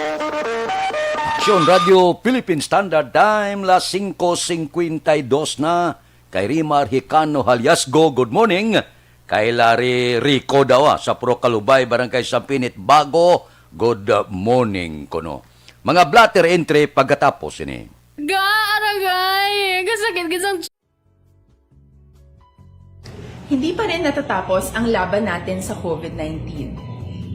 Action Radio Philippine Standard Time, las singko singkwenta y dos na. Kay Rimar Hicano Haliasgo, good morning. Kay Larry Rico daw, ah, sa Puro Kalubay, Barangay Sampinit Bago, good morning kuno. Mga blotter entry pagkatapos ini. Ga, aragay! Kasakit gid sang Hindi pa rin natatapos ang laban natin sa COVID nineteen.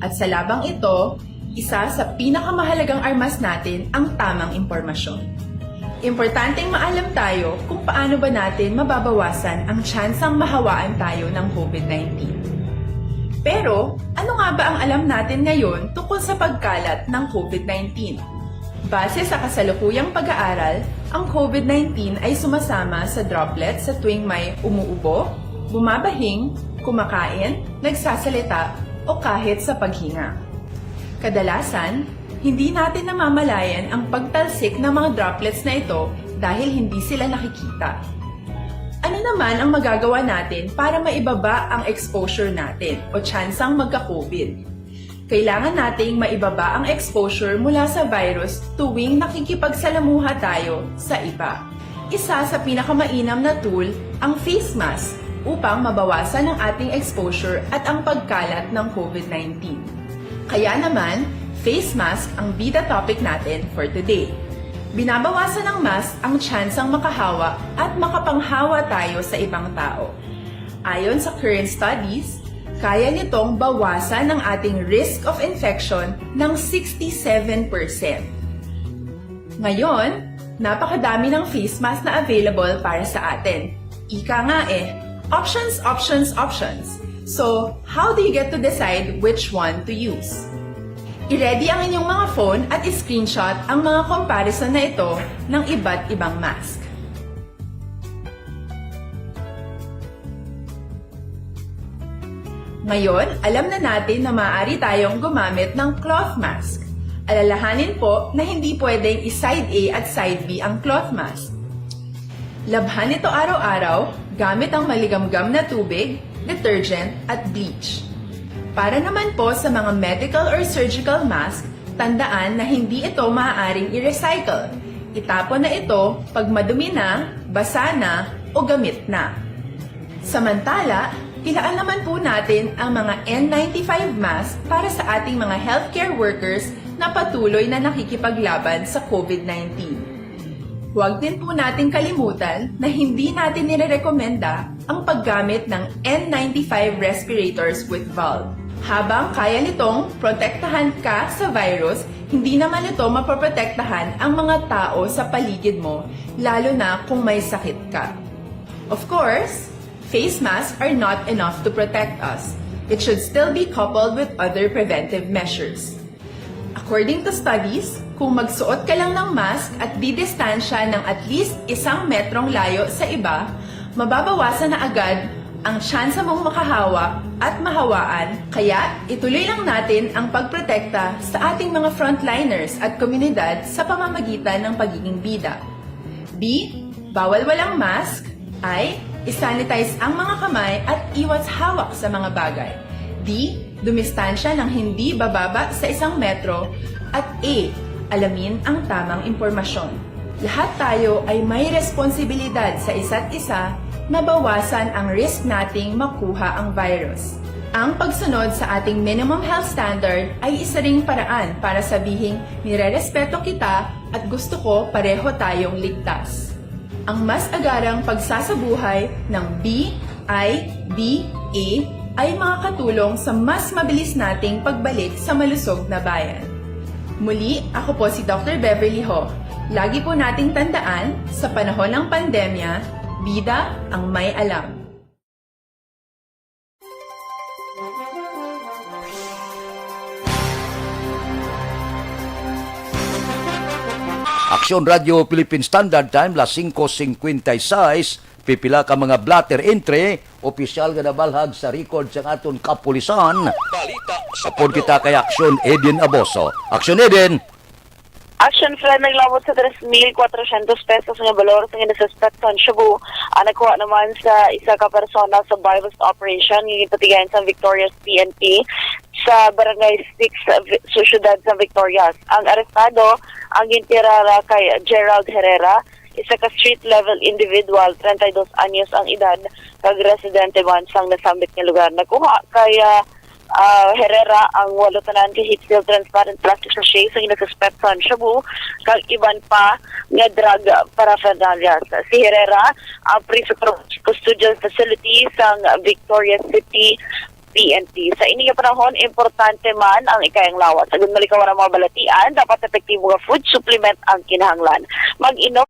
At sa labang ito, isa sa pinakamahalagang armas natin ang tamang impormasyon. Importanteng maalam tayo kung paano ba natin mababawasan ang tsansang mahawaan tayo ng COVID nineteen. Pero, ano nga ba ang alam natin ngayon tungkol sa pagkalat ng COVID nineteen? Base sa kasalukuyang pag-aaral, ang COVID nineteen ay sumasama sa droplet sa tuwing may umuubo, bumabahing, kumakain, nagsasalita, o kahit sa paghinga. Kadalasan, hindi natin namamalayan ang pagtalsik ng mga droplets na ito dahil hindi sila nakikita. Ano naman ang magagawa natin para maibaba ang exposure natin o tsansang magka-COVID? Kailangan nating maibaba ang exposure mula sa virus tuwing nakikipagsalamuha tayo sa iba. Isa sa pinakamainam na tool ang face mask upang mabawasan ang ating exposure at ang pagkalat ng COVID nineteen. Kaya naman, face mask ang bida topic natin for today. Binabawasan ng mask ang tsansang makahawa at makapanghawa tayo sa ibang tao. Ayon sa current studies, kaya nitong bawasan ang ating risk of infection ng sixty-seven percent. Ngayon, napakadami ng face mask na available para sa atin. Ika nga eh, Options, options, options. So, how do you get to decide which one to use? I-ready ang inyong mga phone at i-screenshot ang mga comparison na ito ng iba't ibang mask. Ngayon, alam na natin na maaari tayong gumamit ng cloth mask. Alalahanin po na hindi pwedeng i-side A at side B ang cloth mask. Labhan ito araw-araw gamit ang maligamgam na tubig, detergent, at bleach. Para naman po sa mga medical or surgical mask, tandaan na hindi ito maaaring i-recycle. Itapon na ito pag madumi na, basa na, o gamit na. Samantala, kilaan naman po natin ang mga N ninety-five mask para sa ating mga healthcare workers na patuloy na nakikipaglaban sa COVID nineteen. Huwag din po natin kalimutan na hindi natin nirerekomenda ang paggamit ng N ninety-five respirators with valve. Habang kaya nitong protektahan ka sa virus, hindi naman ito mapoprotektahan ang mga tao sa paligid mo, lalo na kung may sakit ka. Of course, face masks are not enough to protect us. It should still be coupled with other preventive measures. According to studies, kung magsuot ka lang ng mask at didistansya ng at least isang metrong layo sa iba, mababawasan na agad ang tsansa mong makahawa at mahawaan, kaya ituloy lang natin ang pagprotekta sa ating mga frontliners at komunidad sa pamamagitan ng pagiging bida. B, bawal walang mask. I, isanitize ang mga kamay at iwas hawak sa mga bagay. D, dumistansya ng hindi bababa sa isang metro. At A, alamin ang tamang impormasyon. Lahat tayo ay may responsibilidad sa isa't isa na bawasan ang risk nating makuha ang virus. Ang pagsunod sa ating minimum health standard ay isa ring paraan para sabihing nirerespeto kita at gusto ko pareho tayong ligtas. Ang mas agarang pagsasabuhay ng B I D A ay makakatulong sa mas mabilis nating pagbalik sa malusog na bayan. Muli, ako po si Doctor Beverly Ho. Lagi po nating tandaan, sa panahon ng pandemya, bida ang may alam. Aksyon Radyo Philippine Standard Time, las singko singkwenta y seis, pipila ka mga blotter entry, opisyal nga nabalhag sa record sang aton kapulisan. Balita sa Apod kita kay Aksyon Eden Aboso. Aksyon Eden! Action Fred naglawot sa tres mil kwatrocientos pesos nga balor sa ginasuspek sa Shabu ang nakuha naman sa isa ka persona sa buy-bust operation nga ginpatigayon sa Victorias P N P sa Barangay six sa Vi-, sa siyudad sa Victorias. Ang arestado ang gintirara kay Gerald Herrera, isa ka street-level individual, treinta y dos anyos ang edad, kag residente man sang nasambit nga lugar. Nakuha kay, ah, ah, Herrera ang walo tanan ka heat-sealed transparent plastic sachet sa ginasuspek sa shabu kag iban pa nga drug paraphernalia. Si Herrera ang pre sa custodial facility sang Victorias City P N P. Sa ini nga panahon, importante man ang ikayang lawas. Agud malikawan ang mga balatian, dapat epektibo nga food supplement ang kinahanglan. Mag-inom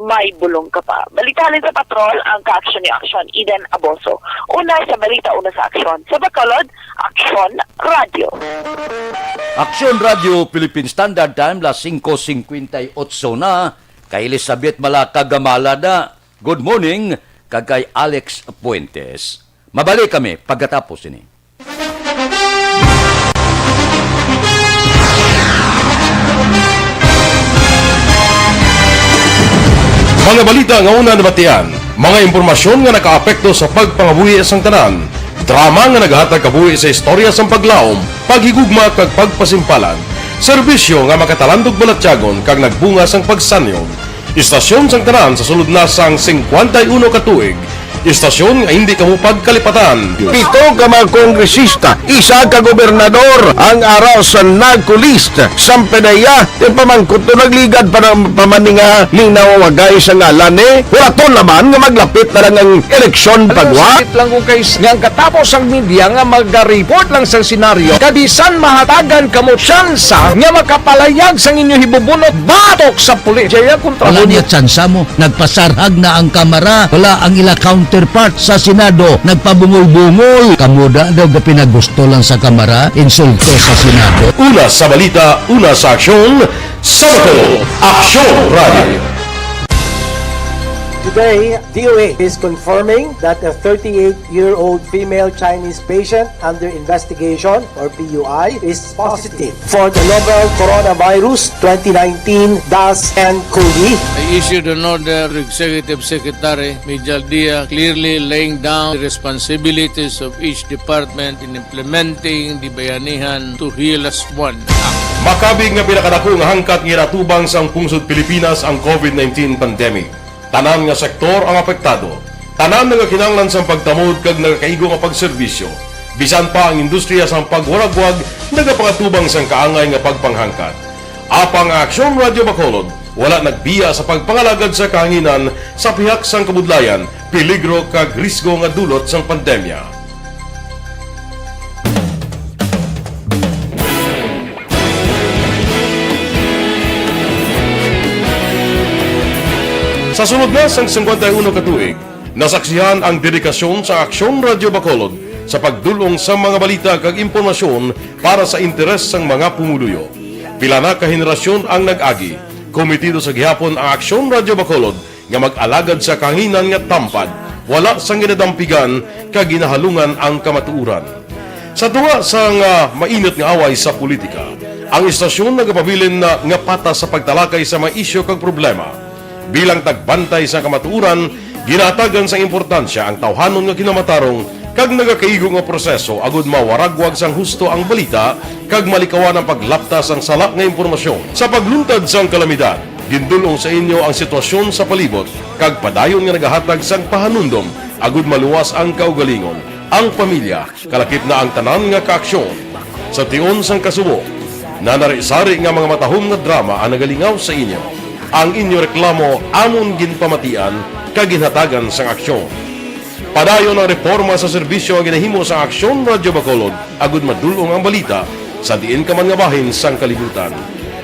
May bulong ka pa. Balita halin sa patrol, ang kaaksyon ni Aksyon Eden Aboso. Una sa balita, una sa aksyon. Sa Bacolod, Aksyon Radyo. Aksyon Radyo Philippine Standard Time, las singko singkwenta y otso na. Kay Elizabeth Malacag Gamala na. Good morning, kag kay Alex Fuentes. Mabalik kami pagkatapos ini. Mga balita nga una nabatian, mga impormasyon nga nakaapekto sa pagpangabuhi sang tanan, Drama nga nagahatag kabuhi sa istorya sang paglaom, paghigugma, kag pagpasimpalan. Serbisyo nga makatalandog balatyagon kag nagbunga sang pagsanyon. Istasyon sang tanan sa sulod na sang singkwenta y uno ka tuig. Istasyon nga hindi kamo pagkalipatan. Pito ka mga kongresista, isa ka gobernador ang ara sa NAGCO list. Sang P D E A, ti pamangkot to nagligad pa na, pa man ni nga linaw wagay sa ngalan ni. Wala to naman nga maglapit na lang ang eleksyon pagwa. Sakit lang kung kay s-, nga ang katapos ang media nga maga-report lang sang senaryo, kag bisan mahatagan kamo tsansa nga makapalayag sang inyo hibubunot batok sa pulis. Jaya kontra Wala mo. Niya tsansa mo. Nagpasarhag na ang Kamara. Wala ang ila counterpart sa Senado. Nagpabungol-bungol. Kamo da daw gapinagusto lang sa Kamara. Insulto sa Senado. Una sa balita, una sa aksyon, sa Bacolod, Aksyon Radio. Today, D O A is confirming that a thirty-eight-year-old female Chinese patient under investigation, or P U I, is positive for the novel coronavirus twenty nineteen dash N COVID. I issued an order to Executive Secretary Mijal Dia, clearly laying down the responsibilities of each department in implementing the Bayanihan to Heal Us One Act. Makabig nga pinakadako nga hangkat nga ginatubang sang pungsod Pilipinas ang COVID nineteen pandemic. Tanan nga sektor ang apektado. Tanan nagakinahanglan sang pagtamod kag nagakaigo nga pagserbisyo. Bisan pa ang industriya sang pagwaragwag nagapangatubang sang kaangay nga pagpanghangkat. Apang ang Aksyon Radyo Bacolod wala nagbiya sa pagpangalagad sa kahanginan sa pihak sang kabudlayan, peligro kag risgo nga dulot sang pandemya. Sa sulod na sang singkwenta y uno ka tuig, nasaksihan ang dedikasyon sa Aksyon Radyo Bacolod sa pagdul-ong sa mga balita kag impormasyon para sa interes sang mga pumuluyo. Pila na ka henerasyon ang nag-agi. Kometido sa gihapon ang Aksyon Radyo Bacolod nga mag-alagad sa kahanginan nga tampad, wala sang ginadampigan kag ginahalungan ang kamatuoran. Sa tunga sang, ah, mainit nga away sa politika, ang istasyon nagapabilin na nga patas sa pagtalakay sa mga isyu kag problema. Bilang tagbantay sa kamatuoran, ginahatagan sang importansya ang tawhanon nga kinamatarong kag nagakaigo nga proseso agud mawaragwag sang husto ang balita kag malikawan ang paglapta sang sala nga impormasyon. Sa pagluntad sang kalamidad, gindul-ong sa inyo ang sitwasyon sa palibot kag padayon nga nagahatag sang pahanumdom agud maluwas ang kaugalingon, ang pamilya, kalakip na ang tanan nga kaaksyon. Sa tion sang kasubo, nanari-sari nga mga matahom nga drama ang nagalingaw sa inyo. Ang inyo reklamo amon ginpamatian kag ginhatagan sang aksyon. Padayon ang reporma sa serbisyo nga ginahimo sang Aksyon Radyo Bacolod agud madul-ong ang balita sa diin ka man nga bahin sang kalibutan.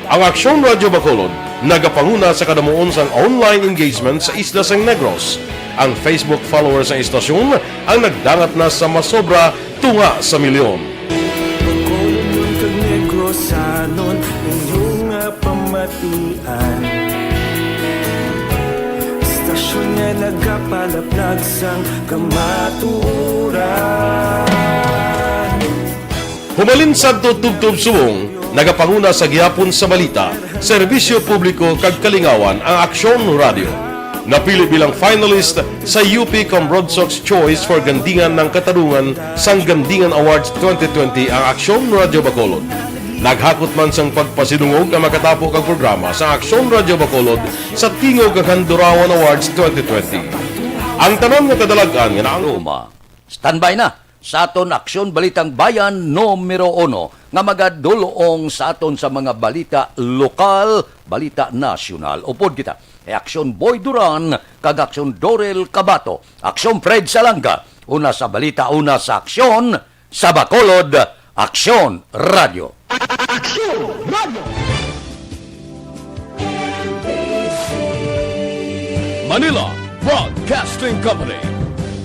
Ang Aksyon Radyo Bacolod nagapanguna sa kadamuon sang online engagement sa isla sang Negros. Ang Facebook followers sang istasyon ang nagdangat na sa masobra tunga sa milyon. Bacolodnon kag Negrosanon, inyo nga pamatian. Istasyon nga nagapalaplag sang kamatuoran. Humalin sadto tubtob subong, nagapanguna sa gihapon sa balita, serbisyo publiko kag kalingawan ang Aksyon Radyo. Napili bilang finalist sa U P Cambronsox Choice for Gandingan ng Katarungan sang Gandingan Awards twenty twenty ang Aksyon Radyo Bacolod. Naghakot man sang pagpasidungog ang makatapo kag programa sa Aksyon Radyo Bacolod sa Tingog kag Handurawan Awards twenty twenty. Ang tanan nga kadalag-an nga naang Roma. Standby na sa aton Aksyon Balitang Bayan numero uno nga magadul-ong sa aton sa mga balita lokal, balita nasyonal. Upod kita kay Aksyon Boy Duran kag Aksyon Dorel Cabato, Aksyon Fred Salanga, una sa balita, una sa aksyon, sa Bacolod, Aksyon Radyo. Aksyon Radyo. Manila Broadcasting Company.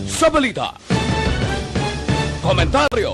Sa balita, komentaryo,